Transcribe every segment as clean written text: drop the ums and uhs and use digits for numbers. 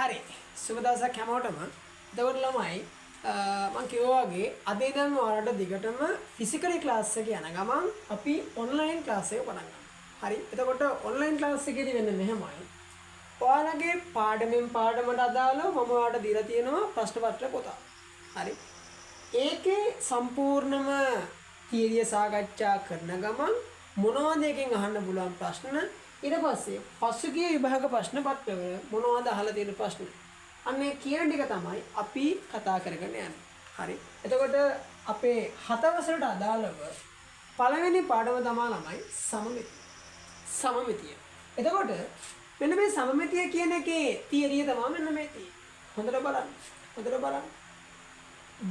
හරි. සුබ දවසක් හැමෝටම. එතකොට ළමයි මං කිව්වා වගේ අද ඉඳන් ඔයාලට දිගටම ෆිසිකලි ක්ලාස් එක යන ගමන් අපි ඔන්ලයින් ක්ලාස් එක පටන් ගන්නවා. හරි. එතකොට ඔන්ලයින් ක්ලාස් එකේදී වෙන්නේ මෙහෙමයි. ඔයාලගේ පාඩමෙන් පාඩමට අදාළව මම ඔයාලට දීලා තියෙනවා ප්‍රශ්න පත්‍ර පොතක්. හරි. ඒකේ සම්පූර්ණම තියරිය සාකච්ඡා කරන ගමන් මොනවද එකෙන් අහන්න පුළුවන් ප්‍රශ්න, ඊට පස්සේ පසුගිය විභාග ප්‍රශ්න පත්‍රවල මොනවද අහලා තියෙන ප්‍රශ්න, අන්න ඒ කියන ටික තමයි අපි කතා කරගෙන යන්නේ. හරි. එතකොට අපේ හත වසරට අදාළව පළවෙනි පාඩම තමයි ළමයි සමමිතිය. සමමිතිය. එතකොට මෙන්න මේ සමමිතිය කියන එකේ තියරිය තමයි මෙන්න මේ තියෙන්නේ. හොඳට බලන්න. හොඳට බලන්න.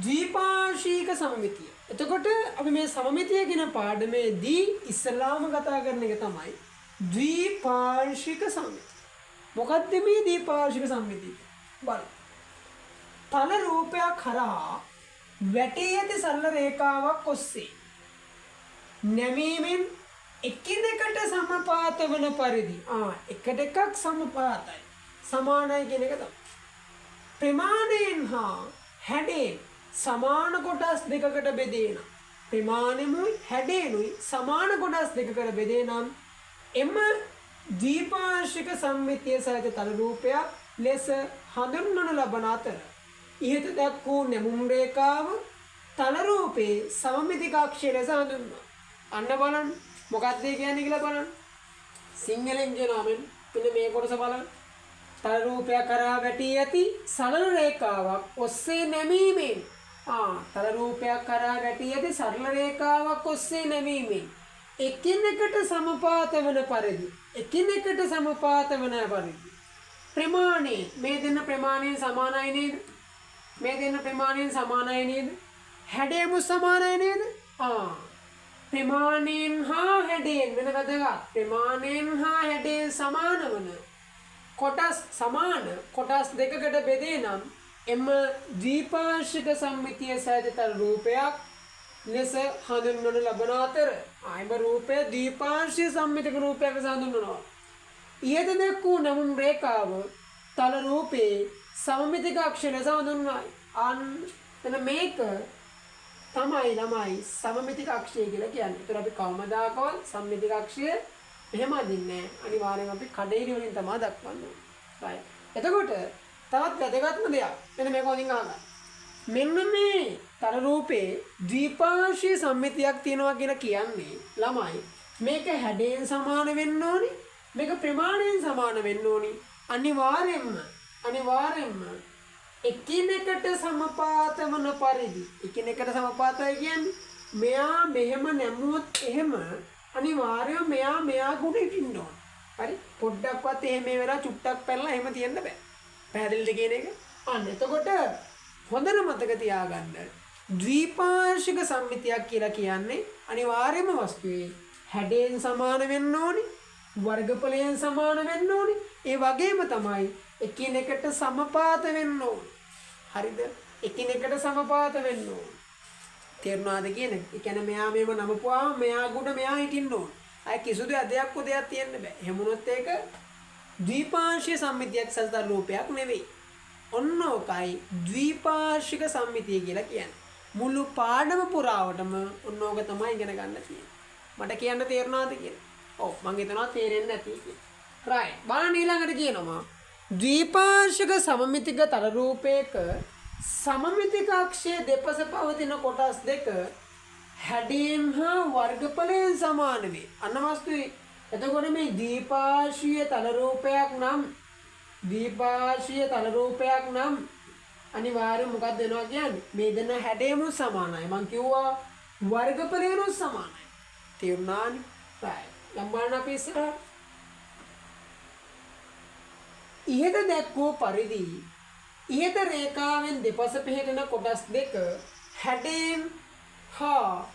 ද්විපාර්ශ්වික සමමිතිය. එතකොට අපි මේ සමමිතිය කියන පාඩමේදී ඉස්සලාම කතා කරන එක තමයි ද්විපාර්ශ්වික සමමිතිය. මොකද්ද මේ ද්විපාර්ශ්වික සමමිතිය? බලන්න. තල රූපයක් හරහා වැටී ඇති සරල රේඛාවක් ඔස්සේ නැමීමෙන් එකිනෙකට සමපාත වන පරිදි, එකට එකක් සමපාතයි, සමානයි කියන එක තමයි. ප්‍රමාණයෙන් හා හැඩයෙන් සමාන කොටස් දෙකකට බෙදේ නම්, ප්‍රමාණෙමුයි හැඩයෙනුයි සමාන කොටස් දෙකකට බෙදේ නම් එම ද්විපාර්ශ්වික සම්මිතිය සහිත තල රූපයක් ලෙස හඳුන්වනු ලබන අතර ඉහත දක් වූ නැමුම් රේඛාව තල රූපේ සමමිතික අක්ෂය ලෙස හඳුන්වනවා. අන්න බලන්න මොකක්ද ඒ කියන්නේ කියලා බලන්න. සිංහලෙන් කියනවා මෙන්න මේ කොටස බලන්න. තල රූපයක් කරා වැටී ඇති සරල රේඛාවක් ඔස්සේ නැමීමෙන්, තල රූපයක් කරා වැටී ඇති සරල රේඛාවක් ඔස්සේ නැමීමෙන් එකිනෙකට සමපාත වන පරිදි, එකිනෙකට සමපාත වන පරිදි ප්‍රමාණය, මේ දෙන්න ප්‍රමාණයෙන් සමානයි නේද? මේ දෙන්න ප්‍රමාණයෙන් සමානයි නේද? හැඩයම සමානයි නේද? ප්‍රමාණයෙන් හා හැඩයෙන් වෙන වැදගත්, ප්‍රමාණයෙන් හා හැඩයෙන් සමාන වන කොටස්, සමාන කොටස් දෙකකට බෙදේ නම් එම ද්විපාර්ශ්වික සම්මිතිය සහිත තල රූපයක් ලෙස හඳුන්වනු ලබන අතර, එම රූපය ද්විපාර්ශ්වීය සම්මිතික රූපයක් ලෙස හඳුන්වනවා. ඉහත දැක් වූ නැමුම් රේඛාව තල රූපේ සමමිතික අක්ෂය ලෙස හඳුන්වයි. අන්න එතන මේක තමයි ළමයි සමමිතික අක්ෂය කියලා කියන්නේ. ඒතර අපි කවමදාකවත් සම්මිතික අක්ෂය එහෙම අදින්නේ නැහැ. අනිවාර්යෙන් අපි කඩිරි වලින් තමයි දක්වන්නේ. රයිට්. එතකොට තවත් වැදගත්ම දෙයක්. මෙන්න මේක හොඳින් අහගන්න. මෙන්න මේ තල රූපේ ද්විපාර්ශ්වීය සම්මිතියක් තියෙනවා කියලා කියන්නේ ළමයි මේක හැඩයෙන් සමාන වෙන්න ඕනි, මේක ප්‍රමාණයෙන් සමාන වෙන්න ඕනි. අනිවාර්යෙන්ම අනිවාර්යෙන්ම එකිනෙකට සමපාත වන පරිදි, එකිනෙකට සමපාතයි කියන්නේ මෙයා මෙහෙම නැමුවොත් එහෙම අනිවාර්යයෙන්ම මෙයා මෙයා ගුණ හිටින්න ඕන. හරි? පොඩ්ඩක්වත් එහෙම මේ වෙලාව චුට්ටක් පැනලා එහෙම තියන්න බෑ. පැහැදිලිද කියන එක? අන්න එතකොට හොඳට මතක තියාගන්න, ද්විපාර්ශ්වික සම්මිතියක් කියලා කියන්නේ අනිවාර්යයෙන්ම වස්තුවේ හැඩයෙන් සමාන වෙන්න ඕනි, වර්ගඵලයෙන් සමාන වෙන්න ඕනි, ඒ වගේම තමයි එකිනෙකට සමපාත වෙන්න ඕනි. හරිද? එකිනෙකට සමපාත වෙන්න ඕනි. තේරුණාද කියන එක? ඒ කියන්නේ මෙයා මේව නමපුවාම මෙයා ගුණ මෙයා හිටින්න ඕන. අය කිසිදු ඇදයක් උදයක් තියෙන්න බෑ. එහෙම වුණොත් ඒක ද්විපාර්ශ්වීය සම්මිතියක් සහිත රූපයක් නෙවෙයි. ඔන්න ඔකයි ද්විපාර්ශ්වික සම්මිතිය කියලා කියන්නේ. මුළු පාඩම පුරාවටම ඔන්න ඕක තමයි ඉගෙන ගන්න තියෙන්නේ. මට කියන්න තේරුණාද කියලා? ඔව් මං හිතනවා තේරෙන්නේ නැති කියලා. රයිට්. බලන්න ඊළඟට කියනවා ද්විපාර්ශ්වික සමමිතික තල රූපයක සමමිතික අක්ෂයේ දෙපස පවතින කොටස් දෙක හැඩයෙන් හා වර්ගඵලයෙන් සමාන වේ. අන්න වස්තුවේ. එතකොට මේ ද්විපාර්ශ්වීය තල රූපයක් නම්, ද්විපාර්ශ්වීය තල රූපයක් නම් අනිවාර්යයෙන් මොකක්ද වෙනවා කියන්නේ? මේ දෙන්න හැඩයම සමානයි. මං කිව්වා වර්ගඵලයෙන් සමානයි. තේරුණානේ? රයිට්. දැන් බලන්න අපි ඉස්සරහට. ඉහත දැක් වූ පරිදි ඉහත රේඛාවෙන් දෙපස පිහිටන කොටස් දෙක හැඩයෙන් හා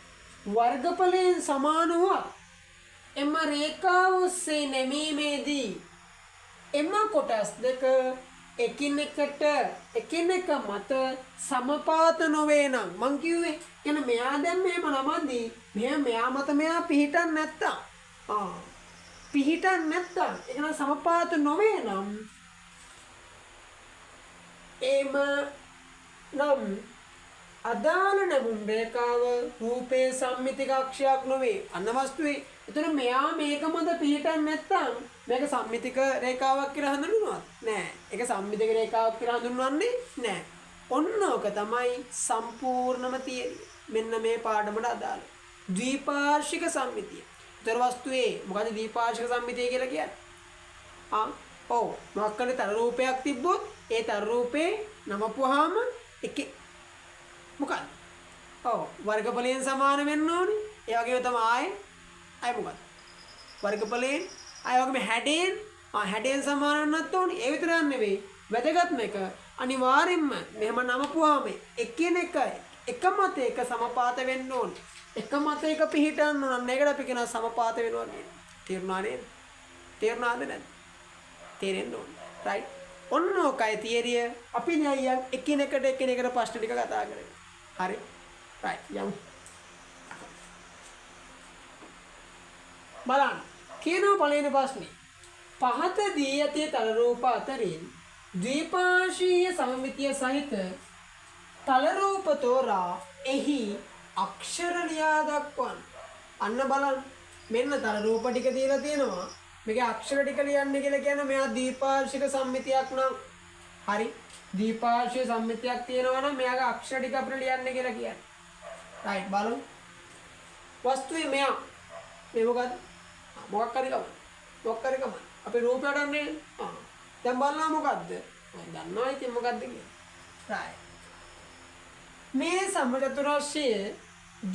වර්ගඵලයෙන් සමාන වුවත් එම රේඛාව ඔස්සේ නැමීමේදී එම කොටස් දෙක එකිනෙකට එකිනෙක මත සමපාත නොවේ නම්, මං කිව්වේ කියන්නේ මෙයා දැන් මෙහෙම නමද්දී මෙහෙම මෙයා මත මෙයා පිහිටන් නැත්තම්, පිහිටන් නැත්තම් ඒක නම් සමපාත නොවේ නම් එම නම් අදාළ නැමුම් රේඛාව රූපේ සම්මිතික අක්ෂයක් නොවේ. අන්න වස්තුවේ. එතන මෙයා මේක මත පිහිටන්නේ නැත්නම් මේක සම්මිතික රේඛාවක් කියලා හඳුන්වනවද? නෑ. ඒක සම්මිතික රේඛාවක් කියලා හඳුන්වන්නේ නෑ. ඔන්න ඕක තමයි සම්පූර්ණම තියරිය. මෙන්න මේ පාඩමට අදාළ ද්විපාර්ශ්වික සම්මිතිය. ඒතර වස්තුවේ මොකද ද්විපාර්ශ්වික සම්මිතිය කියලා කියන්නේ? ආ ඔව්, මොකක් හරි තර රූපයක් තිබ්බොත් ඒ තර රූපේ නමපුවාම එකේ මොකක්ද? ඔව්, වර්ගඵලයෙන් සමාන වෙන්න ඕනේ. ඒ වගේම තමයි ආයේ ආයේ මොකක්ද? වර්ගඵලයෙන් ආයේ වගේම හැඩයෙන්, ආ හැඩයෙන් සමාන වෙන්නත් ඕනේ. ඒ විතරක් නෙවෙයි. වැදගත්ම එක අනිවාර්යෙන්ම මෙහෙම නමපුවාම එකිනෙක එක මතයක සමපාත වෙන්න ඕනේ. එක මතයක පිහිටන්න ඕන. අන්න ඒකට අපි කියනවා සමපාත වෙනවා කියලා. තේරුණා නේද? තේරුණාද නැද්ද? තේරෙන්න ඕනේ. රයිට්. ඔන්න ඔකයි තියරිය. අපි දැන් යන් එකිනෙකට එකිනෙකට ප්‍රශ්න ටික කතා කරමු. හරි. රයිට් යමු. බලන්න. කියනවා පළවෙනි ප්‍රශ්නේ. පහත දී ඇති තල රූප අතරින් ද්විපාර්ශ්වීය සමමිතිය සහිත තල රූප තෝරා එහි අක්ෂර ලියා දක්වන්න. අන්න බලන්න. මෙන්න තල රූප ටික දීලා තියෙනවා. මේකේ අක්ෂර ටික ලියන්න කියලා කියන්නේ මෙයා ද්විපාර්ශ්වික සම්මිතියක් නම්. හරි. ද්විපාර්ශ්වීය සම්මිතියක් තියෙනවා නම් මෙයාගේ අක්ෂර ටික අපිට ලියන්න කියලා කියන්නේ. රයිට් බලමු. වස්තුවේ මෙයා මේ මොකද්ද? මොකක් හරි කම. මොකක් හරි කම. අපේ රූපයට අන්නේ. ආ. දැන් බලනවා මොකද්ද? මම දන්නවා ඉතින් මොකද්ද කියලා. රයිට්. මේ සමචතුරස්‍රයේ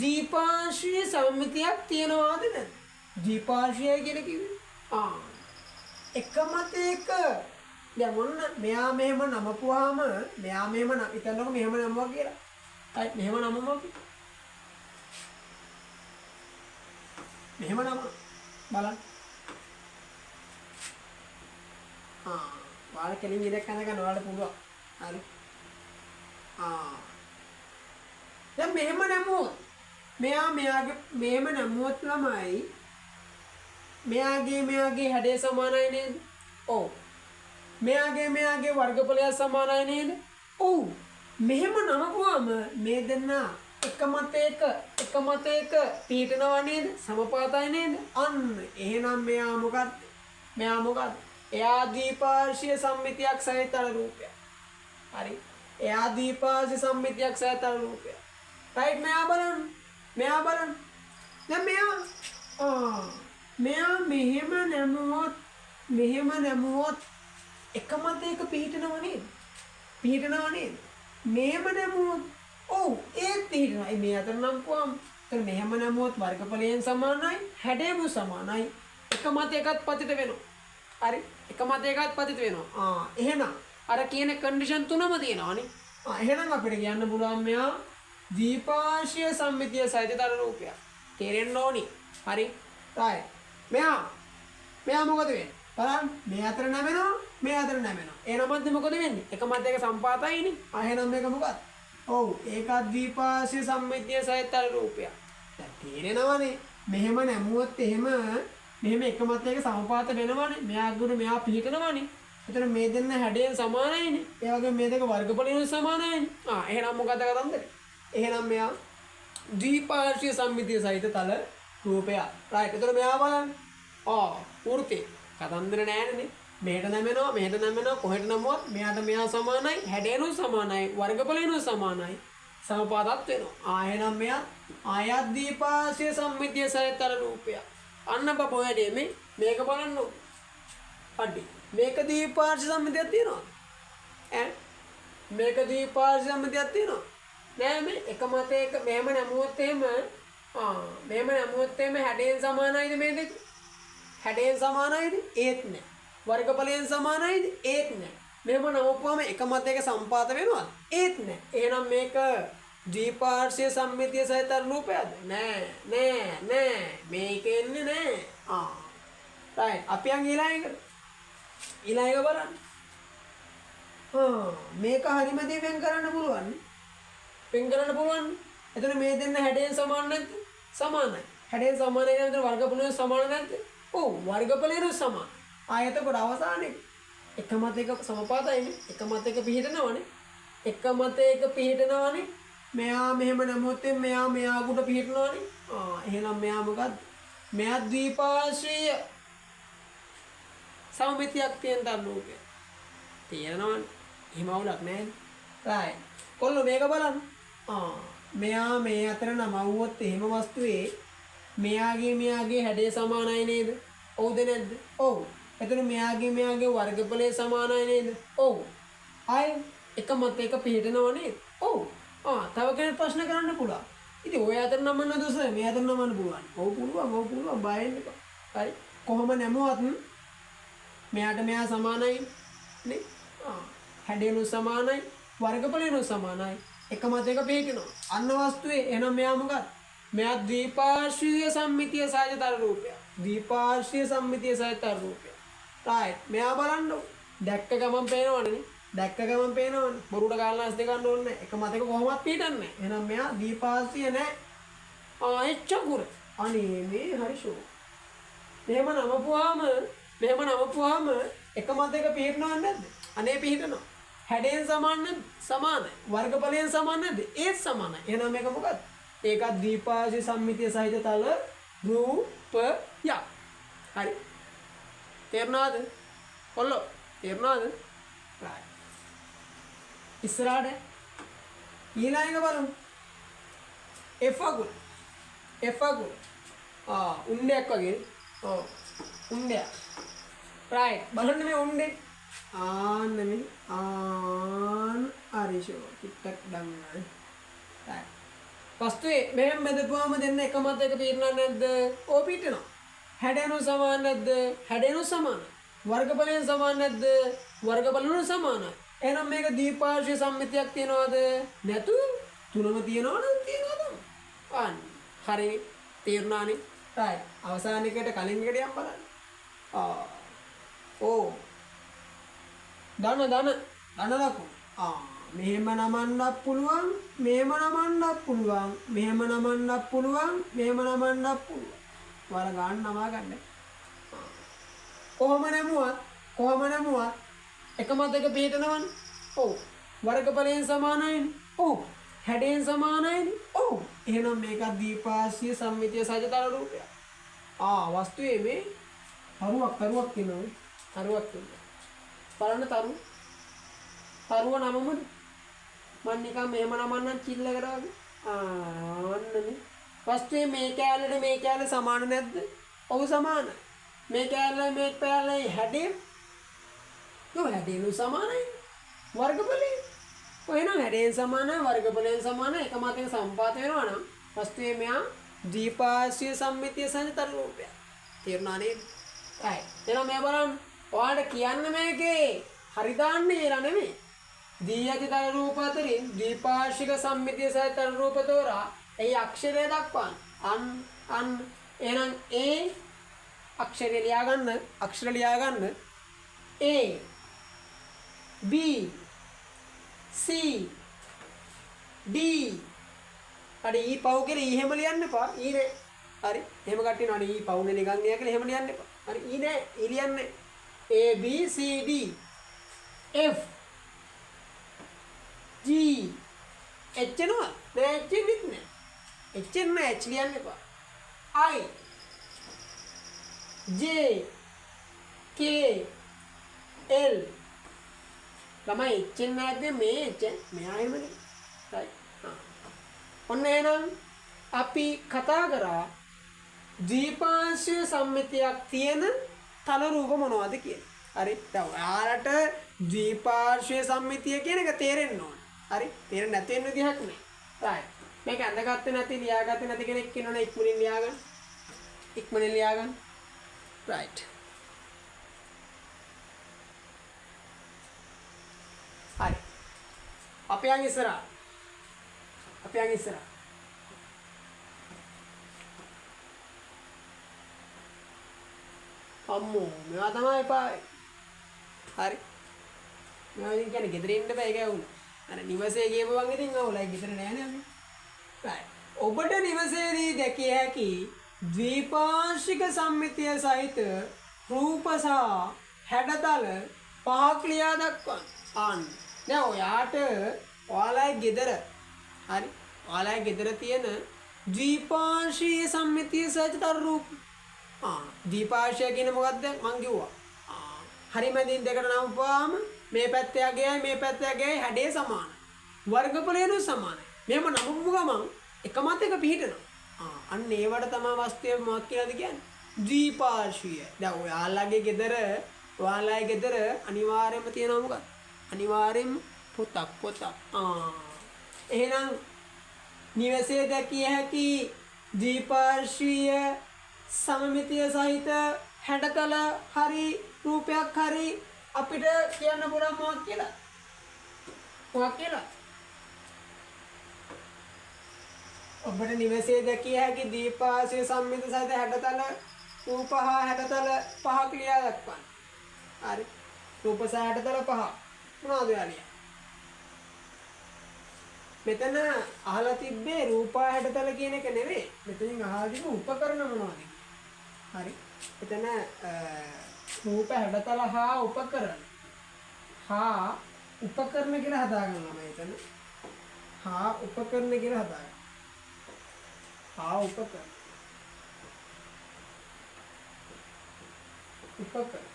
ද්විපාර්ශ්වීය සම්මිතියක් තියෙනවාද නැද්ද? ද්විපාර්ශ්වීයයි කියලා කිව්වේ. ආ. එක මතයක දැන් ඔන්න මෙයා මෙහෙම නමපුවාම මෙයා මෙහෙම හිතන්නකො මෙහෙම නමුවා කියලා. රයිට් මෙහෙම නමමු අපි. මෙහෙම නම බලන්න. ආ ඔයාලා කෙලින් ඉරක් අඳ ගන්න ඔයාලට පුළුවන්. හරි. ආ දැන් මෙහෙම නැමුවොත් මෙයා මෙයාගේ මෙහෙම නැමුවොත් ළමයි මෙයාගේ මෙයාගේ හැඩය සමානයි නේද? ඔව්. මෙයාගේ මෙයාගේ වර්ගඵලය සමානයි නේද? ඔව්. මෙහෙම නමපුවාම මේ දෙන්න එක මතයක එක මතයක පිහිටනවා නේද? සමපාතයි නේද? අන්න එහෙනම් මෙයා මොකද්ද? මෙයා මොකද්ද? එයා ද්විපාර්ශ්වීය සම්මිතියක් සහිත රූපයක්. හරි. එයා ද්විපාර්ශ්වීය සම්මිතියක් සහිත රූපයක්. රයිට් මෙයා බලන්න. මෙයා බලන්න. දැන් මෙයා ආ මෙයා මෙහෙම නැමුවොත් මෙහෙම නැමුවොත් එක මතයක පිහිටනව නේද? පිහිටනව නේද? මෙහෙම නැමුවොත් ඔව් ඒත් පිහිටනවා. ඒ මේ අතර නම් පුවම එතන මෙහෙම නැමුවොත් වර්ගඵලයෙන් සමානයි, හැඩයම සමානයි. එක මතයකත් පතිත වෙනවා. හරි. එක මතයකත් පතිත වෙනවා. ආ එහෙනම් අර කියන කන්ඩිෂන් තුනම තියෙනවානේ. ආ එහෙනම් අපිට කියන්න පුළුවන් මෙයා ද්විපාර්ශ්වීය සම්මිතිය සහිත තල රූපයක්. තේරෙන්න ඕනි. හරි. රයිට්. මෙයා මෙයා මොකද වෙන්නේ? බලන්න මේ අතර නැමෙනවා, මේ අතර නැමෙනවා. ඒ නමද්ද මොකද වෙන්නේ? එක මතයක සම්පාතයිනේ. ආ එහෙනම් මේක මොකක්ද? ඔව් ඒකත් ද්විපාර්ශ්වීය සම්මිතිය සහිත තල රූපයක්. දැන් තේරෙනවනේ. මෙහෙම නැමුවොත් එහෙම මෙහෙම එක මතයක සමපාත වෙනවනේ. මෙයාගේ උඩ මෙයා පිහිටනවනේ. එතන මේ දෙන්න හැඩයෙන් සමානයිනේ. ඒ වගේම මේ දෙක වර්ගඵලයෙන් සමානයිනේ. ආ එහෙනම් මොකද කතන්දරේ? එහෙනම් මෙයා ද්විපාර්ශ්වීය සම්මිතිය සහිත තල රූපයක්. රයිට්. එතන මෙයා බලන්න. ආ වෘත්තේ කතන්දර නෑනේ. මෙහෙට නැමෙනවා, මෙහෙට නැමෙනවා, කොහෙට නැමුවත් මෙයාට මෙයා සමානයි, හැඩයනු සමානයි, වර්ගඵලයනු සමානයි. සමපාතත් වෙනවා. ආ එහෙනම් මෙයා ආයත් ද්විපාර්ශ්වීය සම්මිතිය සහිත තල රූපයක්. අන්න බබෝ හැඩය මේ මේක බලන්න. අඩි මේක ද්විපාර්ශ්ව සම්මිතියක් තියෙනවද? ඈ මේක ද්විපාර්ශ්ව සම්මිතියක් තියෙනවද? නෑ මේ එක මතයක මෙහෙම නැමුවොත් එහෙම ආ මෙහෙම නැමුවොත් එහෙම හැඩයෙන් සමානයිද මේ දෙක? හැඩයෙන් සමානයිද? ඒත් නෑ. වර්ගඵලයෙන් සමානයිද? ඒත් නෑ. මෙහෙම නමපුවාම එක මතයක සම්පාත වෙනවද? ඒත් නෑ. එහෙනම් මේක ද්විපාර්ශ්වීය සම්මිතිය සහිත රූපයක්ද? නෑ නෑ නෑ මේක එන්නේ නෑ. ආ රයිට් අපි යන් ඊළඟ එකට. ඊළඟ එක බලන්න. ආ මේක හරිම දේ වෙන් කරන්න පුළුවන්. වෙන් කරන්න පුළුවන්. එතන මේ දෙන්න හැඩයෙන් සමාන නැද්ද? සමානයි. හැඩයෙන් සමානයි කියන එතන වර්ගඵලයෙන් සමාන නැද්ද? ඔව් වර්ගඵලයෙන් සමානයි. ආ එතකොට අවසානයේ එක මත එක සමපාතයිනේ. එක මත එක පිහිටනවනේ. එක මත එක පිහිටනවනේ. මෙයා මෙහෙම නමුත් මෙයා මෙයාකට පිහිටනවනේ. ආ එහෙනම් මෙයා මොකද්ද? මෙයා ද්විපාර්ශ්වීය සමමිතියක් තියෙන තල රූපය. තේරෙනවනේ. එහෙම අවුලක් නෑනේ. රයිට්. කොල්ලෝ මේක බලන්න. ආ මෙයා මේ අතර නමවුවොත් එහෙම වස්තුවේ මෙයාගේ හැඩය සමානයි නේද? ඔව්ද නැද්ද? ඔව්. එතන මෙයාගේ වර්ගඵලය සමානයි නේද? ඔව්. ආයෙ එක මත එක පිහිටනව නේද? ඔව්. ආ තව කෙනෙක් ප්‍රශ්න කරන්න පුළුවන්. ඉතින් ඔය අතර නමන්න දුස මේ අතර නමන්න පුළුවන්. ඔව් පුළුවන්. ඔව් පුළුවන්. බය වෙන්න එපා. හරි. කොහොම නැමුවත් මෙයාට මෙයා සමානයි නේ? ආ හැඩයනු සමානයි, වර්ගඵලයනු සමානයි. එක මත එක පිහිටනවා. අන්න වස්තුවේ එහෙනම් මෙයා මොකක්ද? මෙයා ද්විපාර්ශ්වීය සම්මිතිය සහජ තල රූපයක්. ද්විපාර්ශ්වීය සම්මිතිය සහජ තල රූපයක්. රයිට්. මෙයා බලන්න. දැක්ක ගමන් පේනවනේ නේ. දැක්ක ගමන් පේනවනේ. බොරුවට කාලනාස් දෙක ගන්න ඕනේ නෑ. එක මත එක කොහොමවත් පිහිටන්නේ නෑ. එහෙනම් මෙයා ද්විපාර්ශ්වීය නෑ. ආ එච්චකුර. අනේ මේ හරි ෂෝ. මෙහෙම නමපුවාම එක මත එක පිහිටනවද නැද්ද? අනේ පිහිටනවා. හැඩයෙන් සමාන නැද්ද? සමානයි. වර්ගඵලයෙන් සමාන නැද්ද? ඒත් සමානයි. එහෙනම් මේක මොකක්ද? ඒකත් ද්විපාර්ශ්වීය සම්මිතිය සහිත තල රූපයක්. හරි. තේරුණාද? කොල්ලෝ තේරුණාද? රයිට්. ඉස්සරහට ඊළඟ එක බලමු. F අකුර. F අකුර. ආ උණ්ඩයක් වගේ. ඔව්. උණ්ඩයක්. රයිට්. බලන්න මේ උණ්ඩේ. ආන්න මේ ආන් හරි ෂෝ. ටිකක් ඩන්. රයිට්. වස්තුවේ මෙහෙම බෙදපුවාම දෙන්න එක මත එක පිරනව නැද්ද? ඔව් පිටනවා. හැඩයනු සමාන නැද්ද? හැඩයනු සමානයි. වර්ගඵලයෙන් සමාන නැද්ද? වර්ගඵලනු සමානයි. එහෙනම් මේක ද්විපාර්ශ්වීය සම්මිතියක් තියනවාද? නැතු තුනම තියනවා නම් තියනවා තමයි. අන්න හරි තේරුණානේ. රයිට්. අවසාන එකට කලින් එකට යන්න බලන්න. ආ ඕ ධන ධන ධන ලකුණු. ආ මෙහෙම නමන්නත් පුළුවන්, මෙහෙම නමන්නත් පුළුවන්, මෙහෙම නමන්නත් පුළුවන්, මෙහෙම නමන්නත් පුළුවන්. ඔයාලා ගන්න නමා ගන්න. කොහොම නැමුවත් එක මත එක පිහිටනවනේ. ඔව්. වර්ගඵලයෙන් සමානයිනේ. ඔව්. හැඩයෙන් සමානයිනේ. ඔව්. එහෙනම් මේකත් ද්විපාර්ශ්වීය සම්මිතිය සහජ තල රූපයක්. ආ වස්තුවේ මේ තරුවක් තියෙනවා. තරුවක් තියෙනවා. බලන්න තරුව. තරුව නමමුද? මං නිකන් මෙහෙම නමන්නම් චිල් එකට වගේ. ආන්න මේ වස්තුවේ මේ කෑල්ලට මේ කෑල්ල සමාන නැද්ද? ඔව් සමානයි. මේ කෑල්ලයි මේ කෑල්ලයි හැඩය ඔව් හැඩයනු සමානයි. වර්ගඵලය ඔය එහෙනම් හැඩයෙන් සමානයි වර්ගඵලයෙන් සමානයි එක මතක සම්පාත වෙනවා නම් වස්තුවේ මෙයා ද්විපාර්ශ්වීය සම්මිතිය සහිත තල රූපයක්. තේරුණා නේද? රයිට්. එහෙනම් මේ බලන්න. ඔයාලට කියන්න මේකේ හරි දාන්න කියලා නෙමෙයි. දී ඇති තල රූප අතරින් ද්විපාර්ශ්වික සම්මිතිය සහිත තල රූප තෝරා එහි අක්ෂරය දක්වන්න. අන් අන් එහෙනම් A අක්ෂරය ලියා ගන්න. අක්ෂර ලියා ගන්න. A B C D අර E පව් කියලා E එහෙම ලියන්න එපා. E නෑ. හරි. එහෙම කට්ටිය නෝ අනේ E පවුනේ නිකන් නෑ කියලා එහෙම ලියන්න එපා. හරි E නෑ. E ලියන්නේ A B C D F G H එනවා. නෑ H එන්නෙත් නෑ. H එන්නේ නෑ. H ලියන්න එපා. I J K L ළමයි H එන්නේ නැද්ද මේ H මෙයා එහෙමනේ. රයිට්. ආ ඔන්න එහෙනම් අපි කතා කරා ද්විපාර්ශ්වීය සම්මිතියක් තියෙන තල රූප මොනවද කියලා. හරි. දැන් ඔයාලට ද්විපාර්ශ්වීය සම්මිතිය කියන එක තේරෙන්න ඕන. හරි. තේරෙන්නේ නැති වෙන විදිහක් නෑ. රයිට්. මේක ඇඳගත්තේ නැති ලියාගත්තේ නැති කෙනෙක් ඉන්නවනේ ඉක්මනින් ලියාගන්න. ඉක්මනින් ලියාගන්න. රයිට්. හරි. අපි යන් ඉස්සරහට. අපි යන් ඉස්සරහට. අම්මෝ මේවා තමයි එපා. හරි. මේවා ඉතින් කියන්නේ ගෙදර ඉන්න බෑ ඒක වුණා. අර නිවසේ ගියපුවන් ඉතින් අවුලයි ගෙදර නෑනේ අපි. රයිට්. ඔබට නිවසේදී දැකිය හැකි ද්විපාර්ශ්වික සම්මිතිය සහිත රූප සහ හැඩතල පහක් ලියා දක්වන්න. ආන්න. දැන් ඔයාට ඔයාලගේ ගෙදර හරි ඔයාලගේ ගෙදර තියෙන ද්විපාර්ශ්වීය සම්මිතිය සහිත තරු රූප. ආ ද්විපාර්ශ්වය කියන්නේ මොකක්ද මං කිව්වා. ආ හරි මැදින් දෙකට නම්පුවාම මේ පැත්තේ අගයයි මේ පැත්තේ අගයයි හැඩය සමානයි. වර්ගඵලයනු සමානයි. මෙහෙම නමපු ගමන් එක මත එක පිහිටනවා. ආ අන්න ඒවට තමයි වස්තුවේ මොකක් කියලාද කියන්නේ? ද්විපාර්ශ්වීය. දැන් ඔයාලගේ ගෙදර ඔයාලගේ ගෙදර අනිවාර්යයෙන්ම තියෙනවා මොකක්ද? අනිවාර්යයෙන්ම පොතක් පොතක්. ආ එහෙනම් නිවසේ දැකිය හැකි ද්විපාර්ශ්වීය සමමිතිය සහිත හැඩතල හරි රූපයක් හරි අපිට කියන්න පුළුවන් මොකක් කියලා? මොකක් කියලා? ඔබට නිවසේ දැකිය හැකි ද්විපාර්ශ්වීය සම්මිත සහිත හැඩතල රූප හා හැඩතල පහක් ලියා දක්වන්න. හරි. රූප සහ හැඩතල පහ. මොනවද ඔයා ලියන්නේ? මෙතන අහලා තිබ්බේ රූප හැඩතල කියන එක නෙවෙයි. මෙතනින් අහලා තිබ්බ උපකරණ මොනවද කියලා. හරි. එතන රූප හැඩතල හා උපකරණ. හා උපකරණ කියලා හදාගන්න ළමයි එතන. හා උපකරණ කියලා හදාගන්න. හා උපකරණ. උපකරණ.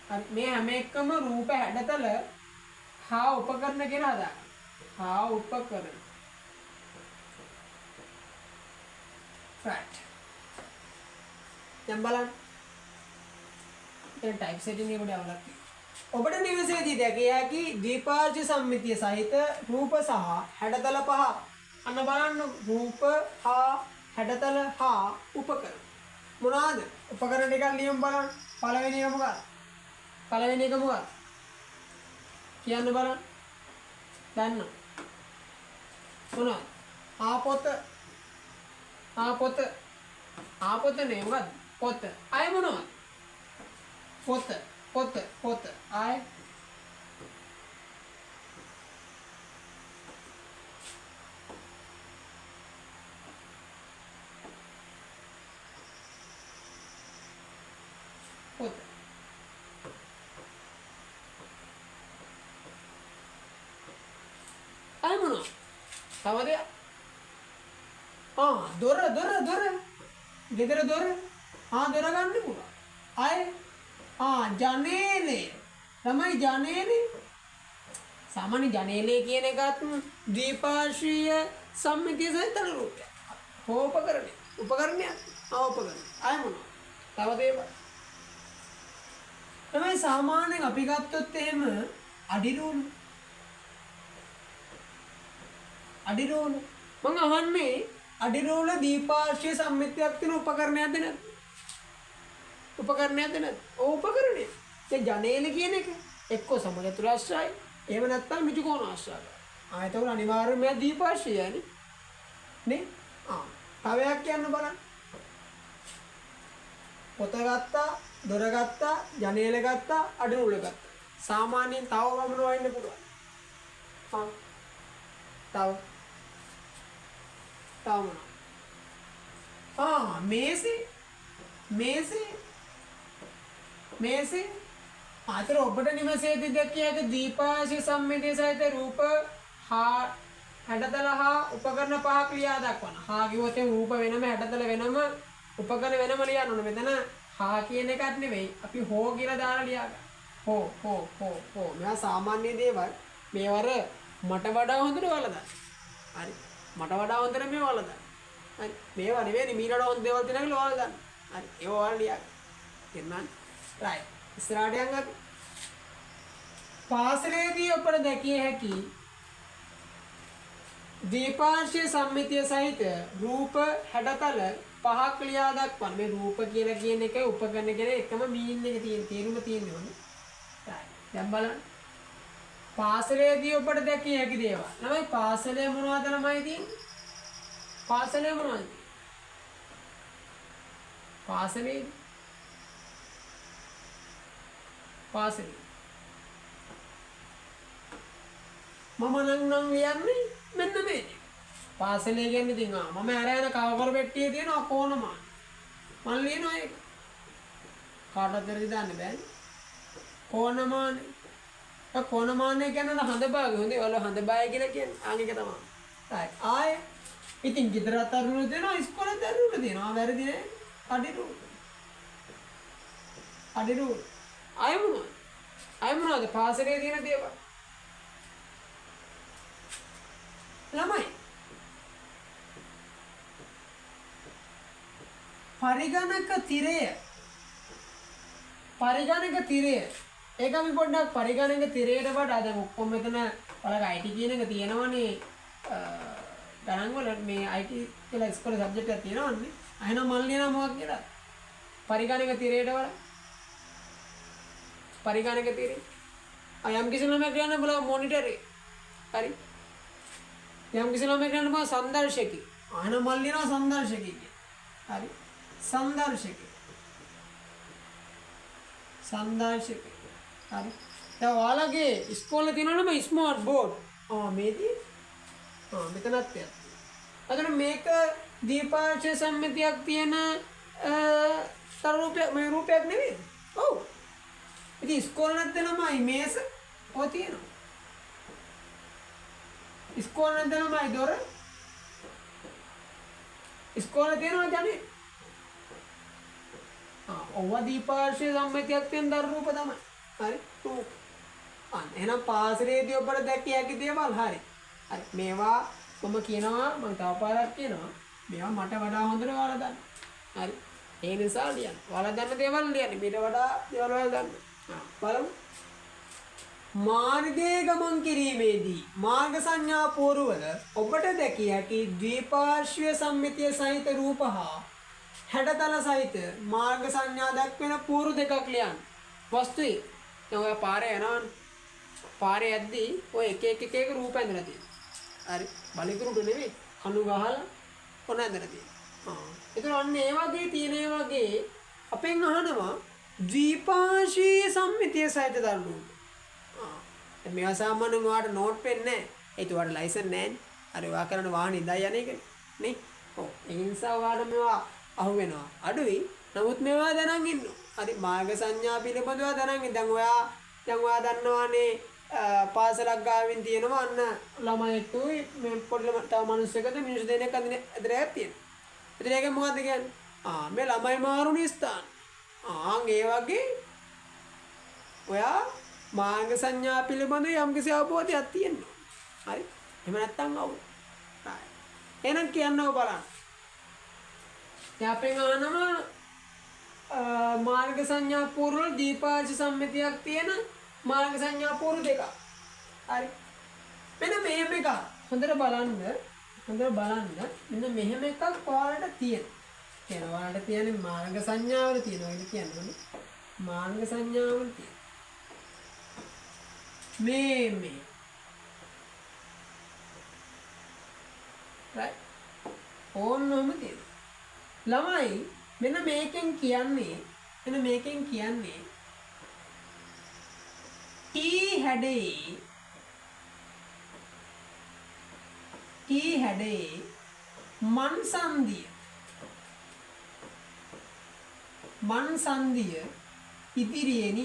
හරි මේ හැම එකම රූප හැඩතල හා උපකරණ කියලා හදාගන්න. හා උපකරණ. රයිට්. දැන් බලන්න. දැන් ටයිප් සෙටින් එක පොඩි අවුලක් තියෙනවා. ඔබට නිවසේදී දැකිය හැකි ද්විපාර්ශ්ව සම්මිතිය සහිත රූප සහ හැඩතල පහ. අන්න බලන්න රූප හා හැඩතල හා උපකරණ. මොනවාද? උපකරණ ටිකක් ලියමු බලන්න. පළවෙනි එක මොකක්ද? පළවෙනි එක මොකක්ද? කියන්න බලන්න. දන්න. මොනවද? ආ පොත. ආ පොත. ආ පොත නේ මොකද්ද? පොත. ආය මොනවද? පොත. පොත. පොත. ආය පොත. ආය මොනවද? තව දෙයක්. ආ දොර දොර දොර. ගෙදර දොර. ආ දොර ගන්න පුළුවන්. ආය ආ ජනේලය. ළමයි ජනේලය. සාමාන්‍ය ජනේලය කියන එකත් ද්විපාර්ශ්වීය සම්මිතිය සහිත රූපයක්. හෝ උපකරණය. උපකරණයක්. ආ උපකරණ. ආය මොනවද? තව දේවල්. ළමයි සාමාන්‍යයෙන් අපි ගත්තොත් එහෙම අඩි රූල. අඩි රූල. මං අහන්නේ අඩි රූල ද්විපාර්ශ්වීය සම්මිතියක් තියෙන උපකරණයක්ද නැද්ද? උපකරණයක්ද නැද්ද? ඔව් උපකරණය. දැන් ජනේල කියන එක එක්කෝ සමචතුරාශ්‍රයයි, එහෙම නැත්නම් ඍජුකෝණාශ්‍රයයි. ආ එතකොට අනිවාර්යයෙන්ම මෙයා ද්විපාර්ශ්වීයයි නේ. ආ තව එකක් කියන්න බලන්න. පොත ගත්තා, දොර ගත්තා, ජනේල ගත්තා, අඩි රූල ගත්තා. සාමාන්‍යයෙන් තව වමනවා ඉන්න පුළුවන්. ආ තව තව මොනවද? ආ මේසේ මේසේ මේසේ අතර ඔබට නිවසේදී දැකිය හැකි ද්විපාර්ශ්ව සම්මිතිය සහිත රූප හා හැඩතල හා උපකරණ පහක් ලියා දක්වන. හා කිව්වොත් ඒ රූප වෙනම හැඩතල වෙනම උපකරණ වෙනම ලියන්න ඕන. මෙතන හා කියන එකක් නෙවෙයි. අපි හෝ කියලා දාලා ලියා ගන්න. හෝ හෝ හෝ හෝ. මේවා සාමාන්‍ය දේවල්. මේවර මට වඩා හොඳට ඔයාලා දන්න. හරි. මට වඩා හොඳට මේවා ඔයාලා දන්න. හරි. මේවා නෙවෙයි මීට වඩා හොඳ දේවල් තියෙනවා කියලා ඔයාලා දන්න. හරි. ඒවා ඔයාලා ලියා ගන්න. තේරුණාද? රයිට්. ඉස්සරහට යන් අපි. පාසලේදී ඔබට දැකිය හැකි ද්විපාර්ශ්වීය සම්මිතිය සහිත රූප හැඩතල පහක් ලියා දක්වන්න. මේ රූප කියලා කියන එක උපකරණ කියන එකම මීන් එක තියෙන තේරුම තියෙන්නේ. රයිට්. දැන් බලන්න. පාසලේදී ඔබට දැකිය හැකි දේවල්. ළමයි පාසලේ මොනවද ළමයි තියෙන්නේ? පාසලේ මොනවද? පාසලේ පාසලේ මම නම් නම් ලියන්නේ මෙන්න මේ ටික. පාසලේ කියන්නේ ඉතින් ආ මම අර යන කවකර පෙට්ටියේ තියෙනවා කෝණමාන. මං ලියනවා ඒක. කාටවත් වැරදි දාන්න බෑනේ. කෝණමානය. කෝණමානය කියන්නේ හඳ භාගය. හොඳේ ඔයාලා හඳ භාගය කියලා කියන්නේ. ආන් එක තමයි. රයිට්. ආයේ ඉතින් ගෙදරත් අරුණ තියෙනවා, ඉස්කෝලේත් අරුණ තියෙනවා. වැරදි නෑ. අඩි රූල. අඩි රූල. ආයේ මොනවද? ආයේ මොනවද? පාසලේ තියෙන දේවල්. ළමයි පරිගණක තිරය. පරිගණක තිරය. ඒක අපි පොඩ්ඩක් පරිගණක තිරයට වඩා දැන් ඔක්කොම මෙතන ඔයාලගේ IT කියන එක තියෙනවනේ. ගණන් වල මේ IT කියලා ඉස්කෝලේ සබ්ජෙක්ට් එකක් තියෙනවනේ. එහෙනම් මල් ලියනවා මොකක් කියලා? පරිගණක තිරයට වඩා පරිගණක තිරේ. යම් කිසි ළමයෙක් කියන්න බලව මොනිටරේ. හරි. යම් කිසි ළමයෙක් කියන්න බලව සංදර්ශකේ. එහෙනම් මල් ලියනවා සංදර්ශකේ කියලා. හරි. සංදර්ශකේ. සංදර්ශකේ. හරි. දැන් ඔයාලගේ ඉස්කෝලේ තියෙනවනේ ස්මාර්ට් බෝඩ්. ආ මේ තියෙන්නේ. ආ මෙතනත් තියෙනවා. අතන මේක දීපාංශ සම්මිතියක් තියෙන තර රූපයක් මේ රූපයක් නෙවෙයිද? ඔව්. ඉතින් ඉස්කෝලේ නැත්නම් ළමයි මේස ඔය තියෙනවා. ඉස්කෝලේ නැත්නම් ළමයි දොර ඉස්කෝලේ තියෙනවා ජනේ. ආ ඔව් දීපාංශ සම්මිතියක් තියෙන දර රූප තමයි. හරි රූප. අන්න එහෙනම් පාසලේදී ඔබට දැකිය හැකි දේවල් හරි. හරි මේවා මම කියනවා මම තව පාරක් කියනවා මේවා මට වඩා හොඳට ඔයාලා දන්න. හරි. ඒ නිසා ලියන්න. ඔයාලා දන්න දේවල් ලියන්න. මීට වඩා දේවල් ඔයාලා දන්න. බලමු. මාර්ගයේ ගමන් කිරීමේදී මාර්ග සංඥා පෝරුවල ඔබට දැකිය හැකි ද්විපාර්ශ්වීය සම්මිතිය සහිත රූප හා හැඩතල සහිත මාර්ග සංඥා දක්වන පෝරු දෙකක් ලියන්න. වස්තුවේ දැන් ඔයා පාරේ යනවනේ. පාරේ යද්දී ඔය එක එක එක එක රූප ඇඳලා තියෙනවා. හරි. බලිකුරුට නෙවෙයි කණු ගහලා ඔන ඇඳලා තියෙනවා. ආ. ඒතර අන්න ඒ වගේ තියෙන ඒ වගේ අපෙන් අහනවා ද්විපාර්ශ්වීය සම්මිතිය සහිත දරු රූප. ආ. මේවා සාමාන්‍යයෙන් ඔයාට නෝට් වෙන්නේ නැහැ. ඒත් ඔයාට ලයිසන් නැහැනේ. හරි ඔයා කරන වාහන ඉඳන් යන එකනේ. නේ? ඔව්. ඒ නිසා ඔයාට මේවා අහු වෙනවා. අඩුයි. නමුත් මේවා දැනන් ඉන්න. හරි මාර්ග සංඥා පිළිබඳව දැනන් ඉන්න. දැන් ඔයා දන්නවානේ පාසලක් ගාවින් තියෙනවා අන්න ළමයෙක්ුයි මේ පොඩි ළම තව මිනිස්සෙක්ද මිනිස්සු දෙනෙක් අඳින ඇදරයක් තියෙනවා. ඉතින් ඒකෙන් මොකද්ද කියන්නේ? ආ මේ ළමයි මාරුණි ස්ථාන. ආන් ඒ වගේ ඔයා මාර්ග සංඥා පිළිබඳව යම්කිසි අවබෝධයක් තියෙනවා. හරි? එහෙම නැත්නම් අවුල්. හරි. එහෙනම් කියන්නව බලන්න. දැන් අපෙන් අහනවා මාර්ග සංඥා පූර්ව වල දීපාංශ සම්මිතියක් තියෙන මාර්ග සංඥා පූර්ව දෙකක්. හරි. මෙන්න මෙහෙම එකක්. හොඳට බලන්න. හොඳට බලන්න. මෙන්න මෙහෙම එකක් ඔයාලට තියෙනවා. තියෙනවා. ඔයාලට තියෙන්නේ මාර්ග සංඥාවල තියෙනවා කියලා කියන්නේ. මාර්ග සංඥාවල තියෙනවා. මේ මේ. රයිට්. ඕනෝම තියෙනවා. ළමයි මෙන්න මේකෙන් කියන්නේ මෙන්න මේකෙන් කියන්නේ T හැඩේ T හැඩේ මන් සංදිය මන් සංදිය ඉදිරියෙනි.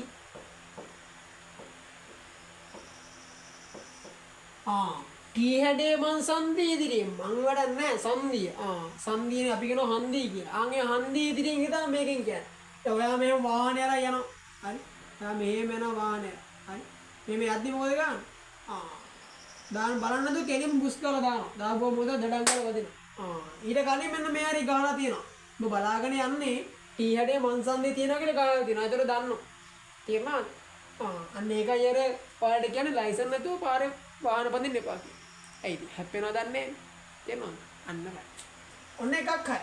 ආ T හැඩේ මන් සංදිය ඉදිරියෙන් මං වැඩක් නෑ සංදිය. ආ සංදියනේ අපි කියනවා හන්දිය කියලා. ආන් ඒ හන්දිය ඉදිරියෙන් ඉඳන් මේකෙන් කියන්නේ. දැන් ඔයා මෙහෙම වාහනේ අරන් යනවා. හරි. ඔයා මෙහෙම යනවා වාහනේ. හරි. මෙහෙම යද්දි මොකද කරන්නේ? ආ දාන බලන්නද කෙලින් බුස් කරලා දානවා. දාපුවම මොකද දඩම් කරලා වදිනවා. ආ ඊට කලින් මෙන්න මේ හරි ගහලා තියෙනවා. ඔබ බලාගෙන යන්නේ T හැඩේ මන් සංදිය තියෙනවා කියලා ගහලා තියෙනවා. ඒතර දන්නවා. තේරුණාද? ආ අන්න ඒකයි අර ඔයාලට කියන්නේ ලයිසන් නැතුව පාරේ වාහන පදින්න එපා කියලා. ඇයි ඉතින් හැප්පෙනවද දන්නේ නැහැ. තේරුණාද? අන්න බලන්න. ඔන්න එකක් හරි.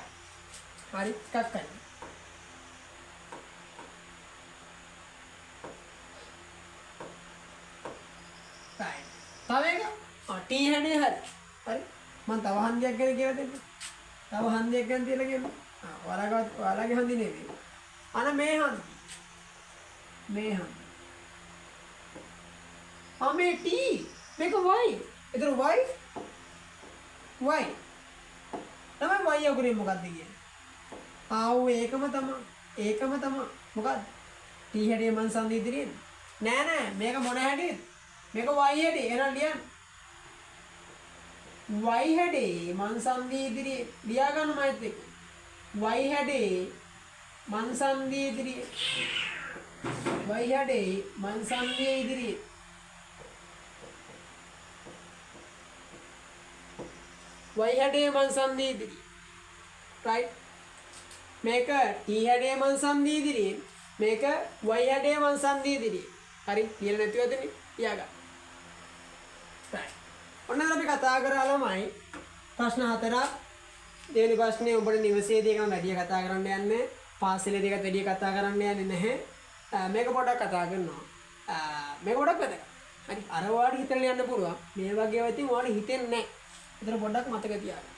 හරි එකක් හරි. රයිට්. තව එකක්. ආ T හැඩේ හරි. හරි. මං තව හන්දියක් ගැන කියලා දෙන්න. තව හන්දියක් ගැන තියලා කියන්න. ආ ඔයාලගේ හන්දි නෙවෙයි. අන මේ හන්දි. මේ හන්දි. ආ මේ T මේක Y. ඒතර Y Y තමයි Y අකුරෙන් මොකද්ද කියන්නේ? ආ ඔව් ඒකම තමයි. ඒකම තමයි. මොකද්ද? T හැඩේ මං සංදි ඉදිරියෙන්. නෑ නෑ මේක මොන හැඩේද? මේක y හැඩේ. එහෙනම් ලියන්න. y හැඩේ මං සංධිය ඉදිරියේ ලියා ගන්න මයිත් එක්ක. y හැඩේ මං සංධිය ඉදිරියේ, y හැඩේ මං සංධිය ඉදිරියේ, y හැඩේ මං සංධිය ඉදිරියේ. රයිට්. මේක t හැඩේ මං සංධිය ඉදිරියේ, මේක y හැඩේ මං සංධිය ඉදිරියේ. හරි, ලියලා නැතුව ඇතිනේ, ලියා ගන්න. රයිට්. ඔන්න අපි කතා කරා ළමයි ප්‍රශ්න හතරක්. දෙවෙනි ප්‍රශ්නේ ඔබට නිවසේදී එකම වැඩි කතා කරන්න යන්නේ, පාසලේදී එකත් වැඩි කතා කරන්න යන්නේ නැහැ. මේක පොඩක් කතා කරනවා. මේක පොඩක් වැදගත්. හරි, අර ඔයාලට හිතලා ලියන්න පුළුවන්. මේ වගේ ඒවා ඉතින් ඔයාලට හිතෙන්නේ නැහැ. ඒතර පොඩ්ඩක් මතක තියාගන්න.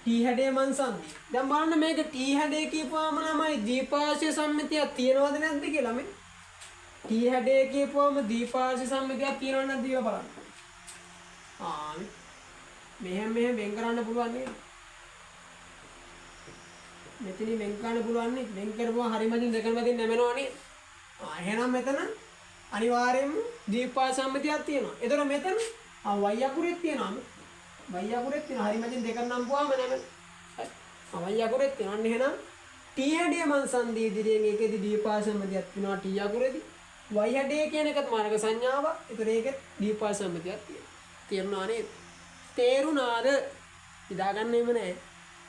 T හැඩේ මං සංධිය. දැන් බලන්න මේක T හැඩේ කියපුවාම ළමයි දීපාශය සම්මිතියක් තියෙනවද නැද්ද කියලා මේ. T හැඩේ කියපුවාම දීපාශය සම්මිතියක් තියෙනවද නැද්ද කියලා බලන්න. ආ මෙහෙම මෙහෙම වෙන් කරන්න පුළුවන් නේද? මෙතනින් වෙන් කරන්න පුළුවන් නේ. වෙන් කරපුවා හරි මැදින් දෙකම මැදින් නැමෙනවා නේද? ආ එහෙනම් මෙතන අනිවාර්යයෙන්ම දීපාශය සම්මිතියක් තියෙනවා. ඒතර මෙතන ආ y අකුරෙත් තියෙනවා. y අකුරෙත් තියෙනවා. හරි මැදින් දෙකම නම්පුවාම නැමෙන. හරි. ආ y අකුරෙත් තියෙනවා. අන්න එහෙනම් T හැඩය මං සංධිය ඉදිරියෙන් ඒකෙදි දීපාශය සම්මිතියක් තියෙනවා T අකුරෙදි. y හැඩය කියන එකත් මාර්ග සංඥාවක්. ඒතර ඒකෙත් දීපාශය සම්මිතියක් තියෙනවා. තේරුණා නේද? තේරුණාද? නිදාගන්න එහෙම නෑ.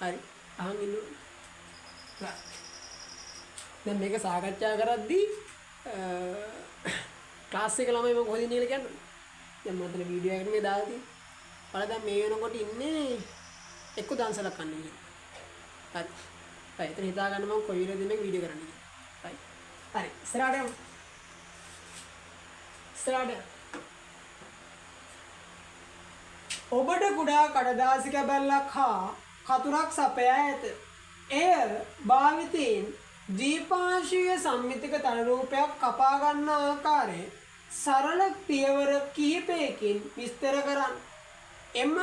හරි. අහන් ඉන්න ඕනේ. දැන් මේක සාකච්ඡා කරද්දී ක්ලාස් එක ළමයි මම කොහෙද ඉන්නේ කියලා කියන්න. දැන් මම අතන වීඩියෝ එකක් නේ දාලා තියෙන්නේ. ඔයාලා දැන් මේ වෙනකොට ඉන්නේ එක්ක දන්සලක් කන්න ගිහින්. හරි. හරි. එතන හිතා ගන්න මම කොයි වෙලේද මේක වීඩියෝ කරන්නේ කියලා. හරි. හරි. ඉස්සරහට යමු. ඉස්සරහට. ඔබට කුඩා කඩදාසි කැබැල්ලක් හා කතුරක් සපයා ඇත. එය භාවිතයෙන් දීපාංශීය සම්මිතික තල රූපයක් කපා ගන්න ආකාරය සරල පියවර කිහිපයකින් විස්තර කරන්න. එම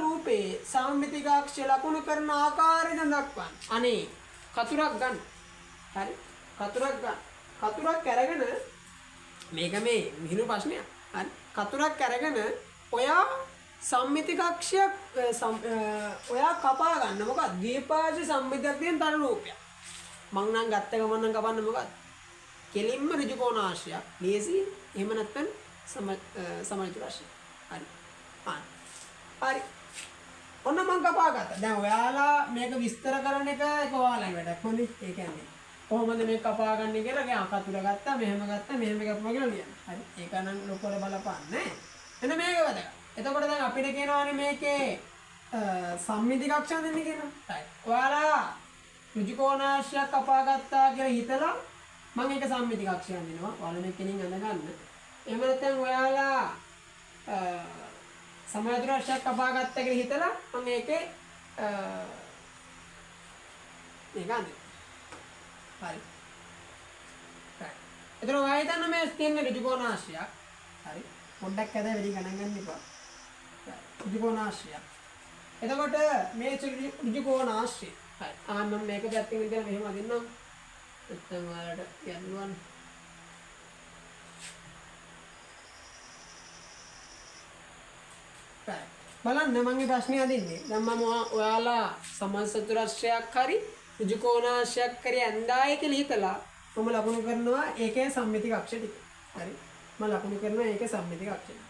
රූපයේ සම්මිතිකාක්ෂ ලකුණු කරන ආකාරය දක්වන්න. අනේ කතුරක් ගන්න. හරි, කතුරක් ගන්න. කතුරක් අරගෙන මේක මේ විහිළු ප්‍රශ්නයක්. හරි, කතුරක් අරගෙන ඔයා සම්මිතිකක්ෂයක් ඔයා කපා ගන්න. මොකක්ද? ද්විපාර්ශ්ව සම්මිතියක් තියෙන තල රූපයක්. මං නම් ගත්ත ගමන් නම් කපන්න මොකක්ද? කෙලින්ම ඍජු කෝණාශ්‍රයක්. ලේසි. එහෙම නැත්නම් සමචතුරස්‍රය. හරි. හරි. ඔන්න මං කපා ගත්තා. දැන් ඔයාලා මේක විස්තර කරන එක ඒක ඔයාලගේ වැඩක්. හොඳයි. ඒ කියන්නේ කොහොමද මේක කපා ගන්න කියලා ගියා කතුර ගත්තා, මෙහෙම ගත්තා, මෙහෙම කපුවා කියලා ලියන්න. හරි. ඒක නම් ලොකුවට බලපාන්නේ නැහැ. එන්න මේක වැදගත්. එතකොට දැන් අපිට කියනවානේ මේකේ සම්මිති කක්ෂ දෙන්න කියනවා. හරි. ඔයාලා ඍජු කෝණාශ්‍රයක් කපා ගත්තා කියලා හිතලා මම ඒක සම්මිති කක්ෂයක් දෙනවා. ඔයාලා මේක කෙලින් අඳ ගන්න. එහෙම නැත්නම් ඔයාලා සමචතුරස්‍රයක් කපා ගත්තා කියලා හිතලා මම ඒකේ මේක අඳිනවා. හරි. හරි. එතන ඔයා හිතන්න මේ තියෙන ඍජු කෝණාශ්‍රයක්. හරි. පොඩ්ඩක් ඇද වැඩි ගණන් ගන්න එපා. ඍජු කෝණාශ්‍රයක්. එතකොට මේ ඍජු කෝණාශ්‍රය. හරි. ආ මම මේක පැත්තකින් විතර මෙහෙම අදින්නම්. නැත්නම් ඔයාලට යන්නුවන්. හරි. බලන්න මම මේ ප්‍රශ්නේ අදින්නේ. දැන් මම ඔයාලා සමචතුරස්‍රයක් හරි ඍජු කෝණාශ්‍රයක් හරි ඇඳායි කියලා හිතලා මම ලකුණු කරනවා ඒකේ සම්මිති කක්ෂ ටික. හරි. මම ලකුණු කරනවා ඒකේ සම්මිති කක්ෂ ටික.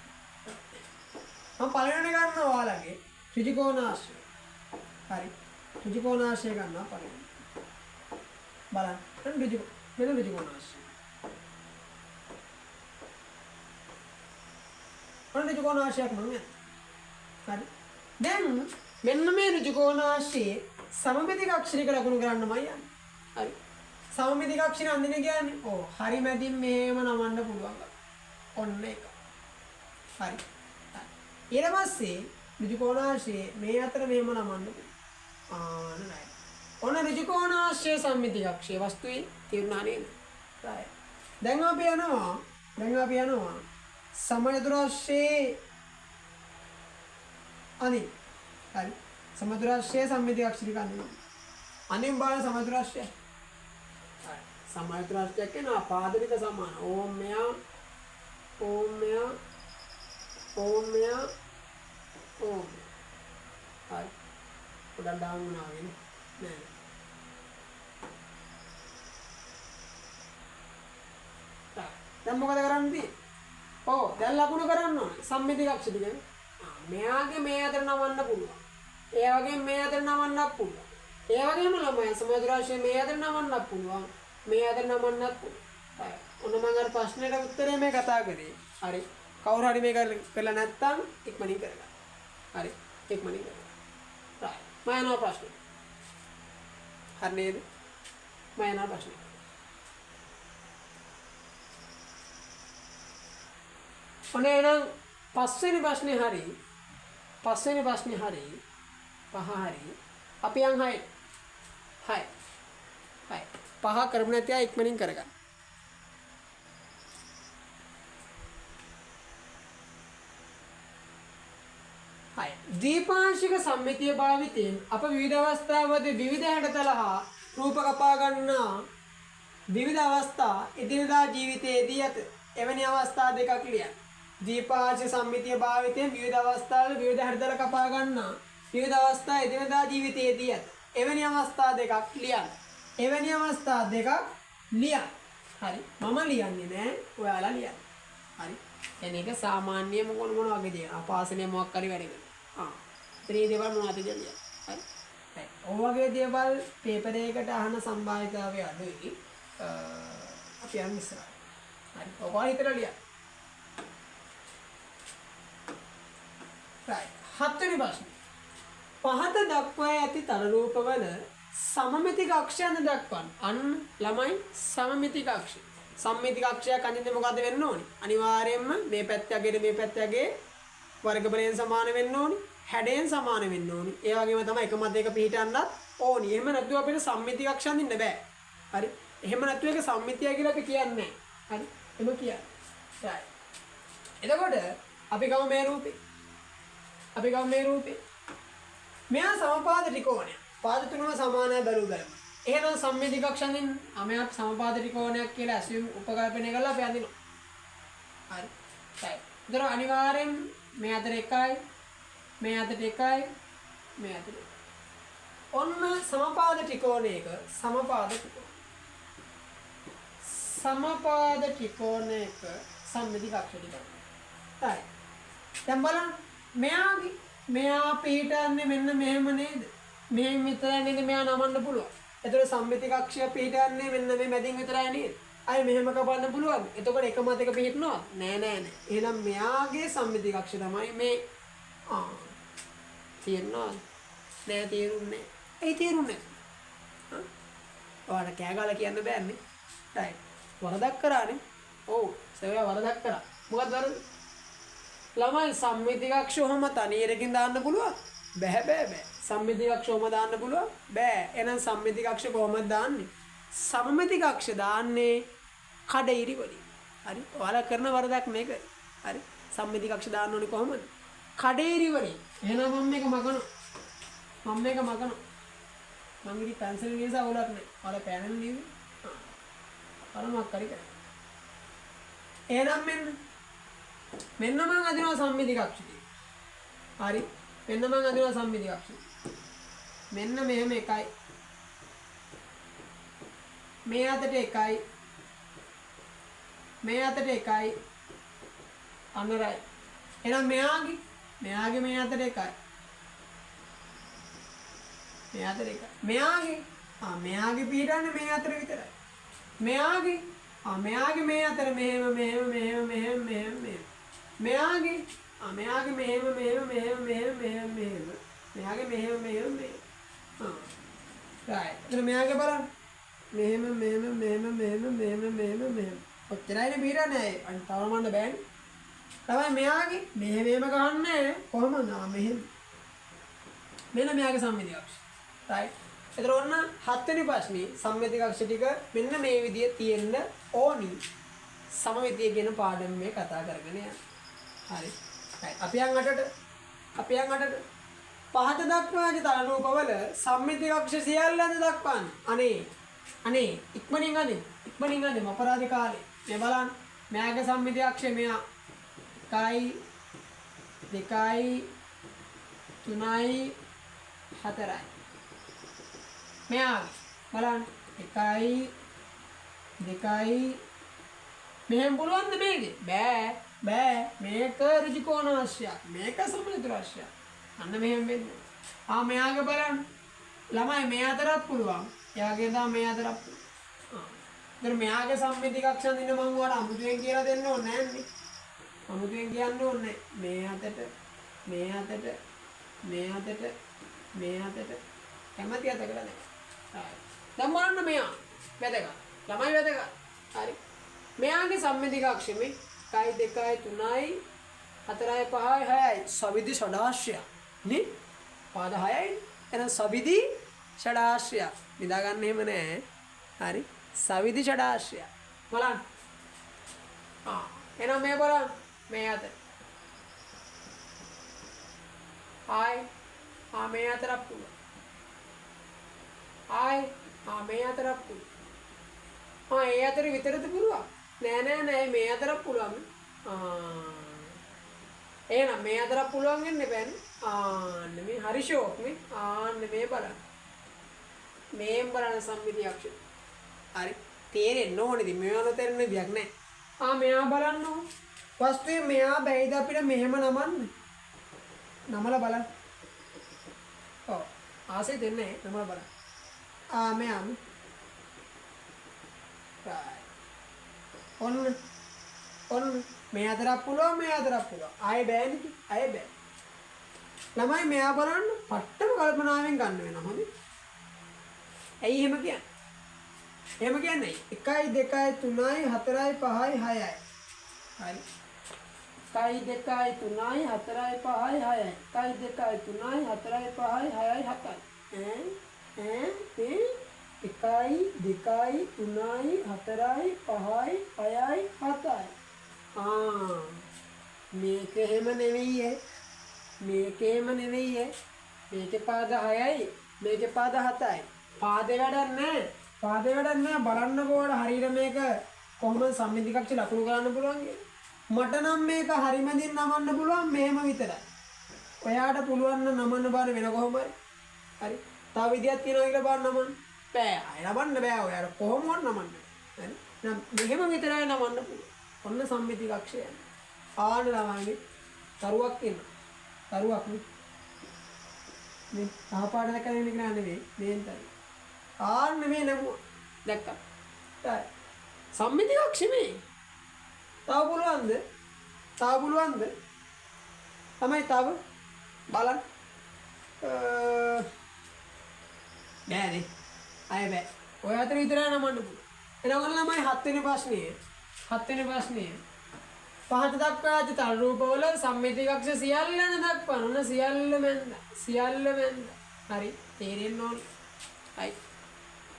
මම පළවෙනි ගන්නවා ඔයාලගේ ඍජු කෝණාශ්‍රය. හරි. ඍජු කෝණාශ්‍රය ගන්නවා පළවෙනි. බලන්න. ඍජු මෙන්න ඍජු කෝණාශ්‍රය. ඔන්න ඍජු කෝණාශ්‍රයක් මම යනවා. හරි. දැන් මෙන්න මේ ඍජු කෝණාශ්‍රයේ සමමිති කක්ෂ ටික ලකුණු කරන්නමයි යන්නේ. හරි. සමමිති කක්ෂ අඳින කියන්නේ ඔව් හරි මැදින් මෙහෙම නමන්න පුළුවන්. ඔන්න එක. හරි. ඊට පස්සේ ඍජු කෝණාශ්‍රයේ මේ අතර මෙහෙම නමන්න පුළුවන්. ආන රයිට්. ඔන්න ඍජු කෝණාශ්‍රය සම්මිති කක්ෂයේ වස්තුවේ තේරුණා නේද? රයිට්. දැන් අපි යනවා සමචතුරස්‍රයේ අඳින්න. හරි. සමචතුරස්‍රයේ සම්මිති කක්ෂ ටික අඳින්න. අඳින්න බලන්න සමචතුරස්‍රය. හරි. සමායුත රාශියක් වෙනවා. පාද ටික සමාන. ඕම් මෙයා ඕම් මෙයා ඕම් මෙයා ඕම්. හරි. පොඩක් ඩවුන් වුණා වගේනේ. නෑ. දැන් මොකද කරන්න තියෙන්නේ? ඔව් දැන් ලකුණු කරන්න ඕනේ. සම්මිති කක්ෂ ටික. මෙයාගේ මේ අතර නවන්න පුළුවන්. ඒ වගේම මේ අතර නවන්නත් පුළුවන්. ඒ වගේම ළමයි සමාජ රාශිය මේ අතර නවන්නත් පුළුවන්. මේ අතර නවන්නත් පුළුවන්. හරි. ඔන්න මම අර ප්‍රශ්නෙට උත්තරේ මේ කතා කරේ. හරි. කවුරු හරි මේක කරලා නැත්තම් ඉක්මනින් කරගන්න. හරි. ඉක්මනින් කරගන්න. රයිට්. මම යනවා ප්‍රශ්නෙට. හරි නේද? මම යනවා ප්‍රශ්නෙට. ඔන්න එහෙනම් පස්වෙනි ප්‍රශ්නේ හරි. පස්වෙනි ප්‍රශ්නේ හරි. පහ හරි. අපි යන් 6. 6. 6. පහ කරමු නැති අය ඉක්මනින් කරගන්න. හය. දීපාංශික සම්මිතිය භාවිතයෙන් අප විවිධ අවස්ථාවලදී විවිධ හැඩතල හා රූප කපා ගන්නා විවිධ අවස්ථා එදිනදා ජීවිතයේදී ඇත. එවැනි අවස්ථා දෙකක් ලියන්න. දීපාංශික සම්මිතිය භාවිතයෙන් විවිධ අවස්ථාවල විවිධ හැඩතල කපා ගන්නා විවිධ අවස්ථා එදිනදා ජීවිතයේදී ඇත. එවැනි අවස්ථා දෙකක් ලියන්න. එවැනි අවස්ථා දෙකක් ලියන්න. හරි. මම ලියන්නේ නෑ. ඔයාලා ලියන්න. හරි. يعني ඒක සාමාන්‍ය මොන මොන වගේ දේවල්. අපාසනේ මොකක් හරි වැඩ කරනවා. ආ. ඉතින් මේ දේවල් මොනවද කියලා ලියන්න. හරි. හරි. ඔය වගේ දේවල් පේපර් එකකට අහන සම්භාවිතාවය අඩුයි. අපි යන්න ඉස්සරහට. හරි. ඔයාලා හිතලා ලියන්න. රයිට්. හත්වෙනි ප්‍රශ්නේ. පහත දක්වා ඇති තල රූපවල සමමිති කක්ෂයන් දක්වන්න. අන්න ළමයි සමමිති කක්ෂ. සම්මිති කක්ෂයක් අඳින්න මොකද වෙන්න ඕනි? අනිවාර්යයෙන්ම මේ පැත්ත අගේට මේ පැත්ත අගේ වර්ග බලයෙන් සමාන වෙන්න ඕනි. හැඩයෙන් සමාන වෙන්න ඕනි. ඒ වගේම තමයි එක මත එක පිහිටන්නත් ඕනි. එහෙම නැතුව අපිට සම්මිති කක්ෂ අඳින්න බෑ. හරි. එහෙම නැතුව ඒක සම්මිතිය කියලා අපි කියන්නේ නෑ. හරි. එහෙම කියන්නේ. රයිට්. එතකොට අපි ගමු මේ රූපේ. අපි ගමු මේ රූපේ. මෙයා සමපාද ත්‍රිකෝණයක්. පාද තුනම සමානයි බැලු බැලම. එහෙනම් සම්මිති කක්ෂ අඳින්න. මෙයා සමපාද ත්‍රිකෝණයක් කියලා ඇසියුම් උපකල්පනය කරලා අපි අඳිනවා. හරි. රයිට්. ඒතර අනිවාර්යෙන් මේ අතර එකයි, මේ අතට එකයි, මේ අතට එකයි. ඔන්න සමපාද ත්‍රිකෝණයක සමපාද ත්‍රිකෝණ. සමපාද ත්‍රිකෝණයක සම්මිති කක්ෂ ටික. හරි. දැන් බලන්න මෙයාගේ මෙයා පිහිටන්නේ මෙන්න මෙහෙම නේද? මෙහෙම විතරයි නේද මෙයා නමන්න පුළුවන්. එතකොට සම්මිති කක්ෂය පිහිටන්නේ මෙන්න මේ මැදින් විතරයි නේද? අය මෙහෙම කපන්න පුළුවන්. එතකොට එක මත එක පිහිටනවද? නෑ නෑ නෑ. එහෙනම් මෙයාගේ සම්මිති කක්ෂය තමයි මේ. ආ. තේරෙනවද? නෑ තේරුන්නේ නෑ. ඇයි තේරුන්නේ නෑ? ඔයාලා කෑ ගහලා කියන්න බෑනේ. රයිට්. වරදක් කරානේ. ඔව්. සර් වරදක් කරා. මොකක්ද වරද? ළමයි සම්මිති කක්ෂ ඔහොම තනියරකින් දාන්න පුළුවන්? බෑ බෑ බෑ. සම්මිති කක්ෂ ඔහොම දාන්න පුළුවන්? බෑ. එහෙනම් සම්මිති කක්ෂ කොහොමද දාන්නේ? සමමිති කක්ෂ දාන්නේ කඩ ඉරි වලින්. හරි. ඔයාලා කරන වරදක් මේක. හරි. සම්මිති කක්ෂ දාන්න ඕනේ කොහොමද? කඩ ඉරි වලින්. එහෙනම් මම මේක මකනවා. මම මේක මකනවා. මං ඉතින් පැන්සල් නිසා අවුලක් නෑ. ඔයාලා පෑනෙන් ලියුවේ. ආ. අර මොකක් හරි කරා. එහෙනම් මෙන්න මෙන්න මං අදිනවා සම්මිති කක්ෂ ටික. හරි. මෙන්න මං අදිනවා සම්මිති කක්ෂ. මෙන්න මෙහෙම එකයි. මේ අතට එකයි. මේ අතට එකයි. අන්න රයිට්. එහෙනම් මෙයාගේ මේ අතට එකයි. මේ අතට එකයි. මෙයාගේ මෙයාගේ පිටන්නේ මේ අතට විතරයි. මෙයාගේ මෙයාගේ මේ අතට මෙහෙම මෙහෙම මෙහෙම මෙහෙම මෙහෙම මෙහෙම. මෙයාගේ මෙයාගේ මෙහෙම මෙහෙම මෙහෙම මෙහෙම මෙහෙම මෙහෙම. මෙයාගේ මෙහෙම මෙහෙම මෙහෙම. රයිට්. එතන මෙයාගේ බලන්න. මෙහෙම මෙහෙම මෙහෙම මෙහෙම මෙහෙම මෙහෙම මෙහෙම. ඔච්චරයිනේ පිටන්නේ. අන්න තව මන්න බෑනේ. තමයි මෙයාගේ මෙහෙම මෙහෙම ගහන්නේ කොහොමද? මෙහෙම. මෙන්න මෙයාගේ සම්මිති කක්ෂ. රයිට්. එතන ඔන්න හත්වෙනි ප්‍රශ්නේ සම්මිති කක්ෂ ටික මෙන්න මේ විදිය තියෙන්න ඕනි. සමමිතිය කියන පාඩම මේ කතා කරගෙන යන්න. හරි. රයිට්. අපි යන් අටට. අපි යන් අටට. පහත දක්වා ඇති තල රූපවල සම්මිති කක්ෂ සියල්ලද දක්වන්න. අනේ අනේ ඉක්මනින් අනේ. ඉක්මනින් අඳිමු අපරාධ කාලේ. මේ බලන්න මෙයාගේ සම්මිති අක්ෂය මෙයා 1 2 3 4යි. මෙයාගේ බලන්න 1 2 මෙහෙම පුළුවන්ද මේකේ? බෑ බෑ, මේක ඍජුකෝණාශ්‍රයක්, මේක සමචතුරාශ්‍රයක්. අන්න මෙහෙම වෙන්නේ. ආ මෙයාගේ බලන්න ළමයි මේ අතරත් පුළුවන්. එයාගේ තමයි මේ අතරත් පුළුවන්. ආ ඉතින් මෙයාගේ සම්මිති කක්ෂ අඳින්න මං ඔයාලා අමුතුවෙන් කියලා දෙන්න ඕනේ නෑනේ. අමුතුවෙන් කියන්න ඕනේ මේ අතට මේ අතට මේ අතට මේ අතට කැමති අතකට දෙන්න. හරි. දැන් බලන්න මෙයා වැදගත්. ළමයි වැදගත්. හරි. මෙයාගේ සම්මිති කක්ෂ මේ 1 2 3 4 5 6යි. සවිදි ෂඩාශ්‍රයක් නේ. පාද 6යි. එහෙනම් සවිදි ෂඩාශ්‍රයක්. නිදා ගන්න එහෙම නෑ. හරි. සවිදි ෂඩාශ්‍රයක්. බලන්න. ආ එහෙනම් මේ බලන්න මේ අතර. ආයි ආ මේ අතරක් පුළුවන්. ආයි ආ මේ අතරක් පුළුවන්. ආ ඒ අතර විතරද පුළුවන්? නෑ නෑ නෑ මේ අතරක් පුළුවන්. ආ එහෙනම් මේ අතරක් පුළුවන් වෙන්න එපානේ. ආන්න මේ හරි ෂෝක් නේ. ආන්න මේ බලන්න. මේන් බලන්න සම්මිති අක්ෂර. හරි. තේරෙන්න ඕනේ ඉතින් මේවා නොතේරෙන විදියක් නෑ. ආ මෙයා බලන්න ඕන. වස්තුවේ මෙයා බැයිද අපිට මෙහෙම නමන්න? නමලා බලන්න. ඔව්. ආසෙ දෙන්නේ නෑ නමලා බලන්න. ආ මෙයා මේ. රයිට්. ඔන්න ඔන්න මේ අතරක් පුළුවන් මේ අතරක් පුළුවන්. ආයෙ බෑනේ. ආයෙ බෑ. ළමයි මෙයා බලන්න පට්ටම කල්පනාවෙන් ගන්න වෙනවා හොඳේ. ඇයි එහෙම කියන්නේ? එහෙම කියන්නේ 1 2 3 4 5 6යි. හරි. 1 2 3 4 5 6යි. 1 2 3 4 5 6යි 7යි. ඈ ඈ මේ 1 2 3 4 5 6යි 7යි. ආ මේක එහෙම නෙවෙයි ඈ. මේක එහෙම නෙවෙයි ඈ. මේකේ පාද 6යි මේකේ පාද 7යි. පාදේ වැඩක් නෑ. පාදේ වැඩක් නෑ. බලන්නකෝ ඔයාලා හරියට මේක කොහොමද සම්මිති කක්ෂ ලකුණු කරන්න පුළුවන් කියලා. මට නම් මේක හරිමදින් නමන්න පුළුවන් මෙහෙම විතරයි. ඔයාට පුළුවන් නම් නමන්න බලන්න වෙන කොහොම හරි. හරි. තව විදියක් තියෙනවා කියලා බලන්න නමන්න. බෑ. ආයෙ නමන්න බෑ. ඔයාට කොහොමවත් නමන්න බෑ. හරි. නම් මෙහෙම විතරයි නමන්න පුළුවන්. ඔන්න සම්මිති කක්ෂය යන්නේ. ආන ළමයි තරුවක් ඉන්නවා. තරුවක් නේ. මේ කහ පාට දැක්කම ඉන්න කෙනා නෙවෙයි. මේන් තරුව. ආන්න මේ නමුව දැක්කා. හරි. සම්මිති කක්ෂ මේ. තව පුළුවන්ද? තව පුළුවන්ද? තමයි තව බලන්න. බෑනේ. ආයෙ බෑ. ඔය අතර විතරයි නමන්න පුළුවන්. එහෙනම් ඔන්න ළමයි 7 වෙනි ප්‍රශ්නය. 7 වෙනි ප්‍රශ්නය. පහත දක්වා ඇති තල රූපවල සම්මිති කක්ෂ සියල්ලම දක්වන්න. ඔන්න සියල්ල මැන්ද. සියල්ල මැන්ද. හරි. තේරෙන්න ඕනේ. හරි.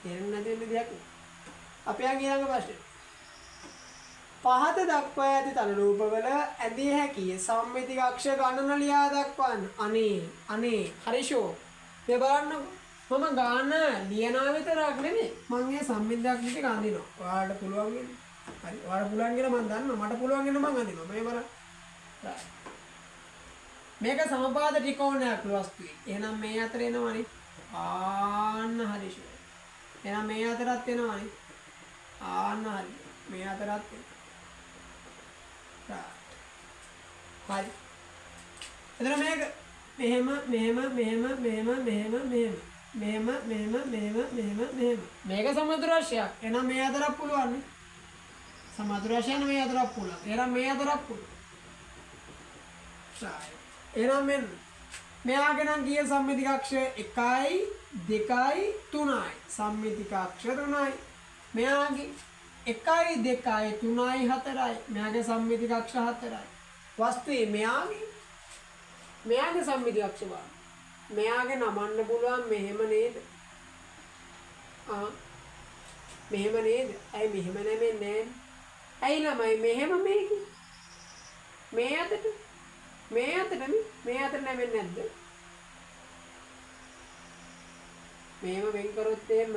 තේරෙන්නේ නැති වෙන දෙයක් නේ. අපි යන් ඊළඟ ප්‍රශ්නෙට. පහත දක්වා ඇති තල රූපවල ඇඳිය හැකි සම්මිති කක්ෂ ගණන ලියා දක්වන්න. අනේ අනේ හරි ෂෝ. මේ බලන්නකෝ. මම ගාන ලියනවා විතරක් නෙමෙයි. මං ඒ සම්මිති කක්ෂ ටික අඳිනවා. ඔයාලට පුළුවන් වෙන්නේ. හරි. ඔයාලට පුළුවන් කියලා මං දන්නවා. මට පුළුවන් වෙන මං අඳිනවා. මේ බලන්න. රයිට්. මේක සමපාද ත්‍රිකෝණයක් වස්තුවේ. එහෙනම් මේ අතර එනවනේ. ආන්න හරි ෂෝ. එහෙනම් මේ අතරත් එනවනේ. ආන්න හරි. මේ අතරත් එනවා. හරි. එතන මේක මෙහෙම මෙහෙම මෙහෙම මෙහෙම මෙහෙම මෙහෙම මෙහෙම මෙහෙම මෙහෙම මෙහෙම මෙහෙම මේක සමතුරාශ්‍රයක්. එහෙනම් මේ අතරක් පුළුවන් නේ. සමතුරාශ්‍රය මේ අතරක් පුළුවන්. එහෙනම් මේ අතරක් පුළුවන්. රයිට්. එහෙනම් මෙන්න මෙයාගේ නම් ගිය සම්මිති කක්ෂ 1 2 3යි. සම්මිති කක්ෂ 3යි. මෙයාගේ 1 2 3 4යි. මෙයාගේ සම්මිති කක්ෂ 4යි. වස්තුවේ මෙයාගේ මෙයාගේ සම්මිති කක්ෂ බලන්න. මෙයාගේ නමන්න පුළුවන් මෙහෙම නේද? ආ මෙහෙම නේද? ඇයි මෙහෙම නැමෙන්නේ නෑනේ? ඇයි ළමයි මෙහෙම මේකේ? මේ අතට මේ අතට මේ අතට නැමෙන්නේ නැද්ද? මෙහෙම වෙන් කරොත් එහෙම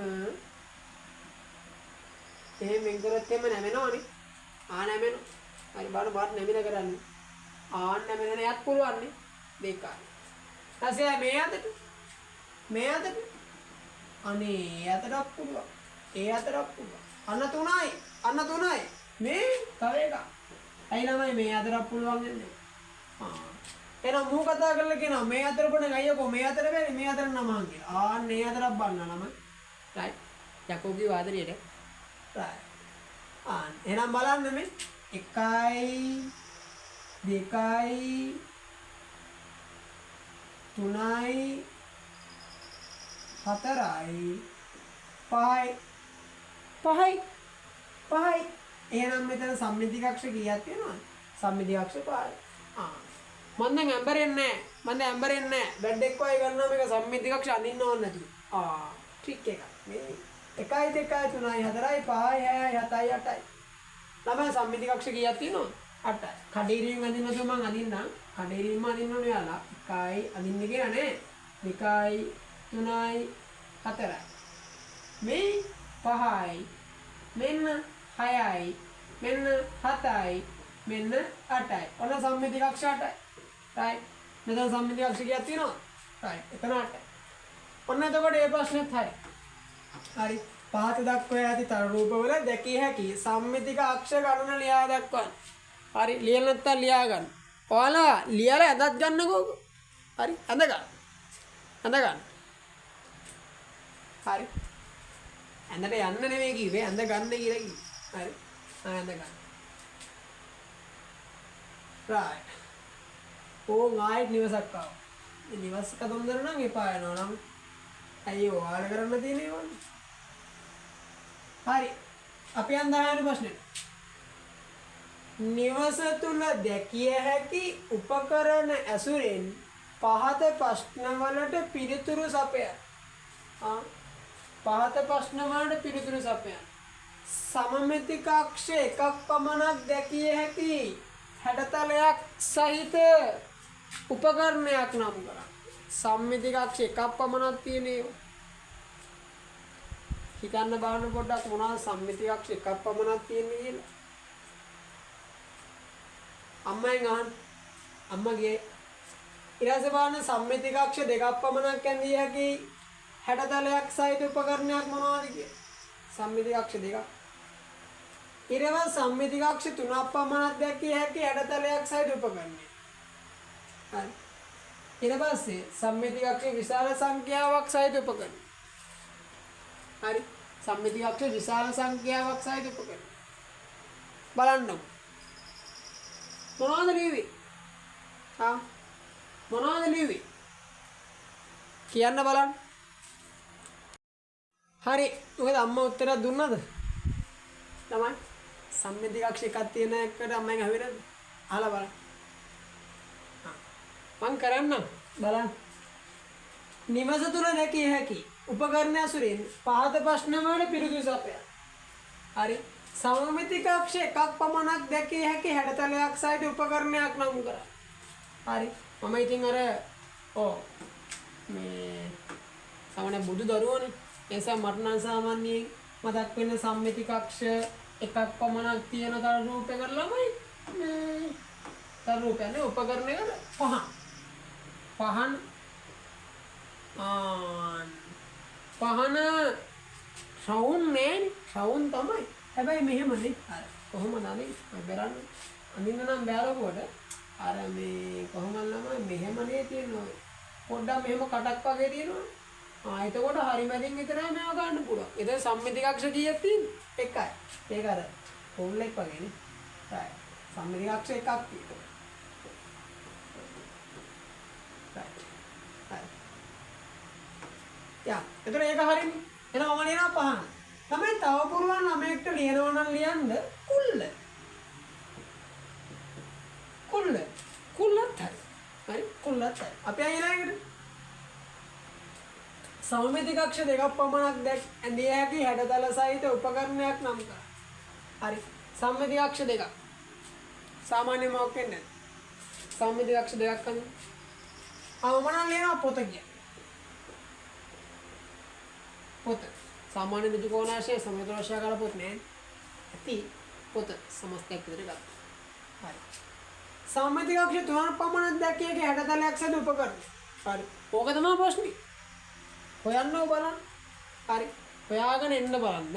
එහෙම වෙන් කරොත් එහෙම නැමෙනවනේ. ආ නැමෙනවා. හරි බලන්න බලන්න නැමිලා කරන්නේ. ආ නැමෙන යත් පුළුවන් නේ. 2යි. ඊපස්සේ මේ අතට මේ අතට අනේ ඒ අතටත් පුළුවන්. ඒ අතටත් පුළුවන්. අන්න 3යි. අන්න 3යි. මේ තව එකක්. ඇයි ළමයි මේ අතරක් පුළුවන් වෙන්නේ? ආ එහෙනම් මූ කතා කරලා කියනවා මේ අතර පොඩ අයියකෝ මේ අතර බැරි මේ අතර නමහන් කියලා. ආන්න මේ අතරක් බන්න ළමයි. රයිට්. යකෝ කිව්ව ආදරියට. රයිට්. ආන්න එහෙනම් බලන්න මේ 1 2 3 4 5 5 5. එහෙනම් මෙතන සම්මිති කක්ෂ කීයක් තියෙනවද? සම්මිති කක්ෂ 5යි. ආ මං දැන් ඇම්බරෙන්නේ නැහැ. මං දැන් ඇම්බරෙන්නේ නැහැ. බෙඩ් එක් වගේ ගන්නවා මේක සම්මිති කක්ෂ අඳින්න ඕන නැතුව. ආ ට්‍රික් එකක්. මේ 1 2 3 4 5 6 7 8යි. ළමයි සම්මිති කක්ෂ කීයක් තියෙනවද? 8යි. කඩේරියෙන් අඳින්න නැතුව මං අඳින්නම්. කඩේරියෙන්ම අඳින්න ඕනේ යාලා. 1යි අඳින්න කියලා නෑ. 2යි 3යි 4යි. මේ 5යි. මෙන්න 6යි. මෙන්න 7යි. මෙන්න 8යි. ඔන්න සම්මිති කක්ෂ 8යි. රයිට්. මෙතන සම්මිති කක්ෂ කීයක් තියෙනවද? රයිට්. එතන 8යි. ඔන්න එතකොට මේ ප්‍රශ්නේත් හරි. හරි. පහත දක්වා ඇති තර රූපවල දැකිය හැකි සම්මිතික අක්ෂ ගණන ලියා දක්වන්න. හරි. ලියලා නැත්තම් ලියා ගන්න. ඔයාලා ලියලා ඇඳත් ගන්නකෝ. හරි. ඇඳ ගන්න. ඇඳ ගන්න. හරි. ඇඳට යන්න නෙමෙයි කිව්වේ ඇඳ ගන්න කියලා කිව්වේ. හරි. ආ ඇඳ ගන්න. රයිට්. ඕන් ආයෙත් නිවසක් ආවා. මේ නිවස් කතන්දර නම් එපා වෙනවා නම්. ඇයි ඔයාලා කරන්න තියෙන ඒවනේ. හරි. අපි යන් 10 වෙනි ප්‍රශ්නෙට. නිවස තුල දැකිය හැකි උපකරණ ඇසුරෙන් පහත ප්‍රශ්නවලට පිළිතුරු සපයන්න. ආ පහත ප්‍රශ්නවලට පිළිතුරු සපයන්න. සමමිතික අක්ෂ එකක් පමණක් දැකිය හැකි හැඩතලයක් සහිත උපකරණයක් නම් කරන්න. සම්මිතික අක්ෂ එකක් පමණක් තියෙන ඒවා. හිතන්න බලන්න පොඩ්ඩක් මොනවද සම්මිතික අක්ෂ එකක් පමණක් තියෙන්නේ කියලා. අම්මෙන් අහන්න. අම්මා ගියේ. ඊට පස්සේ බලන්න සම්මිතික අක්ෂ දෙකක් පමණක් ඇඳිය හැකි හැඩතලයක් සහිත උපකරණයක් මොනවද කියලා. සම්මිතික අක්ෂ දෙකක්. ඊට පස්සේ සම්මිතික අක්ෂ තුනක් පමණක් දැකිය හැකි හැඩතලයක් සහිත උපකරණයක්. හරි. ඊට පස්සේ සම්මිතික අක්ෂ විශාල සංඛ්‍යාවක් සහිත උපකරණ. හරි. සම්මිතික අක්ෂ විශාල සංඛ්‍යාවක් සහිත උපකරණ. බලන්නකො. මොනවද ලිව්වේ? ආ මොනවද ලිව්වේ? කියන්න බලන්න. හරි. මොකද අම්මා උත්තරයක් දුන්නද? ළමයි සම්මිතික අක්ෂ එකක් තියෙන එකට අම්මෙන් අහුවේ නැද්ද? අහලා බලන්න. ආ මං කරන්නම් බලන්න. නිවස තුල දැකිය හැකි උපකරණ ඇසුරින් පහත ප්‍රශ්න වලට පිළිතුරු සපයන්න. හරි. සමමිතික අක්ෂ එකක් පමණක් දැකිය හැකි හැඩතලයක් සහිත උපකරණයක් නම් කරන්න. හරි. මම ඉතින් අර ඔව් මේ සාමාන්‍ය බුදු දරුවෝනේ. ඒ නිසා මට නම් සාමාන්‍යයෙන් මතක් වෙන සම්මිතික අක්ෂ එකක් පමණක් තියෙන තර රූපයකට ළමයි මේ තර රූපයනේ උපකරණයකට පහන්. පහන් ආන් පහන රවුම් නෑනේ. රවුම් තමයි. හැබැයි මෙහෙමනේ. අර කොහොමද අනේ මම බැලන්නේ. අඳින්න නම් බෑ ලොකුවට. අර මේ කොහොමද ළමයි මෙහෙමනේ තියෙනවා. පොඩ්ඩක් මෙහෙම කටක් වගේ තියෙනවා. ආ එතකොට හරි මැදින් විතරයි මේව ගන්න පුළුවන්. එතන සම්මිතික අක්ෂ කීයක් තියෙන්නේ? එකයි. ඒක අර පොල්ලෙක් වගේනේ. රයිට්. සම්මිතික අක්ෂ එකක් තියෙනවා. රයිට්. හරි. යා එතකොට ඒක හරිනේ. එහෙනම් මම ලියනවා පහන. තමයි තව පුළුවන් ළමයෙක්ට ලියනවා නම් ලියන්න කුල්ල. කුල්ල. කුල්ලත් හරි. හරි කුල්ලත් හරි. අපි ආ ඊළඟට සමමිතික අක්ෂ දෙකක් පමණක් දැක් ඇඳිය හැකි හැඩතල සහිත උපකරණයක් නම් කරන්න. හරි. සම්මිතික අක්ෂ දෙකක්. සාමාන්‍ය මොකක් වෙන්නේ නැද්ද? සම්මිතික අක්ෂ දෙකක් අඳින්න. ආ මම නම් ලියනවා පොත කියලා. පොත. සාමාන්‍ය ඍජු කෝණාංශය සමතුලාංශය කාලා පොත් නෑ. ඇති පොත සමස්තයක් විතර ගත්තා. හරි. සම්මිතික අක්ෂ තුනක් පමණ දැකිය හැඩතලයක් සැද උපකරණ. හරි. ඕක තමයි ප්‍රශ්නේ. හොයන්න බලන්න. හරි. හොයාගෙන එන්න බලන්න.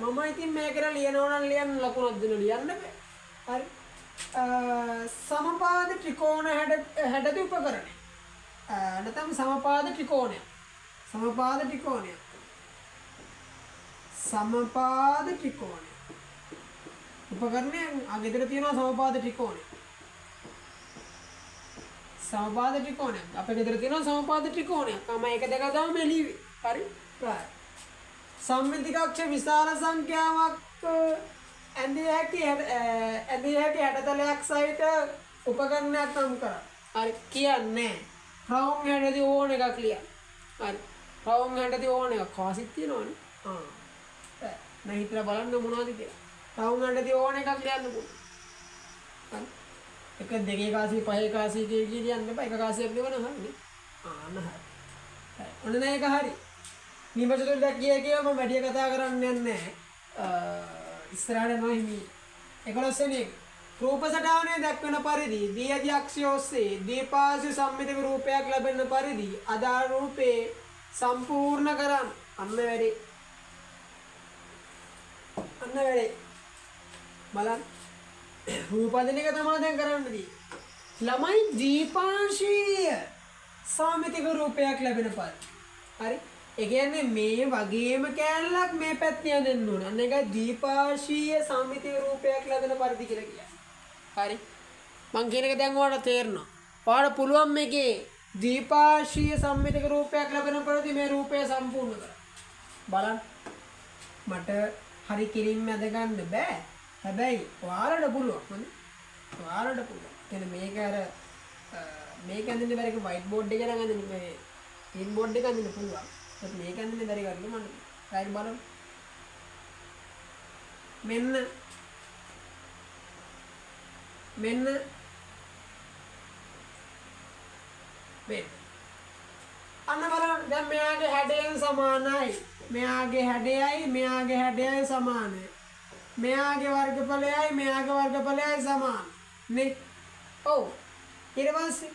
මම ඉතින් මේකට ලියනවා නම් ලියන්න ලකුණක් දෙන්න ලියන්න බෑ. හරි. සමපාද ත්‍රිකෝණ හැඩති උපකරණය. නැත්නම් සමපාද ත්‍රිකෝණය. සමපාද ත්‍රිකෝණය. සමපාද ත්‍රිකෝණය. උපකරණය ගෙදර තියෙනවා සමපාද ත්‍රිකෝණය. සමපාද ත්‍රිකෝණයක්. අපේ ගෙදර තියෙනවා සමපාද ත්‍රිකෝණයක්. මම ඒක දැකලා තමයි මේ ලිව්වේ. හරි. රයිට්. සම්මිතික අක්ෂ විශාල සංඛ්‍යාවක් ඇඳිය හැකි හැඩතලයක් සහිත උපකරණයක් නම් කරන්න. හරි. කියන්නේ රවුම් හැඩති ඕන එකක් ලියන්න. හරි. රවුම් හැඩති ඕන එකක්. කාසිත් තියෙනවනේ. ආ. නෑ හිතලා බලන්න මොනවද කියලා. රවුම් හැඩති ඕන එකක් ලියන්න පුළුවන්. හරි. එක දෙකේ කාසිය පහේ කාසිය කිය කිය ලියන්න එපා. එක කාසියක් ලියවනම් හරිනේ. ආ අන්න හරි. හරි. ඔන්න දැන් ඒක හරි. නිමචතුල් දැක්කිය කියලා මම වැඩි කතා කරන්න යන්නේ නැහැ. ඉස්සරහට යනවා හිමී. 11 වෙනි එක. රූප සටහනේ දක්වන පරිදි දී ඇති අක්ෂය ඔස්සේ දීපාශු සම්මිතික රූපයක් ලැබෙන පරිදි අදාළ රූපේ සම්පූර්ණ කරන්න. අන්න වැඩි. අන්න වැඩි. බලන්න. රූප අදින එක තමයි දැන් කරන්න තියෙන්නේ. ළමයි දීපාංශීය සාමිතික රූපයක් ලැබෙන පරිදි. හරි. ඒ කියන්නේ මේ වගේම කෑල්ලක් මේ පැත්තේ යදෙන්න ඕන. අන්න ඒකයි දීපාංශීය සාමිතික රූපයක් ලැබෙන පරිදි කියලා කියන්නේ. හරි. මං කියන එක දැන් ඔයාලට තේරෙනවා. ඔයාලට පුළුවන් මේකේ දීපාංශීය සම්මිතික රූපයක් ලැබෙන පරිදි මේ රූපය සම්පූර්ණ කරන්න. බලන්න. මට හරි කිරින්ම ඇද ගන්න බෑ. හැබැයි ඔයාලට පුළුවන්. හරි. ඔයාලට පුළුවන්. කියන්නේ මේක අර මේක ඇඳින්න බැරි එක වයිට් බෝඩ් එක නම් ඇඳින්න මේ ටීන් බෝඩ් එක ඇඳින්න පුළුවන්. ඒත් මේක ඇඳින්න බැරි කරලු මට. රයිට් බලමු. මෙන්න මෙන්න මෙන්න අන්න බලන්න දැන් මෙයාගේ හැඩයෙන් සමානයි. මෙයාගේ හැඩයයි මෙයාගේ හැඩයයි සමානයි. මෙයාගේ වර්ගඵලයයි මෙයාගේ වර්ගඵලයයි සමාන නේ. ඔව්. ඊට පස්සේ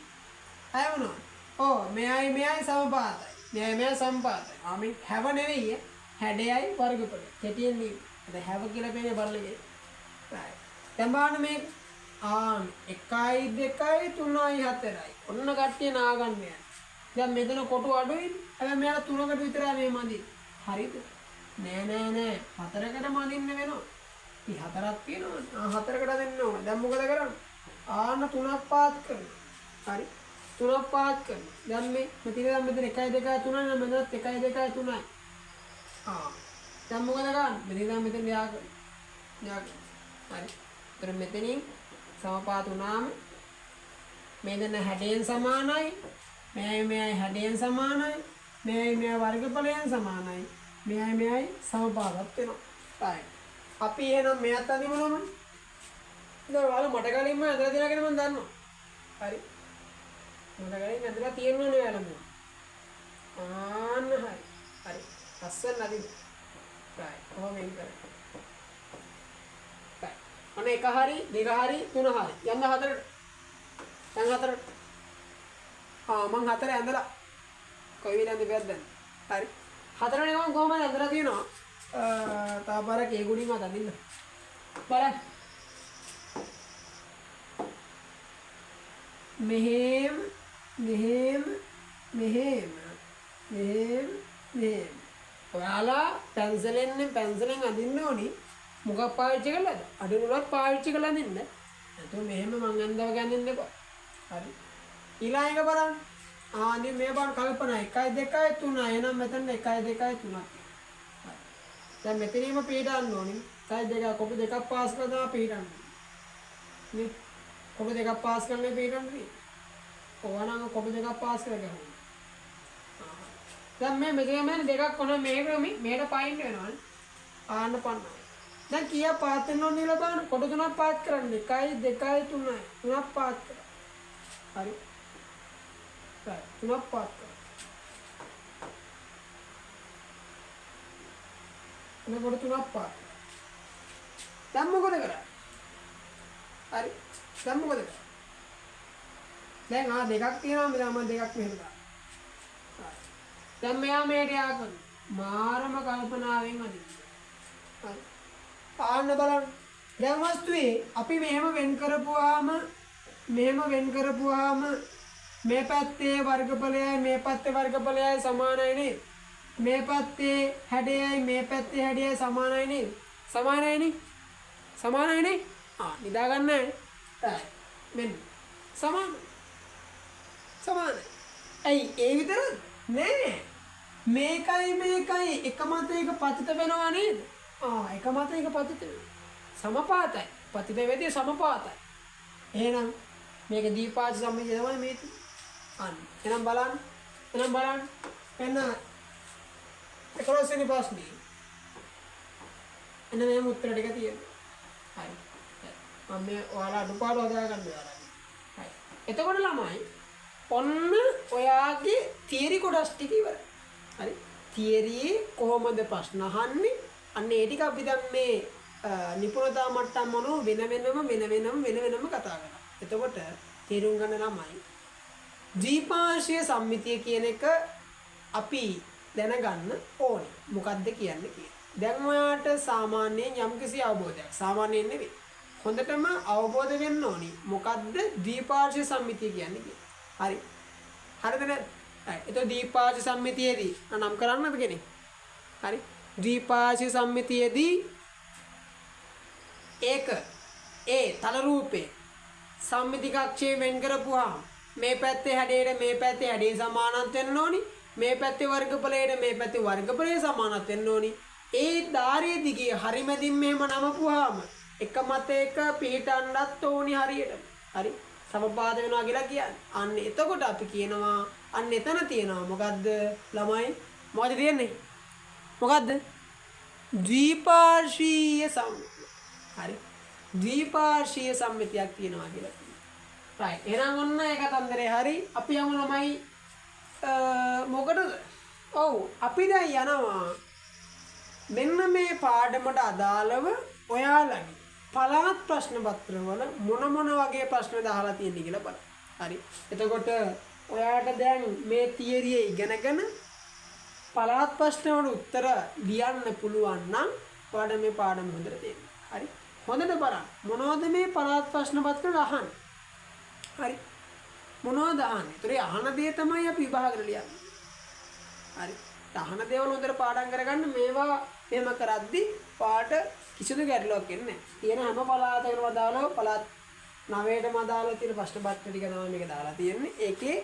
අය මොනවද? ඔව් මෙයයි මෙයයි සමපාතයි. මෙයයි මෙයයි සමපාතයි. ආ මේ හැව නෙවෙයි හැඩයයි වර්ගඵලය. කෙටියෙන් ලියමු. දැන් හැව කියලා පේන්නේ බලන්න එකේ. රයිට්. දැන් බලන්න මේක. ආ 1 2 3 4යි. ඔන්න කට්ටිය නාගන්න යන්නේ. දැන් මෙතන කොටු අඩුයිනේ. හැබැයි මෙයාලා තුනකට විතරයි මේ මඳින්. හරිද? නෑ නෑ නෑ. හතරකට මඳින්න වෙනවා. ඉතින් හතරක් තියෙනවනේ. ආ හතරකට දෙන්න ඕන. දැන් මොකද කරන්නේ? ආන්න තුනක් පාත් කරනවා. හරි. තුනක් පාත් කරනවා. දැන් මේ මෙතන දැන් මෙතන 1 2 3 නම් මෙතනත් 1 2 3යි. ආ දැන් මොකද කරන්නේ? මෙතන දැන් මෙතන යා කරනවා. යා කරනවා. හරි. ඒතර මෙතනින් සමපාත වුණාම මේ දෙන්න හැඩයෙන් සමානයි. මෙයයි මෙයයි හැඩයෙන් සමානයි. මෙයයි මෙය වර්ගඵලයෙන් සමානයි. මෙයයි මෙයයි සමපාතත් වෙනවා. රයිට්. අපි එහෙනම් මෙයත් අඳිමු නමනේ. දැන් ඔයාලා මට කලින්ම ඇඳලා තියෙනවා කියලා මම දන්නවා. හරි. මට කලින් ඇඳලා තියෙනවනේ ඔයාලා මේ. ආන්න හරි. හරි. ලස්සන අඳින්න. රයිට්. කොහොම වෙන් කරන්නේ? රයිට්. ඔන්න එක හරි, දෙක හරි, තුන හරි. යන්න හතරට. දැන් හතරට. ආ මං හතර ඇඳලා. කොයි වෙලාවෙන්ද බැද්ද දැන්. හරි. හතරවෙනි එක මං කොහොමද ඇඳලා තියෙනවා? තව පාරක් ඒ ගුණින්වත් අඳින්න. බලන්න. මෙහෙම මෙහෙම මෙහෙම මෙහෙම මෙහෙම. ඔයාලා පැන්සලෙන් අඳින්න ඕනි. මොකක් පාවිච්චි කළාද? අඩු නුලක් පාවිච්චි කරලා අඳින්න. නැතුව මෙහෙම මං ඇඳව ගන්න එපා. හරි. ඊළඟ එක බලන්න. ආ ඉතින් මේ බලන්න කල්පනා 1 2 3. එහෙනම් මෙතන 1 2 3ක්. හරි. දැන් මෙතනීම පිටන්න ඕනි. 1 2 කොපු දෙකක් පාස් කරලා තමයි පිටන්න. නේ? කොපු දෙකක් පාස් කරලා පිටන්න නේ. ඕවා නම් කොපු දෙකක් පාස් කරලා ගහන්න. දැන් මේ මෙතන මෙන්න දෙකක් ඔන්න මේක මේ මෙහෙට පයින්න වෙනවනේ. ආන්න පන්නවා. දැන් කීයක් පාත් වෙන්න ඕනේ කියලා බලන්න. කොටු තුනක් පාත් කරන්න. 1 2 3යි. තුනක් පාත් කරා. හරි. රයිට්. තුනක් පාත් කරා. එන කොටු තුනක් පාත් කරා. දැන් මොකද කරන්නේ? හරි. දැන් මොකද කරන්නේ? දැන් ආ දෙකක් තියෙනවා මෙතන මම දෙකක් මෙහෙම දානවා. හරි. දැන් මෙයා මේට යා කරනවා. මාරම කල්පනාවෙන් අදින්න. හරි. ආන්න බලන්න. දැන් වස්තුවේ අපි මෙහෙම වෙන් කරපුවාම මේ පැත්තේ වර්ගඵලයයි මේ පැත්තේ වර්ගඵලයයි සමානයි නේද? මේ පැත්තේ හැඩයයි මේ පැත්තේ හැඩයයි සමානයි නේද? සමානයි නේ? සමානයි නේ? ආ නිදා ගන්න නෑ. මෙන්න සමානයි. සමානයි. ඇයි ඒ විතරද? නෑ. මේකයි මේකයි එක මතයක පතිත වෙනවා නේද? ආ එක මතයක පතිත වෙනවා. සමපාතයි. පතිත වෙදී සමපාතයි. එහෙනම් මේක දීපාච සම්මිතිය තමයි මේ තියෙන්නේ. අන්න. එහෙනම් බලන්න. එහෙනම් බලන්න. එන්න 11 වෙනි ප්‍රශ්නේ. එන්න මේ උත්තර ටික තියෙනවා. හරි. මම මේ ඔයාලා අඩුපාඩු හදාගන්න ඔයාලගේ. හරි. එතකොට ළමයි ඔන්න ඔයාගේ තියරි කොටස් ටික ඉවරයි. හරි. තියරියේ කොහොමද ප්‍රශ්න අහන්නේ? අන්න ඒ ටික අපි දැන් මේ නිපුණතා මට්ටම් අනුව වෙන වෙනම කතා කරා. එතකොට තේරුම් ගන්න ළමයි ද්විපාර්ශ්වීය සම්මිතිය කියන එක අපි දැනගන්න ඕනේ. මොකද්ද කියන්නේ කියලා. දැන් ඔයාට සාමාන්‍යයෙන් යම්කිසි අවබෝධයක්, සාමාන්‍යයෙන් නෙවෙයි, හොඳටම අවබෝධ වෙන්න ඕනි මොකද්ද ද්විපාර්ශ්වීය සම්මිතිය කියන්නේ කියලා. හරි. හරිද නැද්ද? හරි. එතකොට ද්විපාර්ශ්ව සම්මිතියේදී නම් කරන්නද කෙනෙක්? හරි. ද්විපාර්ශ්ව සම්මිතියේදී ඒක ඒ තල රූපේ සම්මිති කක්ෂයේ වෙන් කරපුවාම මේ පැත්තේ හැඩයට මේ පැත්තේ හැඩය සමානත් වෙන්න ඕනි. මේ පැත්තේ වර්ගඵලයට මේ පැත්තේ වර්ගඵලය සමානත් වෙන්න ඕනි. ඒ ධාරයේ දිගේ හරි මැදින් මෙහෙම නමපුවාම එක මතයක පිහිටන්නත් ඕනි හරියටම. හරි. සමපාත වෙනවා කියලා කියන්නේ. අන්න එතකොට අපි කියනවා අන්න එතන තියෙනවා මොකද්ද ළමයි? මොකද්ද තියෙන්නේ? මොකද්ද? ද්විපාර්ශ්වීය සම්මිතිය. හරි. ද්විපාර්ශ්වීය සම්මිතියක් තියෙනවා කියලා කියනවා. රයිට්. එහෙනම් ඔන්න ඒ කතන්දරේ හරි. අපි යමු ළමයි මොකටද? ඔව් අපි දැන් යනවා මෙන්න මේ පාඩමට අදාළව ඔයාලගේ පළාත් ප්‍රශ්න පත්‍රවල මොන මොන වගේ ප්‍රශ්නද අහලා තියෙන්නේ කියලා බලන්න. හරි. එතකොට ඔයාට දැන් මේ තියරිය ඉගෙනගෙන පළාත් ප්‍රශ්න වල උත්තර ලියන්න පුළුවන් නම් ඔයාට මේ පාඩම හොඳට තේරෙනවා. හරි. හොඳට බලන්න. මොනවද මේ පළාත් ප්‍රශ්න පත්‍රවල අහන්නේ? හරි. මොනවද අහන්නේ? ඒතර ඒ අහන දේ තමයි අපි විභාගෙට ලියන්නේ. හරි. අහන දේවල් හොඳට පාඩම් කරගන්න. මේවා මෙහෙම කරද්දි පාට කිසිදු ගැටලුවක් එන්නේ නැහැ. තියෙන හැම පළාතකටම අදාළව පළාත් 9ටම අදාළව තියෙන ප්‍රශ්න පත්‍ර ටික තමයි මේක දාලා තියෙන්නේ. ඒකේ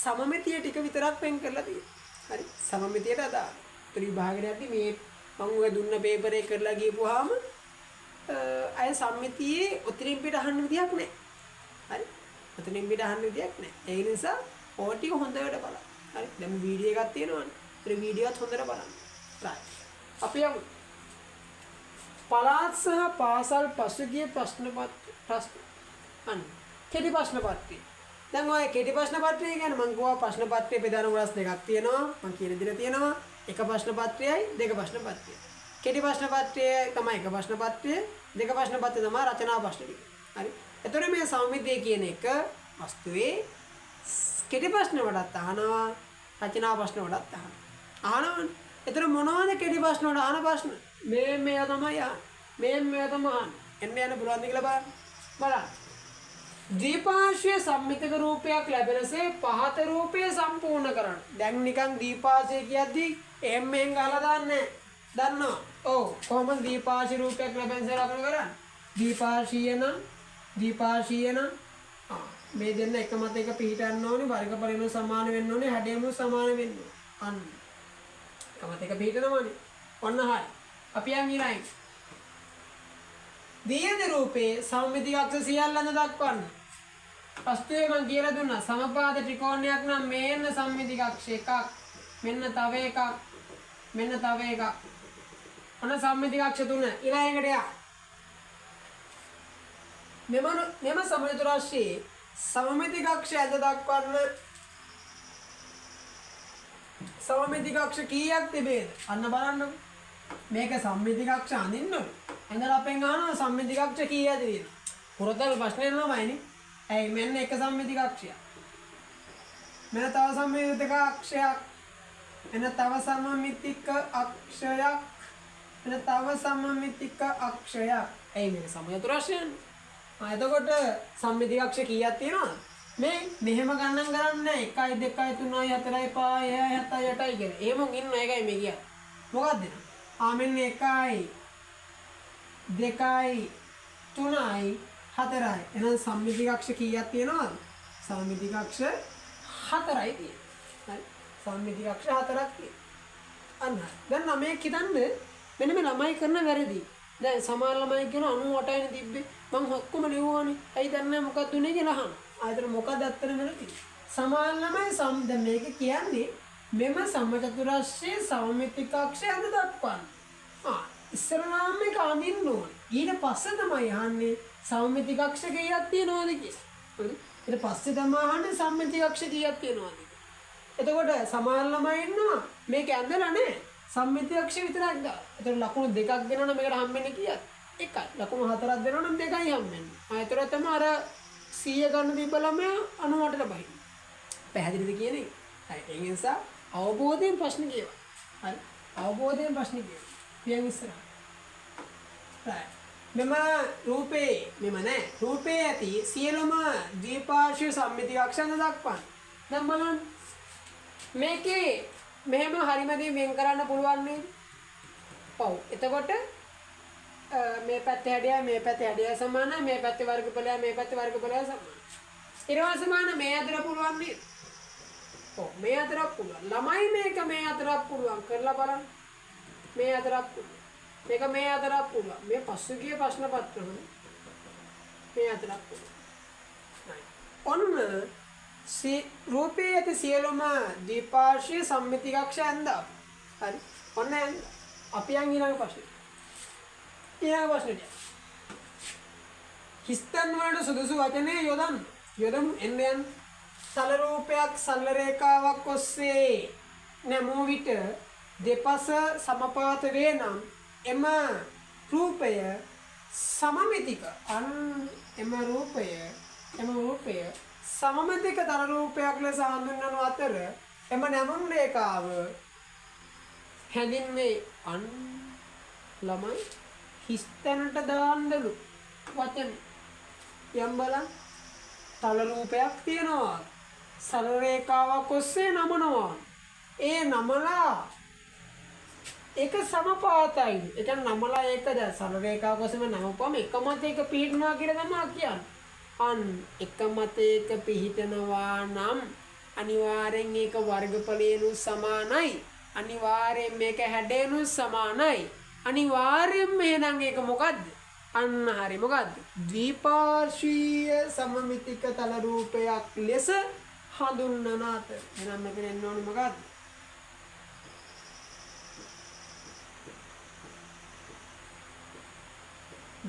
සමමිතිය ටික විතරක් වෙන් කරලා තියෙන්නේ. හරි. සමමිතියට අදාළ. ඒතර විභාගෙට යද්දි මේ මම ඔය දුන්න පේපර් එක කරලා ගියපුවාම අය සම්මිතියේ ඔතනින් පිට අහන්න විදියක් නැහැ. හරි. ඔතනින් පිට අහන්න විදියක් නැහැ. ඒ නිසා ඕ ටික හොඳට බලන්න. හරි. දැන් වීඩියෝ එකක් තියෙනවනේ. ඒතර වීඩියෝත් හොඳට බලන්න. රයිට්. අපි යමු. පළාත් සහ පාසල් පසුගිය ප්‍රශ්න පත්‍ර අන්න කෙටි ප්‍රශ්න පත්‍රය. දැන් ඔය කෙටි ප්‍රශ්න පත්‍රය කියන්නේ මං කිව්වා ප්‍රශ්න පත්‍රයේ ප්‍රධාන කොටස් දෙකක් තියෙනවා. මං කියන විදිහට තියෙනවා. එක ප්‍රශ්න පත්‍රයයි දෙක ප්‍රශ්න පත්‍රයයි. කෙටි ප්‍රශ්න පත්‍රය තමයි එක ප්‍රශ්න පත්‍රය, දෙක ප්‍රශ්න පත්‍රය තමයි රචනා ප්‍රශ්න ටික. හරි. එතකොට මේ සමමිතිය කියන එක වස්තුවේ කෙටි ප්‍රශ්න වලටත් අහනවා, රචනා ප්‍රශ්න වලටත් අහනවා. අහනවනේ. එතකොට මොනවද කෙටි ප්‍රශ්න වලට අහන ප්‍රශ්න? මේ මේවා තමයි අහන්නේ. මේ මේවා තමයි අහන්නේ. එන්න යන්න පුළුවන්ද කියලා බලන්න. බලන්න. ද්විපාර්ශ්වීය සම්මිතක රූපයක් ලැබෙනසේ පහත රූපය සම්පූර්ණ කරන්න. දැන් නිකන් ද්විපාර්ශ්වය කියද්දි එහෙම මෙහෙන් ගහලා දාන්නේ නැහැ. දන්නවා. ඔව් කොහොමද ද්විපාර්ශ්ව රූපයක් ලැබෙනසේ ලකුණු කරන්නේ? ද්විපාර්ශ්වීය නම් ද්විපාර්ශ්වීය නම් මේ දෙන්න එක මත එක පිහිටන්න ඕනේ, වර්ගඵලෙම සමාන වෙන්න ඕනේ, හැඩයම සමාන වෙන්න ඕනේ. අන්න එක මත එක පිහිටනවනේ. ඔන්න හරි. අපි යන් ඊළඟ. දීයද රූපේ සමමිති අක්ෂ සියල්ලම දක්වන්න. වස්තුවේ මං කියලා දුන්නා සමපාද ත්‍රිකෝණයක් නම් මේන්න සම්මිති කක්ෂ එකක්, මෙන්න තව එකක්, මෙන්න තව එකක්. ඔන්න සම්මිති කක්ෂ තුන. ඊළඟට යා. මෙම සමචතුරස්‍රයේ සමමිති කක්ෂ ඇද දක්වන්න. සමමිති කක්ෂ කීයක් තිබේද? අන්න බලන්නකෝ. මේක සම්මිති කක්ෂ අඳින්න ඕනේ. ඇඳලා අපෙන් අහනවා සම්මිති කක්ෂ කීයද කියලා. හොරතල් ප්‍රශ්නේ ළමයිනේ. ඇයි මෙන්න එක සම්මිති කක්ෂයක්. මෙන්න තව සම්මිතික අක්ෂයක්. මෙන්න තව සමමිතික අක්ෂයක්. මෙන්න තව සමමිතික අක්ෂයක්. ඇයි මේක සමචතුරස්‍රයනේ. ආ එතකොට සම්මිතික අක්ෂ කීයක් තියෙනවද? මේ මෙහෙම ගණන් කරන්නේ 1 2 3 4 5 6 7 8 කියලා. එහෙම උන් ඉන්න එකයි මේ කියන්නේ. මොකද්ද? ආ මෙන්න 1 2 3 4. එහෙනම් සම්මිතික අක්ෂ කීයක් තියෙනවද? සම්මිතික අක්ෂ 4යි තියෙන්නේ. හරි. සම්මිතික අක්ෂ 4ක් තියෙනවා. අන්න හරි. දැන් ළමයෙක් හිතන්න මෙන්න මේ ළමයි කරන වැරදි. දැන් සමහර ළමයි කියන 98යිනේ තිබ්බේ. මං ඔක්කොම ලිව්වනේ. ඇයි දන්නේ නැහැ මොකක්ද උනේ කියලා අහනවා. ආයතන මොකක්ද ඇත්තටම වැරදි? සමහර ළමයි දැන් මේක කියන්නේ මෙම සමචතුරස්‍රයේ සමමිතික අක්ෂය අඳ දක්වන්න. ආ ඉස්සරලාම මේක අඳින්න ඕනේ. ඊට පස්සේ තමයි අහන්නේ සමමිතික අක්ෂ කීයක් තියෙනවද කියලා. හරි. ඊට පස්සේ තමයි අහන්නේ සම්මිතික අක්ෂ කීයක් තියෙනවද කියලා. එතකොට සමහර ළමයි ඉන්නවා මේක ඇඳලා නැහැ. සම්මිති අක්ෂ විතරක් දාලා. එතකොට ලකුණු දෙකක් දෙනවා නම් මේකට හම්බෙන්නේ කීයක්? 1යි. ලකුණු හතරක් දෙනවා නම් දෙකයි හම්බෙන්නේ. ආ එතකොට තමයි අර 100 ගන්න තිබ්බ ළමයා 98ට බහින්නේ. පැහැදිලිද කියන එක? හරි. ඒ නිසා අවබෝධයෙන් ප්‍රශ්න කියවන්න. හරි. අවබෝධයෙන් ප්‍රශ්න කියවන්න. පියන් ඉස්සරහට. රයිට්. මෙම රූපේ මෙම නෑ රූපේ ඇති සියලුම ද්විපාර්ශ්ව සම්මිතික අක්ෂ දක්වන්න. දැන් බලන්න මේකේ මෙහෙම හරිම දේ වෙන් කරන්න පුළුවන් නේද? ඔව්. එතකොට මේ පැත්තේ හැඩයයි මේ පැත්තේ හැඩයයි සමානයි, මේ පැත්තේ වර්ගඵලයයි මේ පැත්තේ වර්ගඵලයයි සමානයි. ඊට පස්සේ සමාන මේ අතර පුළුවන් නේද? ඔව් මේ අතරක් පුළුවන්. ළමයි මේක මේ අතරක් පුළුවන් කරලා බලන්න. මේ අතරක් පුළුවන්. මේක මේ අතරක් පුළුවන්. මේ පසුගිය ප්‍රශ්න පත්‍රවල මේ අතරක් පුළුවන්. ඔන්න රූපයේ ඇති සියලුම ද්විපාර්ශ්වීය සම්මිතික අක්ෂ ඇඳා අපි. හරි. ඔන්න ඇඳා. අපි යන් ඊළඟ ප්‍රශ්නෙට. ඊළඟ ප්‍රශ්නෙට. හිස්තන් වලට සුදුසු වචනේ යොදන්න. යොදමු එන්න යන්න. තල රූපයක් සරල රේඛාවක් ඔස්සේ නැමූ විට දෙපස සමපාත වේ නම් එම රූපය සමමිතික අන් එම රූපය සමමිතික තල රූපයක් ලෙස හඳුන්වනු අතර එම නැමුම් රේඛාව හැඳින්වේ. අන් ළමයි හිස්තැනට දාන්නලු වචන. යම් බලන්න තල රූපයක් තියෙනවා. සරල රේඛාවක් ඔස්සේ නමනවා. ඒ නමලා ඒක සමපාතයි. ඒ කියන්නේ නමලා ඒක දැන් සරල රේඛාවක් ඔස්සේම නමපුවම එක මතයක පිහිටනවා කියලා තමයි කියන්නේ. අන් එක මතයක පිහිටනවා නම් අනිවාර්යෙන් ඒක වර්ගඵලයෙන්ු සමානයි. අනිවාර්යෙන් මේක හැඩයෙන්ු සමානයි. අනිවාර්යෙන්ම එහෙනම් ඒක මොකද්ද? අන්න හරි මොකද්ද? ද්විපාර්ශ්වීය සමමිතික තල රූපයක් ලෙස හඳුන්වන අතර. එහෙනම් මෙතන එන්න ඕනේ මොකද්ද?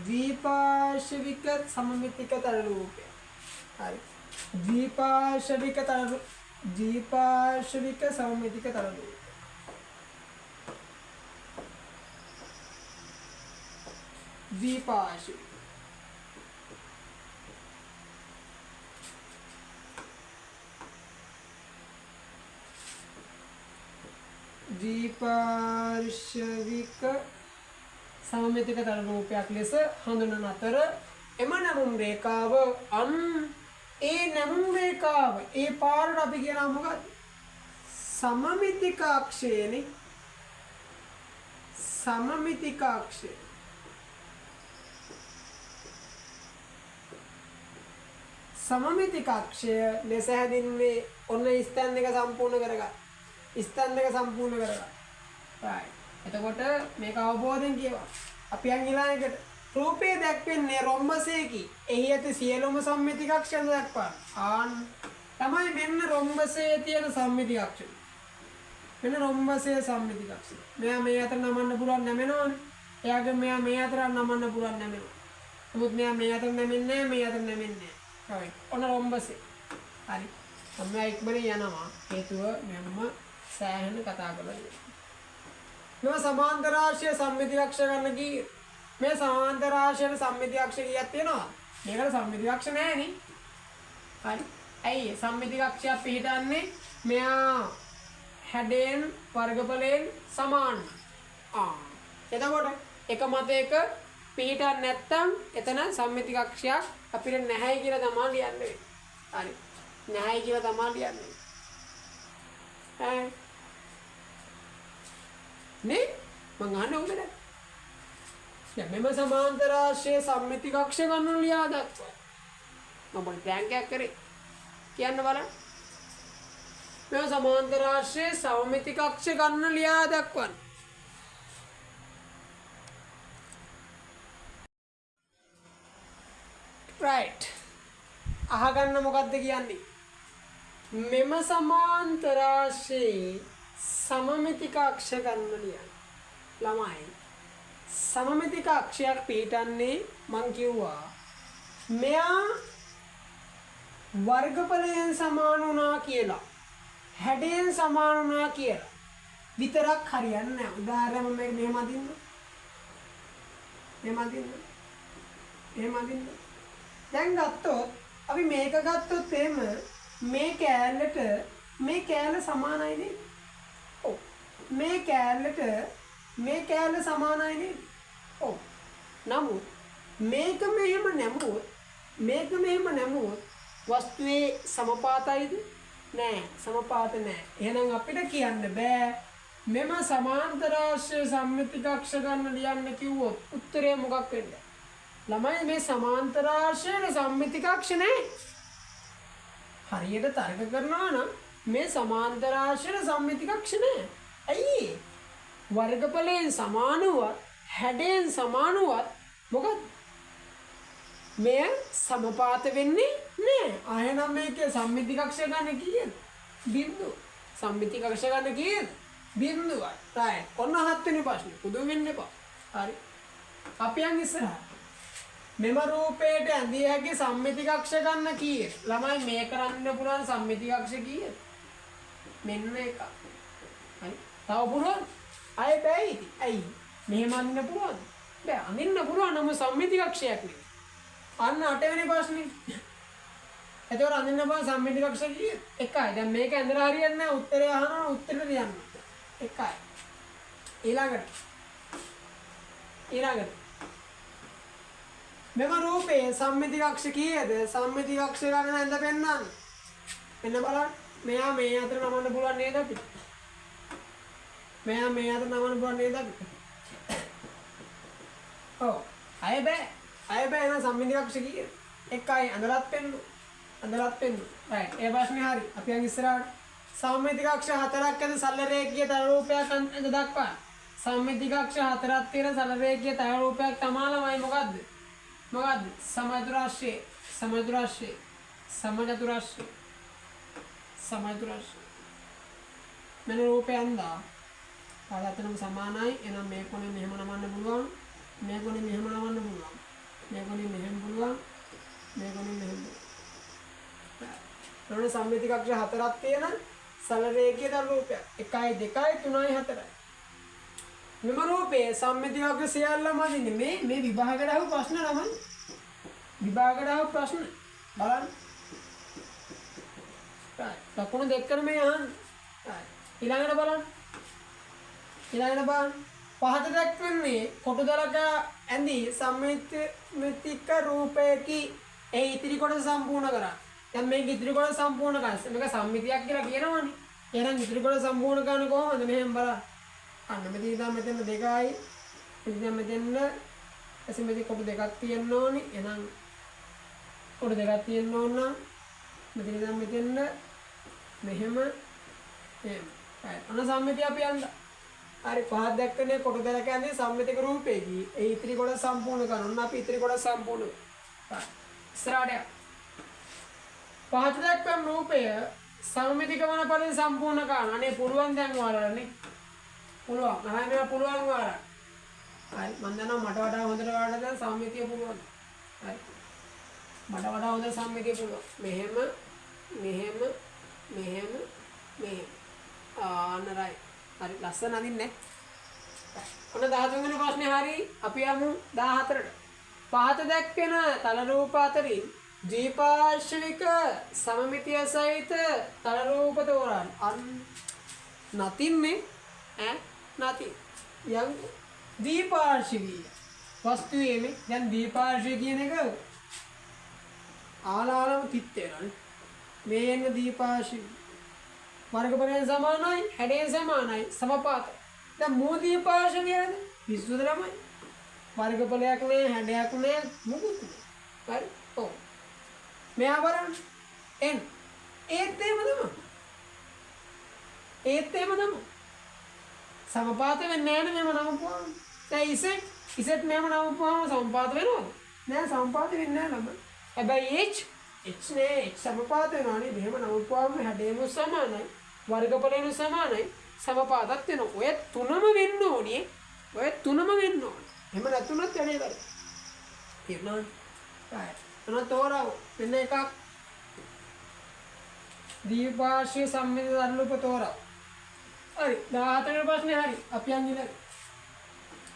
ද්විපාර්ශ්වික සමමිතික තල රූපය. හරි. ද්විපාර්ශ්වික සමමිතික තල රූපය. ද්විපාර්ශ්වික ද්විපාර්ශ්වික සමමිතික තල රූපයක් ලෙස හඳුන්වන අතර එම නැමුම් රේඛාව අන් ඒ නැමුම් රේඛාව ඒ පාරට අපි කියනවා මොකද්ද? සමමිතික අක්ෂයනේ. සමමිතික අක්ෂය. සමමිතික අක්ෂය ලෙස හැඳින්වේ. ඔන්න ස්ථාන දෙක සම්පූර්ණ කරගන්න. ස්ථාන දෙක සම්පූර්ණ කරගන්න. රයිට්. එතකොට මේක අවබෝධයෙන් කියවා. අපි යන් ඊළඟට රූපයේ දැක්වෙන්නේ රොම්බසයකි. එහි ඇති සියලුම සම්මිතික අක්ෂයන් දක්වන්න. ආන් තමයි මෙන්න රොම්බසයේ තියෙන සම්මිතික අක්ෂය. මෙන්න රොම්බසයේ සම්මිතික අක්ෂය. මෙයා මේ අතර නමන්න පුළුවන් නැමෙනවනේ. එයාගේ මෙයා මේ අතර නමන්න පුළුවන් නැමෙනවා. නමුත් මෙයා මේ අතර නැමෙන්නේ නැහැ, මේ අතර නැමෙන්නේ නැහැ. රයිට්. ඔන්න රොම්බසේ. හරි. මම ඉක්මනින් යනවා. හේතුව මම සෑහෙන කතා කරලා තියෙනවා. මෙම සමාන්තරාශ්‍රය සම්මිති අක්ෂ ගන්න කී මේ සමාන්තරාශ්‍රයට සම්මිති අක්ෂ කීයක් තියෙනවද? මේකට සම්මිති අක්ෂ නෑ නේ. හරි. ඇයි සම්මිති අක්ෂයක් පිහිටන්නේ මෙයා හැඩයෙන් වර්ගඵලයෙන් සමාන. ආ. එතකොට එක මතයක පිහිටන්නේ නැත්තම් එතන සම්මිති අක්ෂයක් අපිට නැහැයි කියලා තමයි ලියන්න වෙන්නේ. හරි. නැහැයි කියලා තමයි ලියන්න වෙන්නේ. ඈ නේ මං අහන්නේ ඔබට. දැන් මෙම සමාන්තරාශ්‍රයේ සම්මිති කක්ෂ ගණන ලියා දක්වන්න. මම පොඩි ප්ලෑන් එකක් කරේ. කියන්න බලන්න. මෙම සමාන්තරාශ්‍රයේ සමමිති කක්ෂ ගණන ලියා දක්වන්න. රයිට්. අහගන්න මොකද්ද කියන්නේ? මෙම සමාන්තරාශ්‍රයේ සමමිති කක්ෂ ගණන ලියන්න. ළමයි සමමිති කක්ෂයක් පිහිටන්නේ මං කිව්වා මෙයා වර්ගඵලයෙන් සමාන වුණා කියලා හැඩයෙන් සමාන වුණා කියලා විතරක් හරියන්නේ නැහැ. උදාහරණයක් මම මේක මෙහෙම අදින්න. මෙහෙම අදින්න. මෙහෙම අදින්න. දැන් ගත්තොත් අපි මේක ගත්තොත් එහෙම මේ කෑල්ලට මේ කෑල්ල සමානයි නේද? ඔව්. මේ කෑල්ලට මේ කෑල්ල සමානයි නේද? ඔව්. නමුත් මේක මෙහෙම නැමුවොත් මේක මෙහෙම නැමුවොත් වස්තුවේ සමපාතයිද? නෑ, සමපාත නෑ. එහෙනම් අපිට කියන්න බෑ මෙම සමාන්තරාශ්‍රය සම්මිති කක්ෂ ගන්න ලියන්න කිව්වොත් උත්තරය මොකක් වෙන්නද? ළමයි මේ සමාන්තරාශ්‍රයේ සම්මිති කක්ෂ නෑ. හරියට තර්ක කරනවා නම් මේ සමාන්තරාශ්‍රයේ සම්මිති කක්ෂ නෑ. ඇයි? වර්ගඵලයෙන් සමාන වුවත් හැඩයෙන් සමාන වුවත් මොකක්ද? මෙය සමපාත වෙන්නේ නෑ. ආයෙනම් මේකේ සම්මිති කක්ෂ ගන්න කීයද? බිංදුව. සම්මිති කක්ෂ ගන්න කීයද? බිංදුවයි. රයිට්. ඔන්න හත්වෙනි ප්‍රශ්නේ. පුදුම වෙන්න එපා. හරි. අපි යන් ඉස්සරහට. මෙම රූපයට ඇඳිය හැකි සම්මිති කක්ෂ ගන්න කීයද? ළමයි මේ කරන්න පුළුවන් සම්මිති කක්ෂ කීයද? මෙන්න එකක්. හරි. තව පුළුවන්? අය බෑ ඉතින්. ඇයි? මෙහෙම අඳින්න පුළුවන්ද? බෑ. අඳින්න පුළුවන් නමුත් සම්මිති කක්ෂයක් නෙවෙයි. අන්න අටවෙනි ප්‍රශ්නේ. එතකොට අඳින්න පුළුවන් සම්මිති කක්ෂ කීයද? එකයි. දැන් මේක ඇඳලා හරියන්නේ නැහැ. උත්තරය අහනවා උත්තරේ ලියන්න. එකයි. ඊළඟට. ඊළඟට. මෙම රූපයේ සම්මිති කක්ෂ කීයද? සම්මිති කක්ෂ ගණන ඇඳ පෙන්නන්න. මෙන්න බලන්න. මෙයා මේ අතර නමන්න පුළුවන් නේද අපිට? මෙයා මේ අතර නමන්න පුළුවන් නේද අපිට? ඔව්. අය බෑ. අය බෑ එහෙනම් සම්මිති කක්ෂ කීයද? එකයි. ඇඳලත් පෙන්නු. ඇඳලත් පෙන්නු. රයිට්. ඒ ප්‍රශ්නේ හරි. අපි යන් ඉස්සරහට. සම්මිති කක්ෂ හතරක් ඇද සරල රේඛීය තල රූපයක් ඇඳ දක්වන්න. සම්මිති කක්ෂ හතරක් තියෙන සරල රේඛීය තල රූපයක් තමා ළමයි මොකද්ද? මොකද්ද? සමචතුරාශ්‍රය. සමචතුරාශ්‍රය. සමචතුරාශ්‍රය. සමචතුරාශ්‍රය. මෙන්න රූපය ඇඳා. පාද අතරම සමානයි. එහෙනම් මේ කොනේ මෙහෙම නමන්න පුළුවන්. මේ කොනේ මෙහෙම නමන්න පුළුවන්. මේ කොනේ මෙහෙම පුළුවන්. මේ කොනේ මෙහෙම පුළුවන්. එතකොට සම්මිති කක්ෂ හතරක් තියෙන සරල රේඛීය තල රූපයක්. 1 2 3 4. මෙම රූපයේ සම්මිති කක්ෂ සියල්ලම අඳින්නේ මේ මේ විභාගයට ආව ප්‍රශ්න ළමයි. විභාගයට ආව ප්‍රශ්න බලන්න. රයිට්. ලකුණු දෙකම මේ අහන්නේ. රයිට්. ඊළඟට බලන්න. ඊළඟට බලන්න. පහත දක්වන්නේ කොටු දලක ඇඳි සම්මිතික රූපයකි. ඒ ඉතිරි කොටස සම්පූර්ණ කරා. දැන් මේක ඉතිරි කොටස සම්පූර්ණ කරා. මේක සම්මිතියක් කියලා කියනවනේ. එහෙනම් ඉතිරි කොටස සම්පූර්ණ කරන්නේ කොහොමද? මෙහෙම බලන්න. අන්න මෙතන ඉඳන් මෙතන දෙකයි. ඉතින් මෙතන ඇසිමෙට්‍රික් කොටු දෙකක් තියෙන්න ඕනි. එහෙනම් කොටු දෙකක් තියෙන්න ඕන නම් මෙතන ඉඳන් මෙතෙන් මෙහෙම එහෙම. රයිට්. ඔන්න සම්මිතිය අපි යන්න. හරි පහත් දැක්කනේ කොටු දෙකක් යන්නේ සම්මිතික රූපයකි. ඒ ඉතිරි කොටස සම්පූර්ණ කරන්න. ඔන්න අපි ඉතිරි කොටස සම්පූර්ණ කරා. ඉස්සරහට යන්න. පහත දක්වන රූපය සමමිතික වන පරිදි සම්පූර්ණ කරන්න. අනේ පුළුවන් දැන් ඔයාලට නේ. පුළුවන්. නෑ මේවා පුළුවන් ඔයාලට. හරි මං දන්නවා මට වඩා හොඳට ඔයාලට දැන් සම්මිතිය පුළුවන්. හරි. මට වඩා හොඳ සම්මිතිය පුළුවන්. මෙහෙම මෙහෙම මෙහෙම මෙහෙම. ආන්න රයිට්. හරි ලස්සන අඳින්නේ. ඔන්න 13 වෙනි ප්‍රශ්නේ හරි. අපි යමු 14ට. පහත දැක්වෙන තල රූප අතරින් ද්විපාර්ශ්වික සමමිතිය සහිත තල රූප තෝරන්න. අන් නැතින්නේ ඈ නැති. යම් ද්විපාර්ශ්වීය වස්තුවේ මේ දැන් ද්විපාර්ශ්වීය කියන එක ආලාලම තිත් වෙනවානේ. මේ එන්න ද්විපාර්ශ්වීය වර්ගඵලයෙන් සමානයි, හැඩයෙන් සමානයි, සමපාත. දැන් මෝ ද්විපාර්ශ්වීය නේද? පිස්සුද ළමයි? වර්ගඵලයක් නෑ, හැඩයක් නෑ, මොකුත් නෑ. හරි? ඔව්. මෙයා බලන්න. එන් ඒත් එහෙම තමයි. ඒත් එහෙම තමයි. සමපාත වෙන්නේ නෑනේ මෙහෙම නමපුවාම. දැන් ඉසෙට් මෙහෙම නමපුවාම සමපාත වෙනවද? නෑ, සමපාත වෙන්නේ නෑ ළමයි. හැබැයි h h නෑ, h සමපාත වෙනවනේ. මෙහෙම නමපුවාම හැඩයම සමානයි, වර්ගඵලයම සමානයි, සමපාතත් වෙනවා. ඔය තුනම වෙන්න ඕනේ. ඔය තුනම වෙන්න ඕනේ. එහෙම නැතුනොත් වැඩේ වැරදි. තේරුණාද? රයිට්. ඔන්න තෝරාව. මෙන්න එකක්. ද්විපාර්ශ්වීය සම්මිත තල රූප තෝරාව. හරි. 14 වෙනි ප්‍රශ්නේ හරි. අපි යන් ඊළඟ.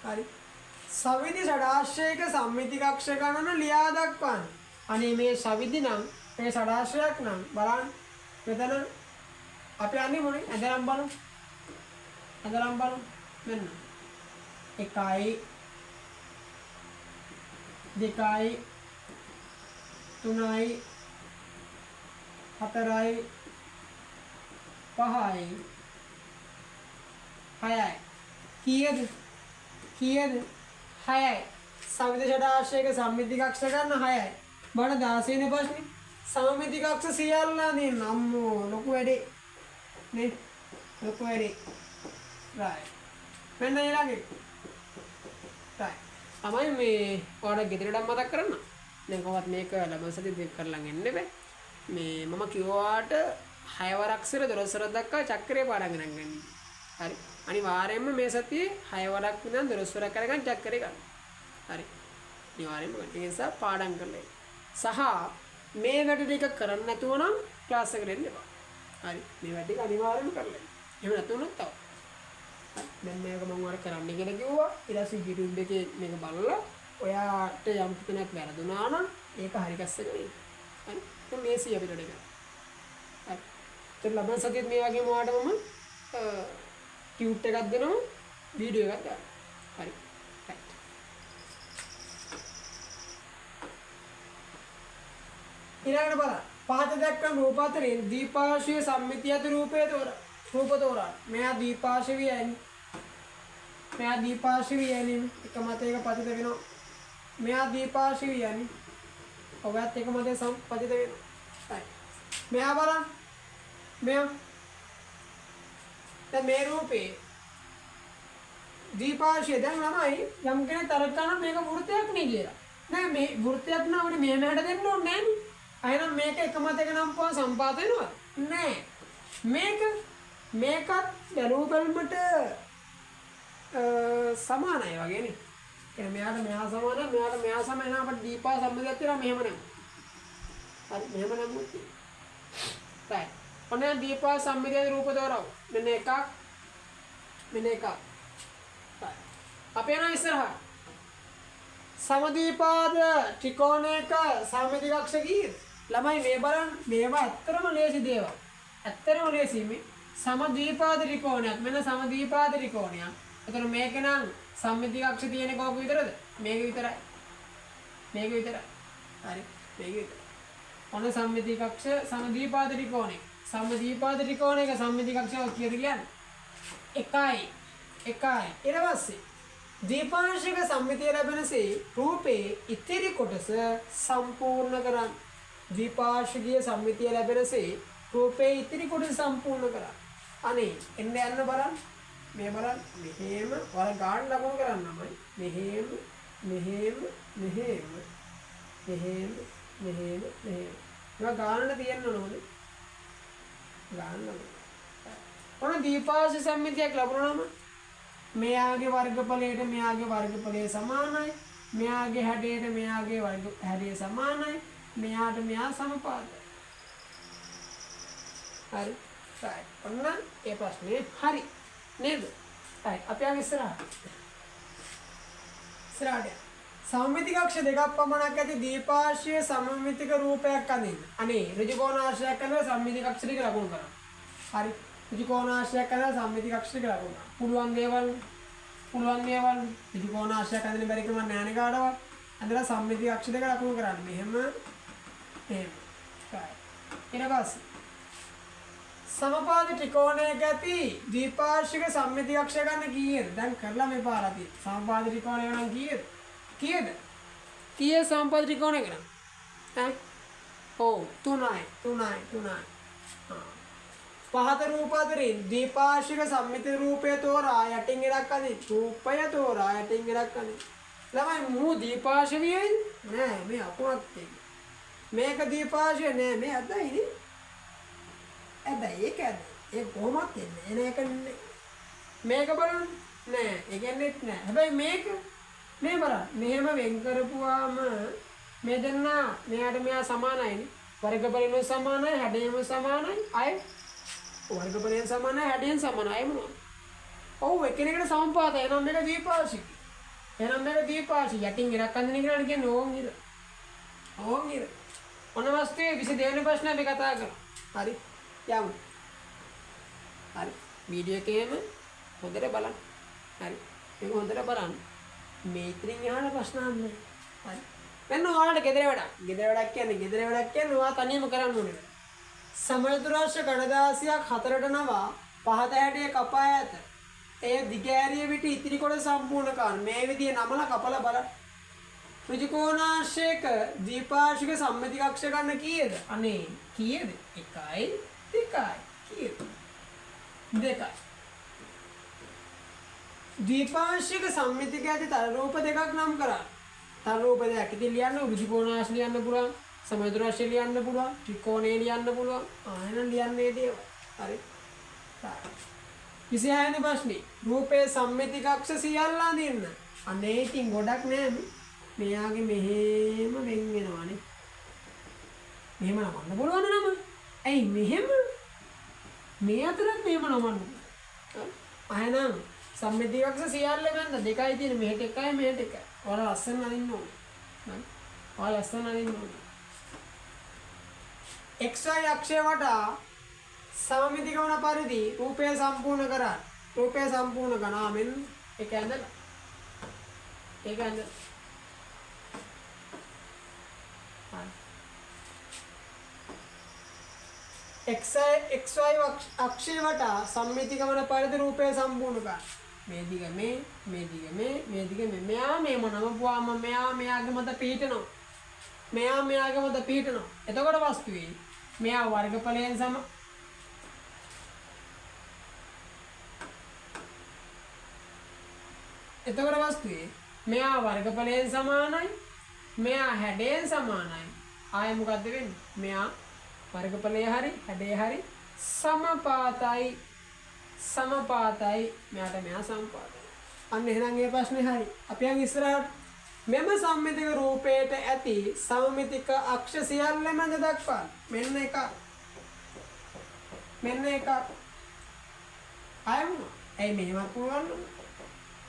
හරි. සවිදි ෂඩාශ්‍රයක සම්මිති කක්ෂ ගණන ලියා දක්වන්න. අනේ මේ සවිදි නම් මේ ෂඩාශ්‍රයක් නම් බලන්න මෙතන අපි යන්නේ මොනේ? ඇඳලම් බලමු. ඇඳලම් බලමු. මෙන්න. 1 2 3 4 5 6යි. කීයද? කීයද? 6යි. සමිති ෂඩාශ්‍රයක සම්මිති කක්ෂ ගන්න 6යි. බලන්න 16 වෙනි ප්‍රශ්නේ. සමමිති කක්ෂ සියල්ල අදින්න. අම්මෝ ලොකු වැඩේ. නේ? ලොකු වැඩේ. රයිට්. මෙන්න ඊළඟ එක. රයිට්. තමයි මේ ඔයාලට ගෙදරට මතක් කරන්න. දැන් කොහොමත් මේක ලබන සතියේ දෙක කරලා එන්න බෑ. මේ මම කිව්වාට 6 වරක් සිර 12 වරක් දක්වා චක්‍රය පාඩම් ගන්න ගන්න. හරි. අනිවාර්යයෙන්ම මේ සතියේ 6 වරක් ඉඳන් 12 වරක් කරගන්න චක්‍රය ගන්න. හරි. අනිවාර්යයෙන්ම ගන්න. ඒ නිසා පාඩම් කරලා එන්න. සහ මේ වැඩ ටික කරන්න නැතුව නම් ක්ලාස් එකට එන්න එපා. හරි. මේ වැඩ ටික අනිවාර්යයෙන්ම කරලා එන්න. එහෙම නැතුව නම් තව. හරි. දැන් මේක මම ඔයාලට කරන්න කියලා කිව්වා. ඊට පස්සේ YouTube එකේ මේක බලලා ඔයාට යම් කෙනෙක් වැරදුනා නම් ඒක හරි ගස්සගෙන එන්න. හරි. දැන් මේසී අපිට වැඩ කරන්න. හරි. ඒත් ලබන සතියේත් මේ වගේම ඔයාලට මම ටියුට් එකක් දෙනවා, වීඩියෝ එකක් දානවා. හරි. රයිට්. ඊළඟට බලන්න. පහත දක්වන රූප අතරින් ද්විපාර්ශ්වීය සම්මිතිය ඇති රූපය තෝරා. රූප තෝරා. මෙයා ද්විපාර්ශ්වීයයි. මෙයා ද්විපාර්ශ්වීයයි. එක මතයක පතිත වෙනවා. මෙයා ද්විපාර්ශ්වීයයි. ඔයත් එක මතයක පතිත වෙනවා. රයිට්. මෙයා බලන්න. මෙයා දැන් මේ රූපේ ද්විපාර්ශ්වීය. දැන් ළමයි යම් කෙනෙක් තරක කරනවා මේක වෘත්තයක් නේ කියලා. නෑ මේ වෘත්තයක් නම් අපිට මෙහෙම හැඩ දෙන්න ඕනේ නෑනේ. එහෙනම් මේක එක මතයක නම් පොව සම්පාත වෙනවද? නෑ. මේකත් බැලූ බැලමට සමානයි වගේ නේ. කියන්නේ මෙයාට මෙහා සමානයි, මෙයාට මෙහා සමානයි. එහෙනම් අපිට දීපා සම්බන්ධයක් තියෙනවා මෙහෙම නම්. හරි මෙහෙම නම් රයිට්. ඔන්න දැන් දීපා සම්මිතියේ රූප දෝරව. මෙන්න එකක්. මෙන්න එකක්. රයිට්. අපි යනවා ඉස්සරහට. සමදීපාද ත්‍රිකෝණයක සමමිති කක්ෂ කීයද? ළමයි මේ බලන්න මේවා ඇත්තටම ලේසි දේවල්. ඇත්තටම ලේසි මේ සමදීපාද ත්‍රිකෝණයක්. මෙන්න සමදීපාද ත්‍රිකෝණයක්. එතකොට මේක නම් සම්මිති කක්ෂ තියෙන කෝක විතරද? මේක විතරයි. මේක විතරයි. හරි. මේක විතරයි. ඔන්න සම්මිති කක්ෂ සමදීපාද ත්‍රිකෝණය. සමදීපාද ත්‍රිකෝණයක සම්මිති කක්ෂ කීයද කියන්නේ? 1යි 1යි. ඊට පස්සේ දීපාංශික සම්මිතිය ලැබෙනසේ රූපේ ඉතිරි කොටස සම්පූර්ණ කරන්න. දීපාංශිකීය සම්මිතිය ලැබෙනසේ රූපේ ඉතිරි කොටස සම්පූර්ණ කරන්න. අනේ එන්න යන්න බලන්න. මේ බලන්න මෙහෙම ඔයාලා ගාන ලකුණු කරන්න ළමයි. මෙහෙම මෙහෙම මෙහෙම මෙහෙම මෙහෙම මෙහෙම. මේවා ගානට තියෙන්න ඕනේ. ගාන ලකුණු. ඔන්න දීපාංශ සම්මිතියක් ලැබුණාම මෙයාගේ වර්ගඵලයට මෙයාගේ වර්ගඵලය සමානයි. මෙයාගේ හැඩයට මෙයාගේ වර්ග හැඩය සමානයි. මෙයාට මෙයා සමපාතයි. හරි. රයිට්. ඔන්න ඒ ප්‍රශ්නේ හරි. නේද? රයිට්. අපි යන් ඉස්සරහට. ඉස්සරහට. සමමිතික අක්ෂ දෙකක් පමණක් ඇති දීපාර්ශ්වයේ සමමිතික රූපයක් අඳින්න. අනේ ඍජු කෝණාශ්‍රයක් අඳලා සම්මිතික අක්ෂ ටික ලකුණු කරන්න. හරි. ඍජු කෝණාශ්‍රයක් අඳලා සම්මිතික අක්ෂ ටික ලකුණු කරන්න. පුළුවන් දේවල් පුළුවන් දේවල් ඍජු කෝණාශ්‍රයක් අඳින්න බැරි කමක් නෑ නේ කාටවත්. අඳලා සම්මිතික අක්ෂ දෙක ලකුණු කරන්න. මෙහෙම එහෙම. රයිට්. ඊට පස්සේ සමපාද ත්‍රිකෝණයක ඇති ද්විපාර්ශ්වික සම්මිතික අක්ෂ ගන්න කීයද? දැන් කරලා මේ පාරලා තියෙන්නේ. සමපාද ත්‍රිකෝණය නම් කීයද? කීයද? කීය සමපාද ත්‍රිකෝණයක නම්? ඈ? ඔව් 3යි 3යි 3යි. පහත රූප අතරින් ද්විපාර්ශ්වික සම්මිති රූපය තෝරා යටින් ඉරක් අඳින්න. රූපය තෝරා යටින් ඉරක් අඳින්න. ළමයි මූ ද්විපාර්ශ්වීයයිද? නෑ මේ අකුණක් තියෙන්නේ. මේක ද්විපාර්ශ්වය නෑ මේ අදයි නේ. හැබැයි ඒක ඇද. ඒක කොහොමත් එන්නේ. එන එක මේක බලන්න නෑ. ඒ කියන්නේත් නෑ. හැබැයි මේක මේ බලන්න. මෙහෙම වෙන් කරපුවාම මේ දෙන්න මෙයාට මෙයා සමානයිනේ. වර්ගඵලෙම සමානයි, හැඩයම සමානයි. අය වර්ගඵලයෙන් සමානයි, හැඩයෙන් සමානයි. අය මොනවද? ඔව් එකිනෙකට සමපාතයි. එහෙනම් මේක ද්විපාර්ශ්වික. එහෙනම් මේක ද්විපාර්ශ්වික. යටින් ඉරක් අඳින කියලා කියන්නේ ඕන් ඉර. ඕන් ඉර. ඔන්න වස්තුවේ 22 වෙනි ප්‍රශ්නේ අපි කතා කරා. හරි. යමු. හරි. වීඩියෝ එකේම හොඳට බලන්න. හරි. මේක හොඳට බලන්න. මේ ඉතින් අහන ප්‍රශ්න අහන්නේ. හරි. මෙන්න ඔයාලට ගෙදර වැඩක්. ගෙදර වැඩක් කියන්නේ ගෙදර වැඩක් කියන්නේ ඔයා තනියම කරන්න ඕනේ. සමචතුරස්‍ර කඩදාසියක් හතරට නවා පහත හැඩය කපා ඇත. එය දිග ඇරිය විට ඉතිරි කොට සම්පූර්ණ කරන්න. මේ විදිය නමලා කපලා බලන්න. ඍජු කෝණාශ්‍රයක ද්විපාර්ශ්වික සම්මිතික අක්ෂ ගන්න කීයද? අනේ කීයද? 1යි 2යි කීයද? 2යි. ද්විපාර්ශ්වික සම්මිතික ඇති තර රූප දෙකක් නම් කරන්න. තර රූප දෙකක්. ඉතින් ලියන්න ඍජු කෝණාශ්‍රය ලියන්න පුළුවන්, සමචතුරස්‍රය ලියන්න පුළුවන්, ත්‍රිකෝණය ලියන්න පුළුවන්. ආ එහෙනම් ලියන්නේ දේවල්. හරි. 26 වෙනි ප්‍රශ්නේ. රූපයේ සම්මිතික අක්ෂ සියල්ල අඳින්න. අනේ ඉතින් ගොඩක් නෑ මේ. මෙයාගේ මෙහෙම වෙන් වෙනවානේ. මෙහෙම නමන්න පුළුවන් නම. ඇයි මෙහෙම? මේ අතරත් මෙහෙම නමන්න. එහෙනම් සම්මිතික අක්ෂ සියල්ල ගන්න දෙකයි තියෙන්නේ. මෙහෙට එකයි මෙහෙට එකයි. ඔයාලා ලස්සන අඳින්න ඕනේ. හරි. ඔයාලා ලස්සන අඳින්න ඕනේ. XY අක්ෂය වටා සමමිතික වන පරිදි රූපය සම්පූර්ණ කරන්න. රූපය සම්පූර්ණ කරනා මෙන්න ඒක ඇඳලා. ඒක ඇඳලා. XY අක්ෂය වටා සම්මිතික වන පරිදි රූපය සම්පූර්ණ කරන්න. මේ දිග මේ, මේ දිග මේ, මේ දිග මේ. මෙයා මේම නමපුවාම මෙයා මෙයාගේ මත පිහිටනවා. මෙයා මෙයාගේ මත පිහිටනවා. එතකොට වස්තුවේ මෙයා වර්ගඵලයෙන් සම එතකොට වස්තුවේ මෙයා වර්ගඵලයෙන් සමානයි, මෙයා හැඩයෙන් සමානයි. ආයෙ මොකද්ද වෙන්නේ? මෙයා වර්ගඵලය හරි හැඩය හරි සමපාතයි. සමපාතයි. මෙයාට මෙයා සමපාතයි. අන්න එහෙනම් ඒ ප්‍රශ්නේ හරි. අපි යන් ඉස්සරහට. මෙම සම්මිතික රූපයට ඇති සමමිතික අක්ෂ සියල්ල මැද දක්වන්න. මෙන්න එකක්. මෙන්න එකක්. ආයෙ මොනවා? ඇයි මෙහෙමත් පුළුවන් නේද?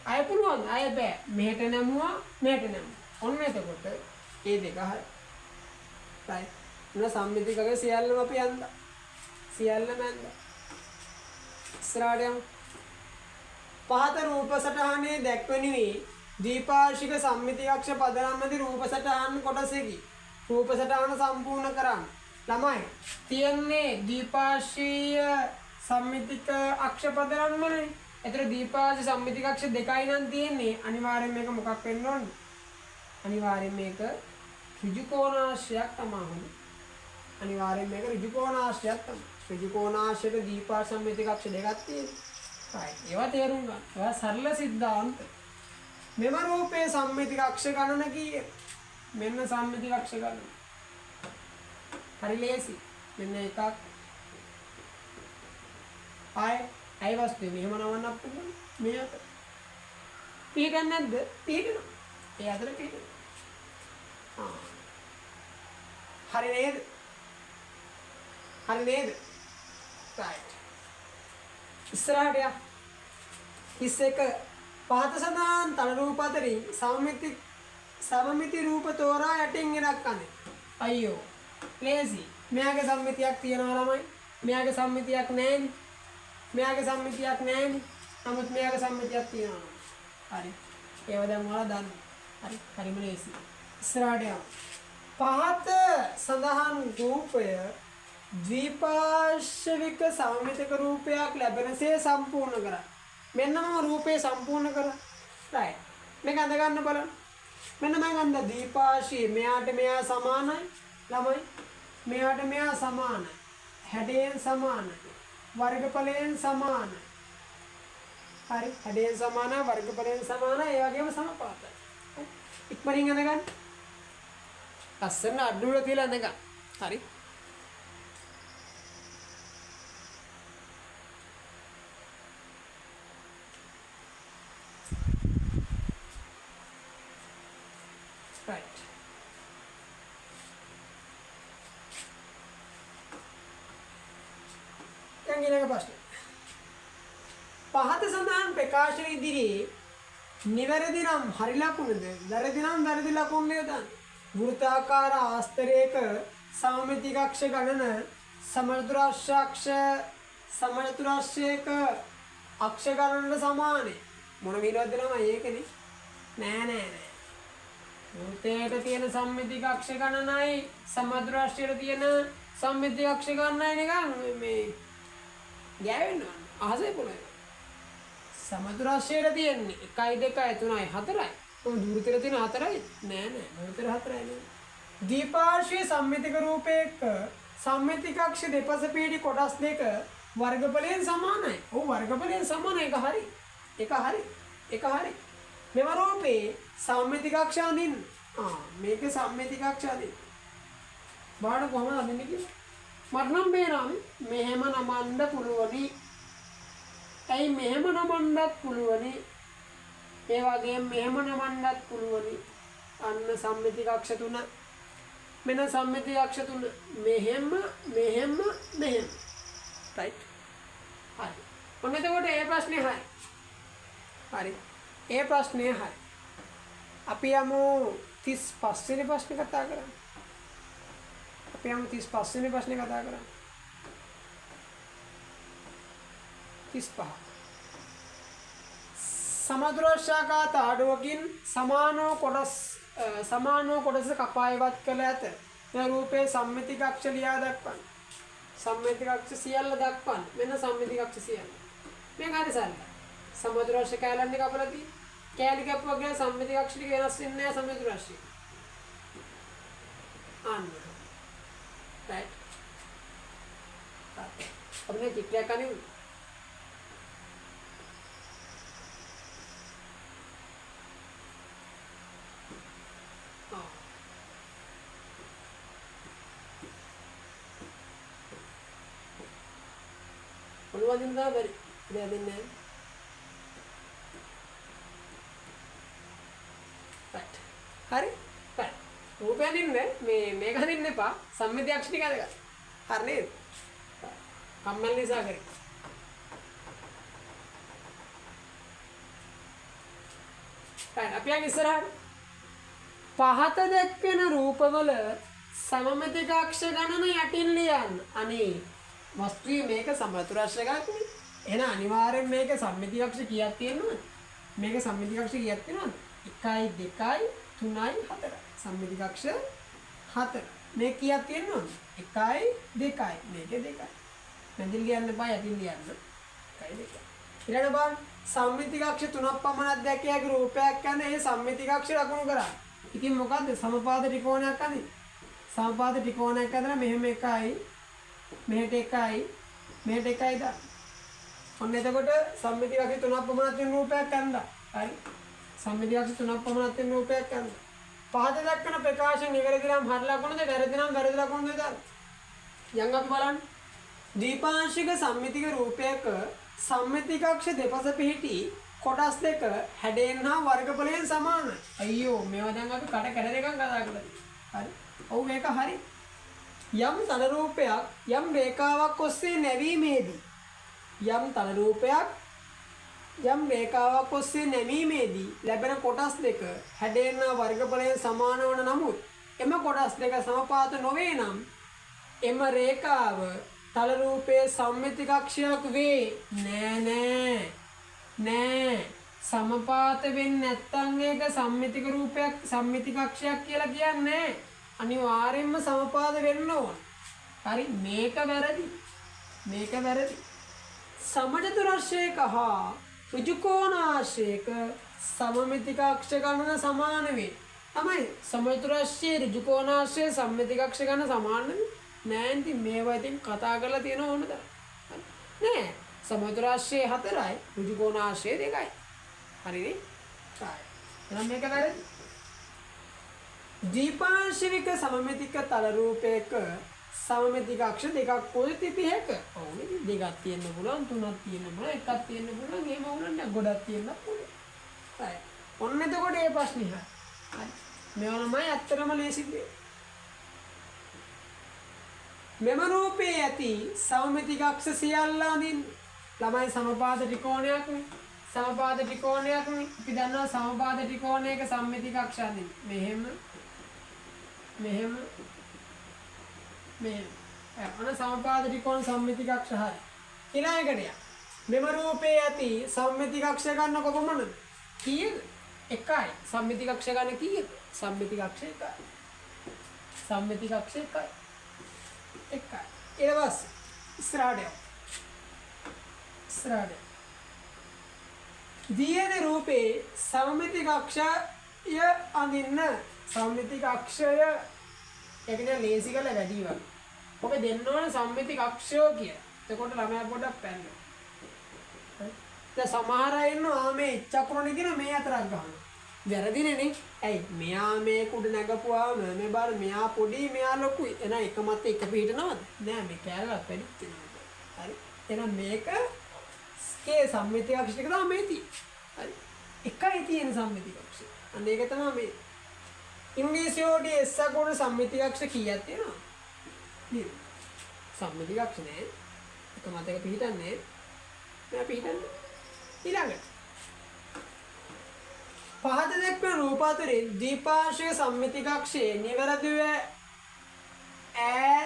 ආයෙ පුළුවන්. ආයෙ බෑ. මෙහෙට නැමුවා මෙහෙට නැමුවා. ඔන්න එතකොට ඒ දෙක හරි. රයිට්. මොන සම්මිතිකගේ සියල්ලම අපි යන්දා. සියල්ලම යන්දා. ඉස්සරහට යමු. පහත රූප සටහනේ දැක්වෙනුයේ ද්විපාර්ශ්වික සම්මිතික අක්ෂ පදනම් ඇති රූප සටහන් කොටසකි. රූප සටහන සම්පූර්ණ කරන්න. ළමයි තියන්නේ ද්විපාර්ශ්වීය සම්මිතික අක්ෂ පදනම්මනේ. ඒතර ද්විපාර්ශ්ව සම්මිතික අක්ෂ දෙකයි නම් තියෙන්නේ. අනිවාර්යෙන් මේක මොකක් වෙන්න ඕනද? අනිවාර්යෙන් මේක ඍජු කෝණාශ්‍රයක් තමයි හොඳ. අනිවාර්යෙන් මේක ඍජු කෝණාශ්‍රයක් තමයි. ඍජු කෝණාශ්‍රයට ද්විපාර්ශ්ව සම්මිතික අක්ෂ දෙකක් තියෙනවා. රයිට්. ඒවා තේරුම් ගන්න. ඒවා සරල සිද්ධාන්ත. මෙම රූපයේ සම්මිතික අක්ෂ ගණන කීයද? මෙන්න සම්මිතික අක්ෂ ගණන. හරි ලේසි. මෙන්න එකක්. ආයේ ඇයි වස්තුවේ මෙහෙම නවන්නත් පුළුවන්. මේ අතර. පිහිටන්නේ නැද්ද? පිහිටනවා. ඒ අතර පිහිටනවා. ආ. හරි නේද? හරි නේද? රයිට්. ඉස්සරහට යන්න. 31 පහත සඳහන් තල රූප අතරින් සමමිති රූප තෝරා යටින් ඉරක් අඳින්න. අයියෝ ලේසි. මෙයාගේ සම්මිතියක් තියනවා ළමයි. මෙයාගේ සම්මිතියක් නෑනේ. මෙයාගේ සම්මිතියක් නෑනේ. නමුත් මෙයාගේ සම්මිතියක් තියෙනවා. හරි. ඒව දැන් ඔයාලා දන්න. හරි. හරිම ලේසි. ඉස්සරහට යමු. පහත සඳහන් රූපය ද්විපාර්ශ්වික සමමිතික රූපයක් ලැබෙනසේ සම්පූර්ණ කරන්න. මෙන්න මම රූපය සම්පූර්ණ කරා. රයිට්. මේක අඳ ගන්න බලන්න. මෙන්න මම අඳ ද්විපාර්ශ්වී මෙයාට මෙයා සමානයි ළමයි. මෙයාට මෙයා සමානයි. හැඩයෙන් සමානයි. වර්ගඵලයෙන් සමානයි. හරි. හැඩයෙන් සමානයි, වර්ගඵලයෙන් සමානයි, ඒ වගේම සමපාතයි. ඉක්මනින් අඳ ගන්න. ලස්සන අඩුවල තියලා අඳ ගන්න. හරි. රයිට්. දැන් ඊළඟ ප්‍රශ්නේ. පහත සඳහන් ප්‍රකාශන ඉදිරියේ නිවැරදි නම් හරි ලකුණද වැරදි නම් වැරදි ලකුණ ලියදන්න. වෘත්තාකාර ආස්තරයක සමමිතික අක්ෂ ගණන සමචතුරස්‍ර සමචතුරස්‍රයක අක්ෂ ගණනට සමානයි. මොන විදිහටද ළමයි ඒකනේ? නෑ නෑ නෑ. වෘත්තයට තියෙන සම්මිතික අක්ෂ ගණනයි සමචතුරස්‍රයට තියෙන සම්මිතික අක්ෂ ගණනයි නිකන් මේ ගෑවෙන්න ඕන. අහසේ පොළවේ. සමචතුරස්‍රයට තියෙන්නේ 1 2 3 4යි. ඔව් වෘත්තයට තියෙන 4යි. නෑ නෑ වෘත්තයට 4යි නේ. ද්විපාර්ශ්වීය සම්මිතික රූපයක සම්මිතික අක්ෂ දෙපස පීඩි කොටස් දෙක වර්ගඵලයෙන් සමානයි. ඔව් වර්ගඵලයෙන් සමානයි. ඒක හරි. ඒක හරි. ඒක හරි. මෙම රූපේ සම්මිතික අක්ෂ අඳින්න. ආ මේක සම්මිතික අක්ෂ අඳින්න. බලන්න කොහොමද අඳින්නේ කියලා. මට නම් පේනවා මෙහෙම නමන්න පුළුවනි. ඇයි මෙහෙම නමන්නත් පුළුවනි. ඒ වගේම මෙහෙම නමන්නත් පුළුවනි. අන්න සම්මිතික අක්ෂ තුන. මෙන්න සම්මිතික අක්ෂ තුන. මෙහෙම මෙහෙම මෙහෙම. රයිට්. හරි. ඔන්න එතකොට ඒ ප්‍රශ්නේ හරි. හරි. ඒ ප්‍රශ්නේ හරි. අපි යමු 35 වෙනි ප්‍රශ්නේ කතා කරන්න. අපි යමු 35 වෙනි ප්‍රශ්නේ කතා කරන්න. 35. සමද්‍රව්‍යාකාර ආඩුවකින් සමානෝ කොටස කපා ඉවත් කළ ඇත. මේ රූපයේ සම්මිතික අක්ෂ ලියා දක්වන්න. සම්මිතික අක්ෂ සියල්ල දක්වන්න. මෙන්න සම්මිතික අක්ෂ සියල්ල. මේක හරි සරලයි. සමද්‍රව්‍ය කෑල්ලන්නේ කපලා තියෙන්නේ. කෑලි කැපුවා කියලා සම්මිතික අක්ෂ ටික වෙනස් වෙන්නේ නැහැ සමද්‍රව්‍ය. අන්න. රයිට්. අපිට චිත්‍රයක් අනිමු. ඔළුව අඳින්න තමයි බැරි. ඉතින් අඳින්නේ නැහැ. රයිට්. හරි? රයිට්. රූපය අඳින්න මේ මේක අඳින්න එපා. සම්මිති අක්ෂ ටික අඳගන්න. හරි නේද? කම්මැලි නිසා කරේ. රයිට්. අපි යන් ඉස්සරහට. පහත දැක්වෙන රූපවල සමමිතික අක්ෂ ගණන යටින් ලියන්න. අනේ වස්තුවේ මේක සමතුරස්‍ර එකක් නේ. එහෙනම් අනිවාර්යෙන් මේක සම්මිතික අක්ෂ කීයක් තියෙනවද? මේක සම්මිතික අක්ෂ කීයක් තියෙනවද? 1 2 3 4. සම්මිතික අක්ෂ 4. මේ කීයක් තියෙනවද? 1 2. මේකේ 2. මැදින් ලියන්න එපා, යටින් ලියන්න. 1 2. ඊළඟ බලන්න සම්මිතික අක්ෂ තුනක් පමණක් දැකිය හැකි රූපයක් යන ඒ සම්මිතික අක්ෂ ලකුණු කරා. ඉතින් මොකද්ද? සමපාද ත්‍රිකෝණයක් අඳින්න. සමපාද ත්‍රිකෝණයක් අඳලා මෙහෙම 1යි මෙහෙට 1යි මෙහෙට 1යි දාන්න. ඔන්න එතකොට සම්මිතික අක්ෂ තුනක් පමණක් තියෙන රූපයක් අඳලා. හරි. සම්මිතික අක්ෂ තුනක් පමණක් තියෙන රූපයක් අඳලා. පහත දක්වන ප්‍රකාශන නිවැරදි නම් හරි ලකුණුද වැරදි නම් වැරදි ලකුණුද දාන්න. යන් අපි බලන්න. දීපාංශික සම්මිතික රූපයක සම්මිතික අක්ෂ දෙපස පිහිටි කොටස් දෙක හැඩයෙන් හා වර්ගඵලයෙන් සමානයි. අයියෝ මේවා දැන් අපි කට කැඩ දෙකක් කතා කරලා තියෙනවා. හරි. ඔව් මේක හරි. යම් තල රූපයක් යම් රේඛාවක් ඔස්සේ නැවීමේදී යම් තල රූපයක් යම් රේඛාවක් ඔස්සේ නැමීමේදී ලැබෙන කොටස් දෙක හැඩයෙන් හා වර්ගඵලයෙන් සමාන වන නමුත් එම කොටස් දෙක සමපාත නොවේ නම් එම රේඛාව තල රූපයේ සම්මිති කක්ෂයක් වේ. නෑ නෑ නෑ, සමපාත වෙන්නේ නැත්තම් ඒක සම්මිතික රූපයක් සම්මිති කක්ෂයක් කියලා කියන්නේ අනිවාර්යයෙන්ම සමපාත වෙන්න ඕන. හරි, මේක වැරදි. මේක වැරදි. සමචතුරස්‍රයක හා ඍජුකෝණාශ්‍රයක සමමිතික අක්ෂ ගණන සමාන වේ. තමයි සමචතුරස්‍රයේ ඍජුකෝණාශ්‍රයේ සම්මිතික අක්ෂ ගණන සමානද? නෑ. ඉතින් මේවා ඉතින් කතා කරලා තියෙන ඕනද? නෑ. සමචතුරස්‍රයේ 4යි ඍජුකෝණාශ්‍රයේ 2යි. හරිනේ? හරි. එහෙනම් මේක වැරදි. දීපාංශවික සමමිතික තල රූපයක සමමිතික අක්ෂ දෙකක් පොළ තිබිය හැක. ඔව් නේ, දෙකක් තියෙන්න පුළුවන්, තුනක් තියෙන්න පුළුවන්, එකක් තියෙන්න පුළුවන්, එහෙම වුණා නෑ, ගොඩක් තියෙන්න පුළුවන්. හරි. ඔන්න එතකොට මේ ප්‍රශ්නේ හරි. හරි. මේවා ළමයි ඇත්තටම ලේසි දේ. මෙම රූපයේ ඇති සමමිතික අක්ෂ සියල්ල අඳින්න. ළමයි සමපාද ත්‍රිකෝණයක් නේ. සමපාද ත්‍රිකෝණයක් නේ. අපි දන්නවා සමපාද ත්‍රිකෝණයක සම්මිතික අක්ෂ අඳින්න. මෙහෙම මෙහෙම මෙහෙම. අන සමපාද ත්‍රිකෝණ සම්මිතික අක්ෂ හරි. ඊළඟට යන්න. මෙම රූපයේ ඇති සම්මිතික අක්ෂ ගන්න කොපමණද? කීයද? 1යි. සම්මිතික අක්ෂ ගන්න කීයද? සම්මිතික අක්ෂ 1යි. සම්මිතික අක්ෂ 1යි. 1යි. ඊට පස්සේ ඉස්සරහට යමු. ඉස්සරහට. දීයන රූපේ සමමිතික අක්ෂය අඳින්න. සම්මිතික අක්ෂය ඒක නෑ ලේසි කරලා වැඩි වගේ. ඔක දෙන්න ඕන සම්මිතික අක්ෂය කියලා. එතකොට ළමයා පොඩ්ඩක් පැනනවා. හරි. දැන් සමහර අය ඉන්නවා මේ චක්‍රෝණේ කියන මේ අතරක් ගහනවා. වැරදිනේ නේ. ඇයි මෙයා මේක උඩ නැගපුවාම මේ බාර මෙයා පොඩි මෙයා ලොකුයි. එහෙනම් එක මත එක පිටනවද? නෑ, මේ කෑල්ලක් වැඩිත් වෙනවා. හරි. එහෙනම් මේක කේ සම්මිතික අක්ෂ ටික තමයි මේ තියෙන්නේ. හරි. එකයි තියෙන සම්මිතික අක්ෂ. අන්න ඒක තමයි මේ ඉංග්‍රීසි හෝඩියේ S අකුර සම්මිතික අක්ෂ කීයක් තියෙනවද? නේද? සම්මිතික අක්ෂ නෑ. එක මත එක පිටන්නේ නෑ. පිටන්නේ. ඊළඟට පහත දැක්වෙන රූප අතරින් දීපාංශයේ සම්මිතික අක්ෂයේ නිවැරදිව ඈ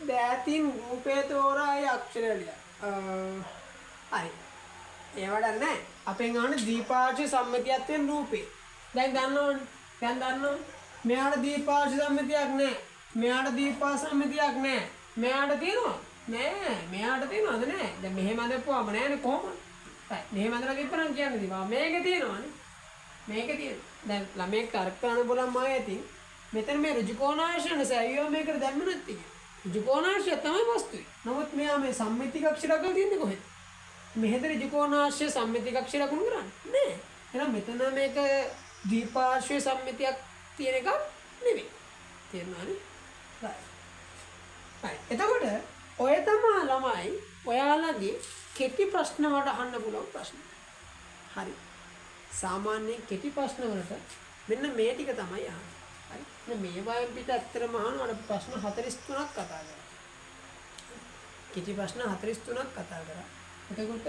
දෑතින් රූපය තෝරා ඒ අක්ෂර ලියන්න. හරි. ඒ වැඩක් නෑ. අපෙන් අහන්නේ දීපාංශයේ සම්මිතියක් තියෙන රූපේ. දැන් දන්නවනේ. දැන් දන්නවනේ. මෙයාට දීපාංශ සම්මිතියක් නෑ. මෙයාට දීපාංශ සම්මිතියක් නෑ. මෙයාට තියෙනවද? නෑ. මෙයාට තියෙනවද? නෑ. දැන් මෙහෙම අඳපුවාම නෑනේ කොහොමද? හරි. මෙහෙම අඳලා තිබ්බනම් කියන්නේ දිවා මේක තියෙනවනේ. මේක තියෙනවා. දැන් ළමයෙක් තර්ක කරන්න බලන් මම ඇති. මෙතන මේ ඍජුකෝණාංශය නිසා අයියෝ මේකට දැම්ම නැති කියලා. ඍජුකෝණාංශය තමයි වස්තුවේ. නමුත් මෙයා මේ සම්මිතික අක්ෂ ලකුණු තියෙන්නේ කොහෙද? මෙහෙද ඍජුකෝණාංශය සම්මිතික අක්ෂ ලකුණු කරන්නේ නෑ. එහෙනම් මෙතන මේක දීපාංශයේ සම්මිතියක් තියෙන එකක් නෙවෙයි. තේරුණානේ? රයිට්. හරි. එතකොට ඔය තමයි ළමයි ඔයාලගේ කෙටි ප්‍රශ්න වලට අහන්න පුළුවන් ප්‍රශ්න. හරි. සාමාන්‍යයෙන් කෙටි ප්‍රශ්න වලට මෙන්න මේ ටික තමයි අහන්නේ. හරි. මෙන්න මේ වයින් පිට ඇත්තටම අහනවා අර ප්‍රශ්න 43ක් කතා කරා. කෙටි ප්‍රශ්න 43ක් කතා කරා. එතකොට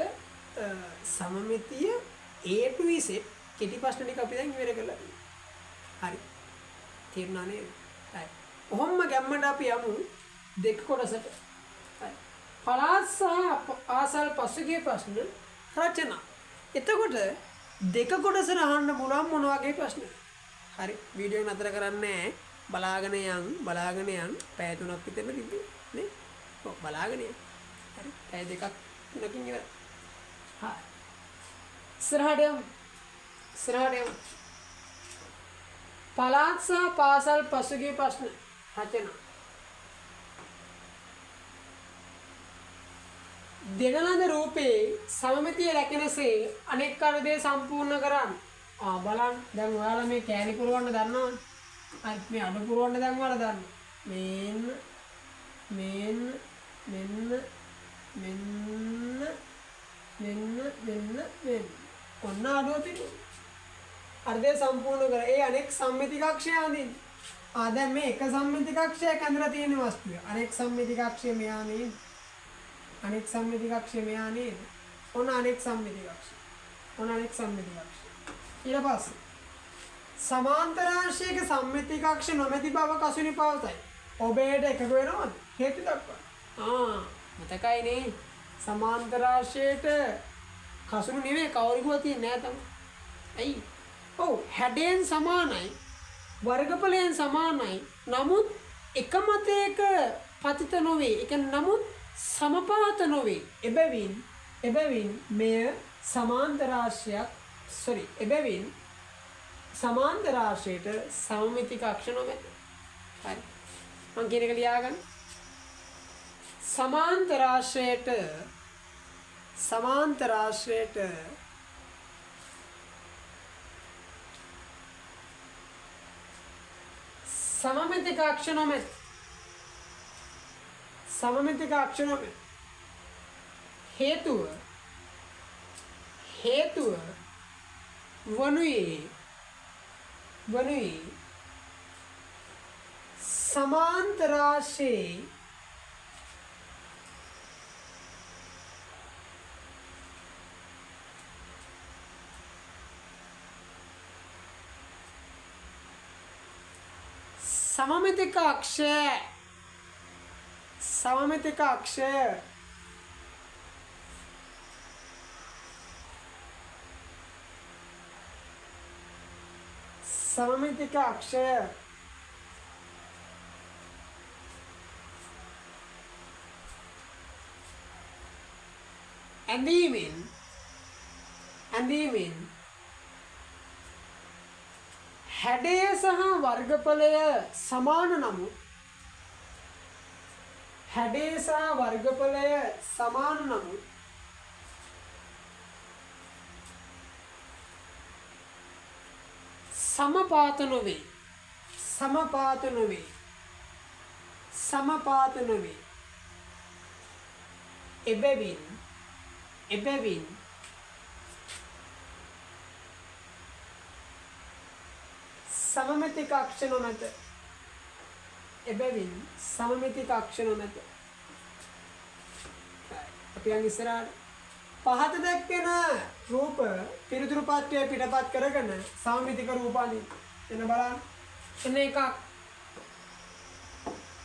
සමමිතිය A to Z කෙටි ප්‍රශ්න ටික අපි දැන් ඉවර කරලා තියෙනවා. හරි. තේරුණා නේද? හරි. ඔහොම්ම ගැම්මට අපි යමු දෙක කොටසට. හරි. පළාත් සහ ආසල් පසුගිය ප්‍රශ්න රචනා. එතකොට දෙක කොටසට අහන්න පුළුවන් මොන වගේ ප්‍රශ්නද? හරි. වීඩියෝ එක නතර කරන්නේ නැහැ. බලාගෙන යන් බලාගෙන යන් පැය 3ක් විතර තිබ්බේ නේ? ඔව් බලාගෙන යන්. හරි. පැය 2ක් 3කින් ඉවරයි. හරි. ඉස්සරහට යමු. ඉස්සරහට යමු. පළාත් සහ පාසල් පසුගිය ප්‍රශ්න රචනා. දෙන ලද රූපේ සමමිතිය රැකෙනසේ අනෙක් අර්ධය සම්පූර්ණ කරන්න. ආ බලන්න දැන් ඔයාලා මේ කෑලි පුරවන්න දන්නවනේ. හරි මේ අඩු පුරවන්න දැන් ඔයාලා දන්නවා. මේන්න මේන්න මෙන්න මෙන්න මෙන්න මෙන්න මෙන්න. ඔන්න අඩුව පිටු. අර්ධය සම්පූර්ණ කර. ඒ අනෙක් සම්මිති කක්ෂය අඳින්න. ආ දැන් මේ එක සම්මිති කක්ෂයක් ඇඳලා තියෙන වස්තුව. අනෙක් සම්මිති කක්ෂය මෙහා නේද? අනෙක් සම්මිති කක්ෂය මෙහා නේද? ඔන්න අනෙක් සම්මිති කක්ෂය. ඔන්න අනෙක් සම්මිති කක්ෂය. ඊට පස්සේ සමාන්තරාංශයක සම්මිති කක්ෂ නොමැති බව කසුනි පවතයි. ඔබ එයට එකඟ වෙනවද? හේතු දක්වන්න. ආ මතකයි නේ. සමාන්තරාංශයට කසුණු නෙවෙයි කවුරුකව තියෙන්නේ නෑ තමයි. ඇයි? ඔව් හැඩයෙන් සමානයි, වර්ගඵලයෙන් සමානයි. නමුත් එක මතයක පතිත නොවේ. ඒ කියන්නේ නමුත් සමපාත නොවේ. එබැවින් මෙය සමාන්තරාශ්‍රයක් සෝරි එබැවින් සමාන්තරාශ්‍රයට සමමිති කක්ෂ නොමැත. හරි. මං කියන එක ලියාගන්න. සමාන්තරාශ්‍රයට සමමිති කක්ෂ නොමැත. සමමිති කක්ෂ නොමැත. හේතුව වනුයේ සමාන්තරාශ්‍රයේ සමමිතික අක්ෂය සමමිතික අක්ෂය ඇඳීමෙන් හැඩය සහ වර්ගඵලය සමාන නමුත් හැඩය සහ වර්ගඵලය සමාන නමුත් සමපාත නොවේ. එබැවින් සමමිති කක්ෂ නොමැත. එබැවින් සමමිති කක්ෂ නොමැත. අපි යන් ඉස්සරහට. පහත දැක්වෙන රූප පිළිතුරු පත්‍රය පිටපත් කරගෙන සමමිතික රූප අඳින්න. එන්න බලන්න. එන්න එකක්.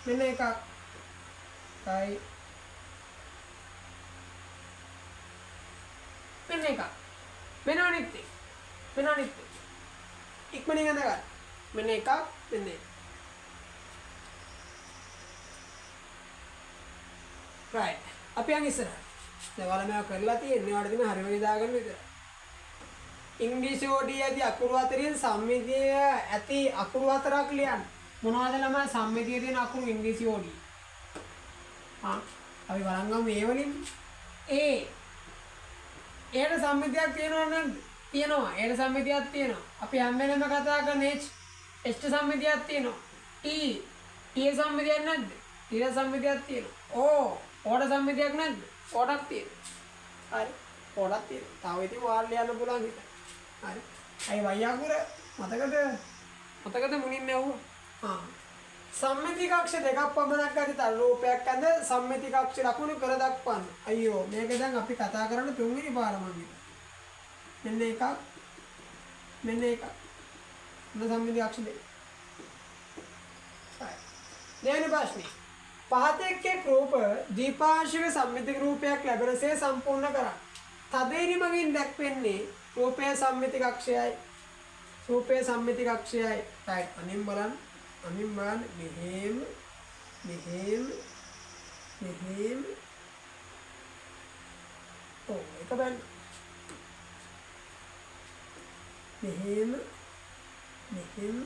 මෙන්න එකක්. හයි. මෙන්න එකක්. මෙන්න අනිත් එක. මෙන්න අනිත් එක. ඉක්මනින් අඳ ගන්න. මෙන්න එකක්, මෙන්න එක. රයිට්. අපි යන් ඉස්සරහට. දැන් ඔයාලා මේවා කරලා තියෙන්නේ. ඔයාලට තියෙන හරිම දාගන්න විතරයි. ඉංග්‍රීසි ඕඩිය ඇති අකුරු අතරින් සම්මිතිය ඇති අකුරු හතරක් ලියන්න. මොනවද ළමයි සම්මිතියේ තියෙන අකුරු ඉංග්‍රීසි ඕඩිය? ආ අපි බලන් ගමු මේ වලින්. A ඒට සම්මිතියක් තියෙනවද නැද්ද? තියෙනවා. ඒට සම්මිතියක් තියෙනවා. අපි හැම වෙලෙම කතා කරන H H ට සම්මිතියක් තියෙනවා. T T සම්මිතියක් නැද්ද? T ට සම්මිතියක් තියෙනවා. O O ට සම්මිතියක් නැද්ද? O ටක් තියෙනවා. හරි. O ටක් තියෙනවා. තව ඉතින් ඔයාලා ලියන්න පුළුවන් හිත. හරි. අය වයි අකුර මතකද? මතකද මුලින්ම ඇහුවා? ආ. සම්මිති කක්ෂ දෙකක් පමණක් ඇති තල රූපයක් ඇඳ සම්මිති කක්ෂ ලකුණු කර දක්වන්න. අයියෝ මේක දැන් අපි කතා කරන තුන්වෙනි පාර මං හිතන්නේ. මෙන්න එකක්. මෙන්න එකක්. මෙන්න සම්මිති කක්ෂ දෙක. හරි. දෙවෙනි ප්‍රශ්නේ. පහත එක් එක් රූප දීපාංශික සම්මිතික රූපයක් ලැබෙනසේ සම්පූර්ණ කරන්න. තදේරි මගින් දැක්වෙන්නේ රූපය සම්මිති කක්ෂයයි. රූපය සම්මිති කක්ෂයයි. රයිට්. අනින් බලන්න. අනින් බලන්න මෙහෙම මෙහෙම මෙහෙම ඔව් එක බලන්න. මෙහෙම මෙහෙම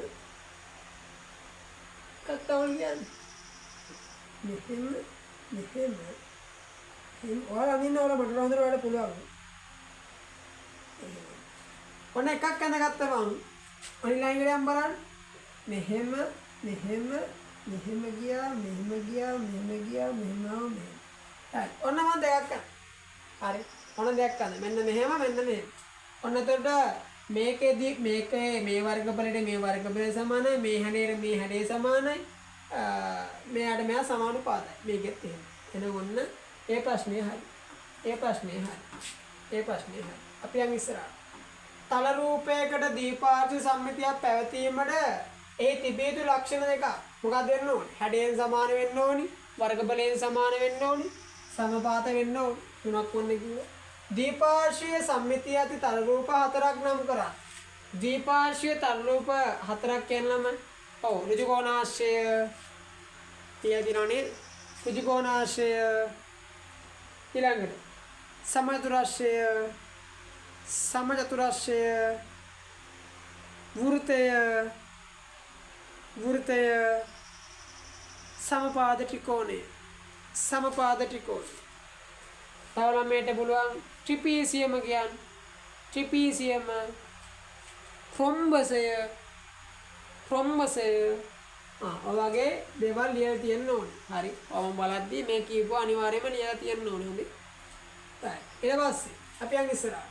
කතාවල් කියන්නේ. මෙහෙම මෙහෙම එහෙම ඔයාලා අඳින්න ඔයාලා මට හොඳට වැඩ පුළුවන්. ඔන්න එකක් ඇඳගත්ත මං අනිත් ලයින් එකට යන් බලන්න. මෙහෙම මෙහෙම මෙහෙම ගියා මෙහෙම ගියා මෙහෙම ගියා මෙහෙම ආවා මෙහෙම. හරි. ඔන්න මං දෙකක් අඳ. හරි. ඔන්න දෙකක් අඳ. මෙන්න මෙහෙම මෙන්න මෙහෙම. ඔන්න එතකොට මේකේදී මේකේ මේ වර්ගඵලයට මේ වර්ගඵලය සමානයි, මේ හැඩයට මේ හැඩය සමානයි, මෙයාට මෙයා සමානුපාතයි. මේකෙත් එහෙම. එහෙනම් ඔන්න ඒ ප්‍රශ්නේ හරි. ඒ ප්‍රශ්නේ හරි. ඒ ප්‍රශ්නේ හරි. අපි යන් ඉස්සරහට. තල රූපයකට දීපාර්ශ්ව සම්මිතියක් පැවතීමට ඒ තිබිය යුතු ලක්ෂණ දෙකක්. මොකක්ද වෙන්න ඕනේ? හැඩයෙන් සමාන වෙන්න ඕනි, වර්ගඵලයෙන් සමාන වෙන්න ඕනි, සමපාත වෙන්න ඕනි. තුනක් ඕනේ කිව්වා. දීපාර්ශ්වීය සම්මිතිය ඇති තල රූප හතරක් නම් කරා. දීපාර්ශ්වීය තල රූප හතරක් කියනලම ඔව් ඍජුකෝණාශ්‍රය කියලා තියෙනවා නේද? ඍජුකෝණාශ්‍රය ඊළඟට සමචතුරස්‍රය, සමචතුරස්‍රය, වෘත්තය, වෘත්තය, සමපාද ත්‍රිකෝණය, සමපාද ත්‍රිකෝණය. තව ළමයට පුළුවන් ත්‍රිපීසියම කියන්න. ත්‍රිපීසියම, රොම්බසය, රොම්බසය. ආ ඔය වගේ දේවල් ලියලා තියෙන්න ඕනේ. හරි. ඔව් බලද්දී මේ කියපුවා අනිවාර්යයෙන්ම ලියලා තියෙන්න ඕනේ. හොඳේ. right. ඊට පස්සේ අපි යන් ඉස්සරහට.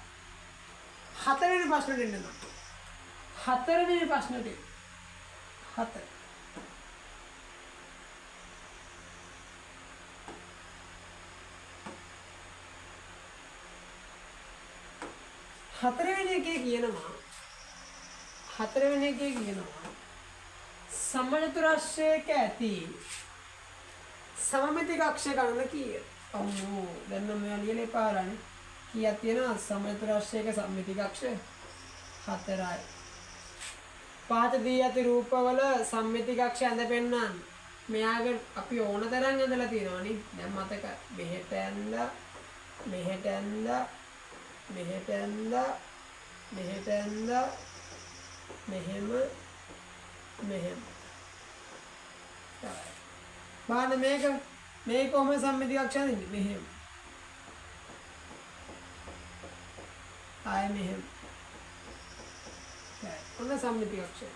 හතරවෙනි ප්‍රශ්නෙට එන්න නම්. හතරවෙනි ප්‍රශ්නෙට එන්න. හතර. හතරවෙනි එකේ කියනවා, හතරවෙනි එකේ කියනවා සමචතුරස්‍රයක ඇති සමමිති කක්ෂ ගණන කීයද? අම්මෝ දැන් නම් මෙයා ලියලා එපාරනේ. කීයක් තියෙනවද සමචතුරස්‍රයක සම්මිති කක්ෂ? 4යි. පහත දී ඇති රූපවල සම්මිති කක්ෂ ඇඳ පෙන්නන්න. මෙයාගේ අපි ඕන තරම් ඇඳලා තියෙනවා නේ. දැන් මතක මෙහෙට ඇඳලා, මෙහෙට ඇඳලා, මෙහෙට ඇඳලා, මෙහෙට ඇඳලා, මෙහෙම, මෙහෙම. බලන්න මේක, මේක කොහොමද සම්මිති කක්ෂ අඳින්නේ? මෙහෙම. ආයෙ මෙහෙම. ඔන්න සම්මිති කක්ෂය.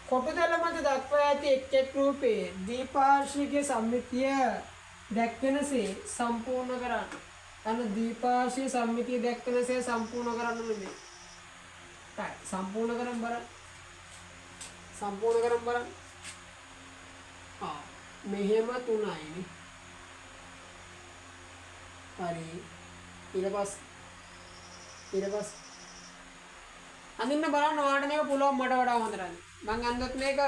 කොටු දළ මත දක්වා ඇති එක් එක් රූපේ දීපාර්ශ්විකයේ සම්මිතිය දැක්වෙනසේ සම්පූර්ණ කරන්න. අන්න දීපාර්ශ්වීය සම්මිතිය දැක්වෙනසේ සම්පූර්ණ කරන්න නෙමෙයි. හරි, සම්පූර්ණ කරන් බලන්න. සම්පූර්ණ කරන් බලන්න. ආ මෙහෙම තුනයි නේ. හරි. ඊට පස්සේ අඳින්න බලන්න ඔයාලට මේක පුළුවන් මට වඩා හොඳට අඳින්න. මං අඳොත් මේක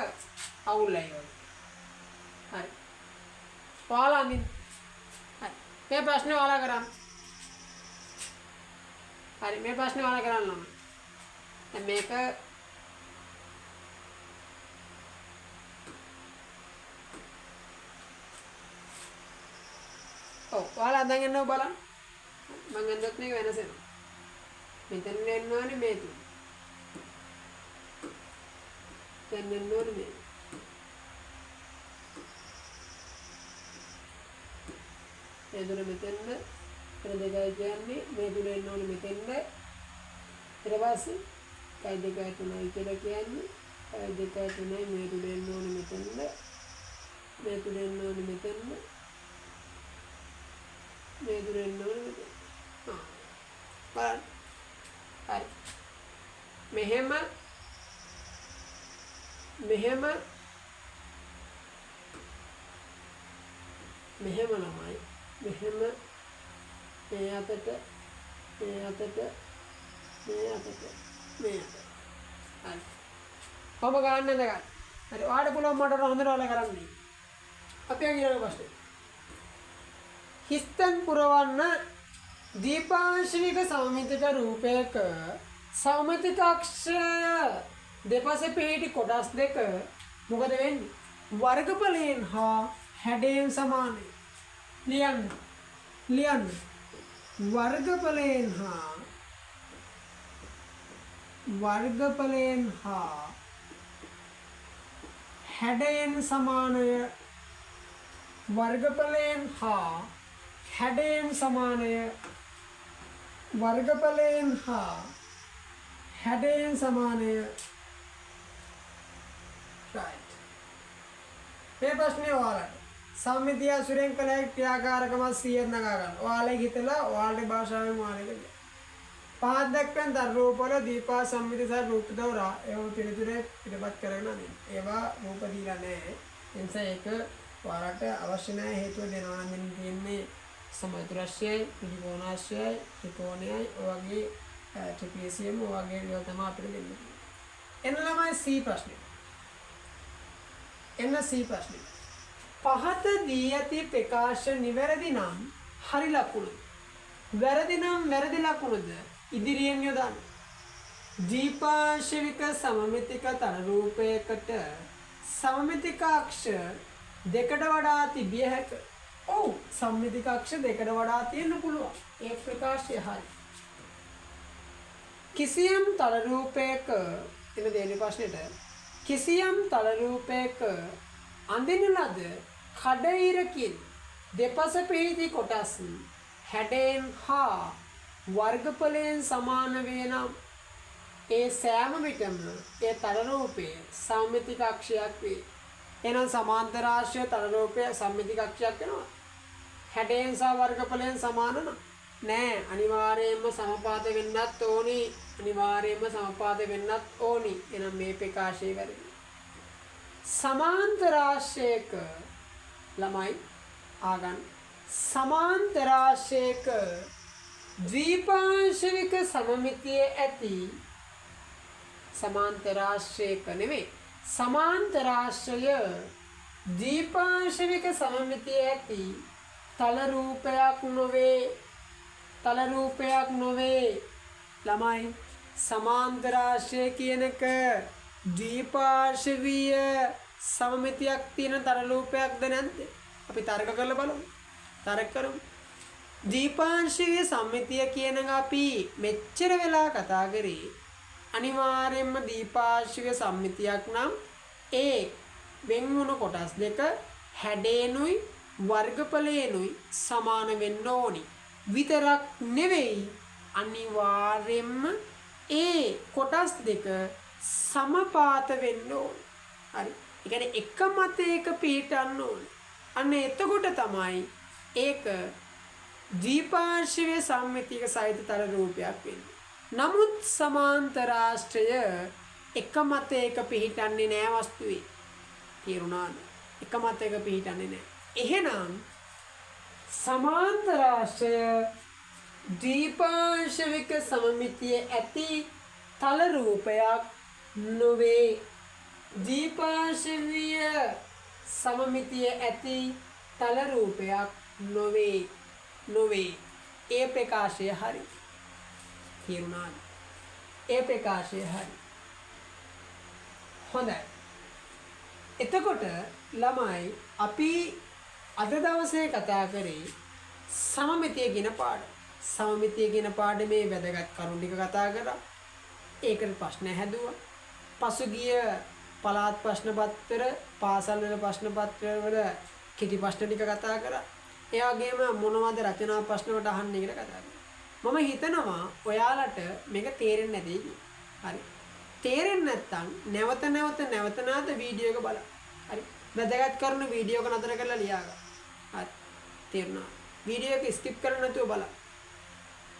අවුල්යි වගේ. හරි. ඔයාලා අඳින්න. හරි. මේ ප්‍රශ්නේ ඔයාලා කරන්න. හරි, මේ ප්‍රශ්නේ ඔයාලා කරන්න ඕනේ. දැන් මේක ඔව් ඔයාලා අඳන් එන්නව බලන්න. මං අඳොත් මේක වෙනස් වෙනවා. මෙතන එන්න ඕනේ මේ තුන. දැන් එන්න ඕනේ මේ. මේ තුන මෙතෙන්ද, එන දෙකයි කියන්නේ මේ තුන එන්න ඕනේ මෙතෙන්ද. ඊට පස්සේ 1 2 3 කියලා කියන්නේ 1 2 3 මේ තුන එන්න ඕනේ මෙතෙන්ද. මේ තුන එන්න ඕනේ මෙතෙන්ද. මේ තුන එන්න ඕනේ මෙතෙන්ද. ආ බලන්න. හරි. මෙහෙම මෙහෙම මෙහෙම ළමයි, මෙහෙම මේ අතට, මේ අතට, මේ අතට, මේ අතට. හරි. කොහොම ගන්නද ගන්න. හරි, ඔයාලට පුළුවන් මට හොඳට ඔයාලා කරන්න. අපි යන් ඊළඟ ප්‍රශ්නේ. හිස්තන් පුරවන්න දීපාංශවික සමමිතික රූපයක සමමිතික අක්ෂය දෙපස පිහිටි කොටස් දෙක මොකද වෙන්නේ? වර්ගඵලයෙන් හා හැඩයෙන් සමානයි. ලියන්න. ලියන්න. වර්ගඵලයෙන් හා වර්ගඵලයෙන් හා හැඩයෙන් සමානය. වර්ගඵලයෙන් හා හැඩයෙන් සමානය. වර්ගඵලයෙන් හා හැඩයෙන් සමානය. right. මේ ප්‍රශ්නේ ඔයාලට සම්මිතිය අසුරෙන් කළ හැකි ක්‍රියාකාරකම 100ක් නගා ගන්න. ඔයාලා හිතලා ඔයාලගේ භාෂාවෙන් ඔයාලා කියන්න. පහත් දක්වන දර රූපවල දීපා සම්මිති සහ රූප දවරා ඒව පිළිතුරේ පිටපත් කරගෙන අදින්න. ඒවා රූප දීලා නැහැ. ඒ නිසා ඒක ඔයාලට අවශ්‍ය නැහැ. හේතුව දෙනවා නම් දෙන්න තියෙන්නේ සමතුරස්යයි, ත්‍රිකෝණාශ්‍රයයි, ත්‍රිකෝණයයි ඔය වගේ ට්‍රැපීසියම් ඔය වගේ දේවල් තමයි අපිට දෙන්න තියෙන්නේ. එන්න ළමයි C ප්‍රශ්නේ. එන්න C ප්‍රශ්නේ. පහත දී ඇති ප්‍රකාශ නිවැරදි නම් හරි ලකුණු. වැරදි නම් වැරදි ලකුණුද ඉදිරියෙන් යොදන්න. ද්විපාර්ශ්වික සමමිතික තල රූපයකට සමමිතික අක්ෂ දෙකට වඩා තිබිය හැක. ඔව්, සම්මිතික අක්ෂ දෙකට වඩා තියෙන්න පුළුවන්. ඒ ප්‍රකාශය හරි. කිසියම් තල රූපයක එන දෙවෙනි ප්‍රශ්නෙට කිසියම් තල රූපයක අඳින ලද කඩඉරකින් දෙපස පිහිටි කොටස් හැඩයෙන් හා වර්ගඵලයෙන් සමාන වේ නම් ඒ සෑම විටම ඒ තල රූපය සම්මිතික අක්ෂයක් වේ. එහෙනම් සමාන්තරාශ්‍රය තල රූපය සම්මිතික අක්ෂයක් වෙනවා. හැඩයෙන් සහ වර්ගඵලයෙන් සමාන නම් නෑ, අනිවාර්යයෙන්ම සමපාත වෙන්නත් ඕනි. අනිවාර්යයෙන්ම සමපාත වෙන්නත් ඕනි. එහෙනම් මේ ප්‍රකාශය වැරදි. සමාන්තරාශ්‍රයක ළමයි ආගන්න, සමාන්තරාශ්‍රයක ද්විපාර්ශ්වික සමමිතිය ඇති සමාන්තරාශ්‍රයක නෙමෙයි, සමාන්තරාශ්‍රය ද්විපාර්ශ්වික සමමිතිය ඇති තල රූපයක් නොවේ. තල රූපයක් නොවේ. ළමයි සමාන්තරාශ්‍රය කියන එක ද්විපාර්ශ්වීය සමමිතියක් තියෙන තල රූපයක්ද නැද්ද? අපි තර්ක කරලා බලමු. තර්ක කරමු. ද්විපාර්ශ්වීය සම්මිතිය කියන එක අපි මෙච්චර වෙලා කතා කරේ අනිවාර්යයෙන්ම ද්විපාර්ශ්වීය සම්මිතියක් නම් ඒ වෙන් වුණු කොටස් දෙක හැඩේනුයි වර්ගඵලේනුයි සමාන වෙන්න ඕනි. විතරක් නෙවෙයි, අනිවාර්යයෙන්ම ඒ කොටස් දෙක සමපාත වෙන්න ඕනි. හරි. ඒ කියන්නේ එක මතයක පිහිටන්න ඕනි. අන්න එතකොට තමයි ඒක ද්විපාර්ශ්වීය සම්මිතියක සහිත තල රූපයක් වෙන්නේ. නමුත් සමාන්තරාශ්‍රය එක මතයක පිහිටන්නේ නෑ වස්තුවේ. තේරුණාද? එක මතයක පිහිටන්නේ නෑ. එහෙනම් සමාන්තරාශ්‍රය ද්විපාර්ශ්වික සමමිතිය ඇති තල රූපයක් නොවේ. ද්විපාර්ශ්වීය සමමිතිය ඇති තල රූපයක් නොවේ. නොවේ. ඒ ප්‍රකාශය හරි. තේරුණාද? ඒ ප්‍රකාශය හරි. හොඳයි. එතකොට ළමයි අපි අද දවසේ කතා කරේ සමමිතිය කියන පාඩම. සමමිතිය කියන පාඩමේ වැදගත් කරුණු ටික කතා කරා. ඒකට ප්‍රශ්න හැදුවා. පසුගිය පළාත් ප්‍රශ්න පත්‍ර, පාසල් වල ප්‍රශ්න පත්‍ර වල කෙටි ප්‍රශ්න ටික කතා කරා. ඒ වගේම මොනවද රචනා ප්‍රශ්න වලට අහන්නේ කියලා කතා කරා. මම හිතනවා ඔයාලට මේක තේරෙන්නේ නැති කියලා. හරි. තේරෙන්නේ නැත්නම් නැවත නැවත නැවත නැවත වීඩියෝ එක බලන්න. හරි. වැදගත් කරුණු වීඩියෝ එක නතර කරලා ලියා ගන්න. හරි. තේරුණා. වීඩියෝ එක ස්කිප් කරන්න නැතුව බලන්න.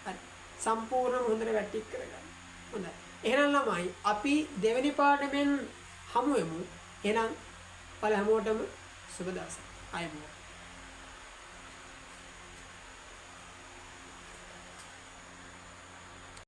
හරි. සම්පූර්ණම හොඳට වැට් ටික කරගන්න. හොඳයි. එහෙනම් ළමයි අපි දෙවෙනි පාඩමෙන් හමු වෙමු. එහෙනම් ඔයාලා හැමෝටම සුබ දවසක්. ආයුබෝවන්.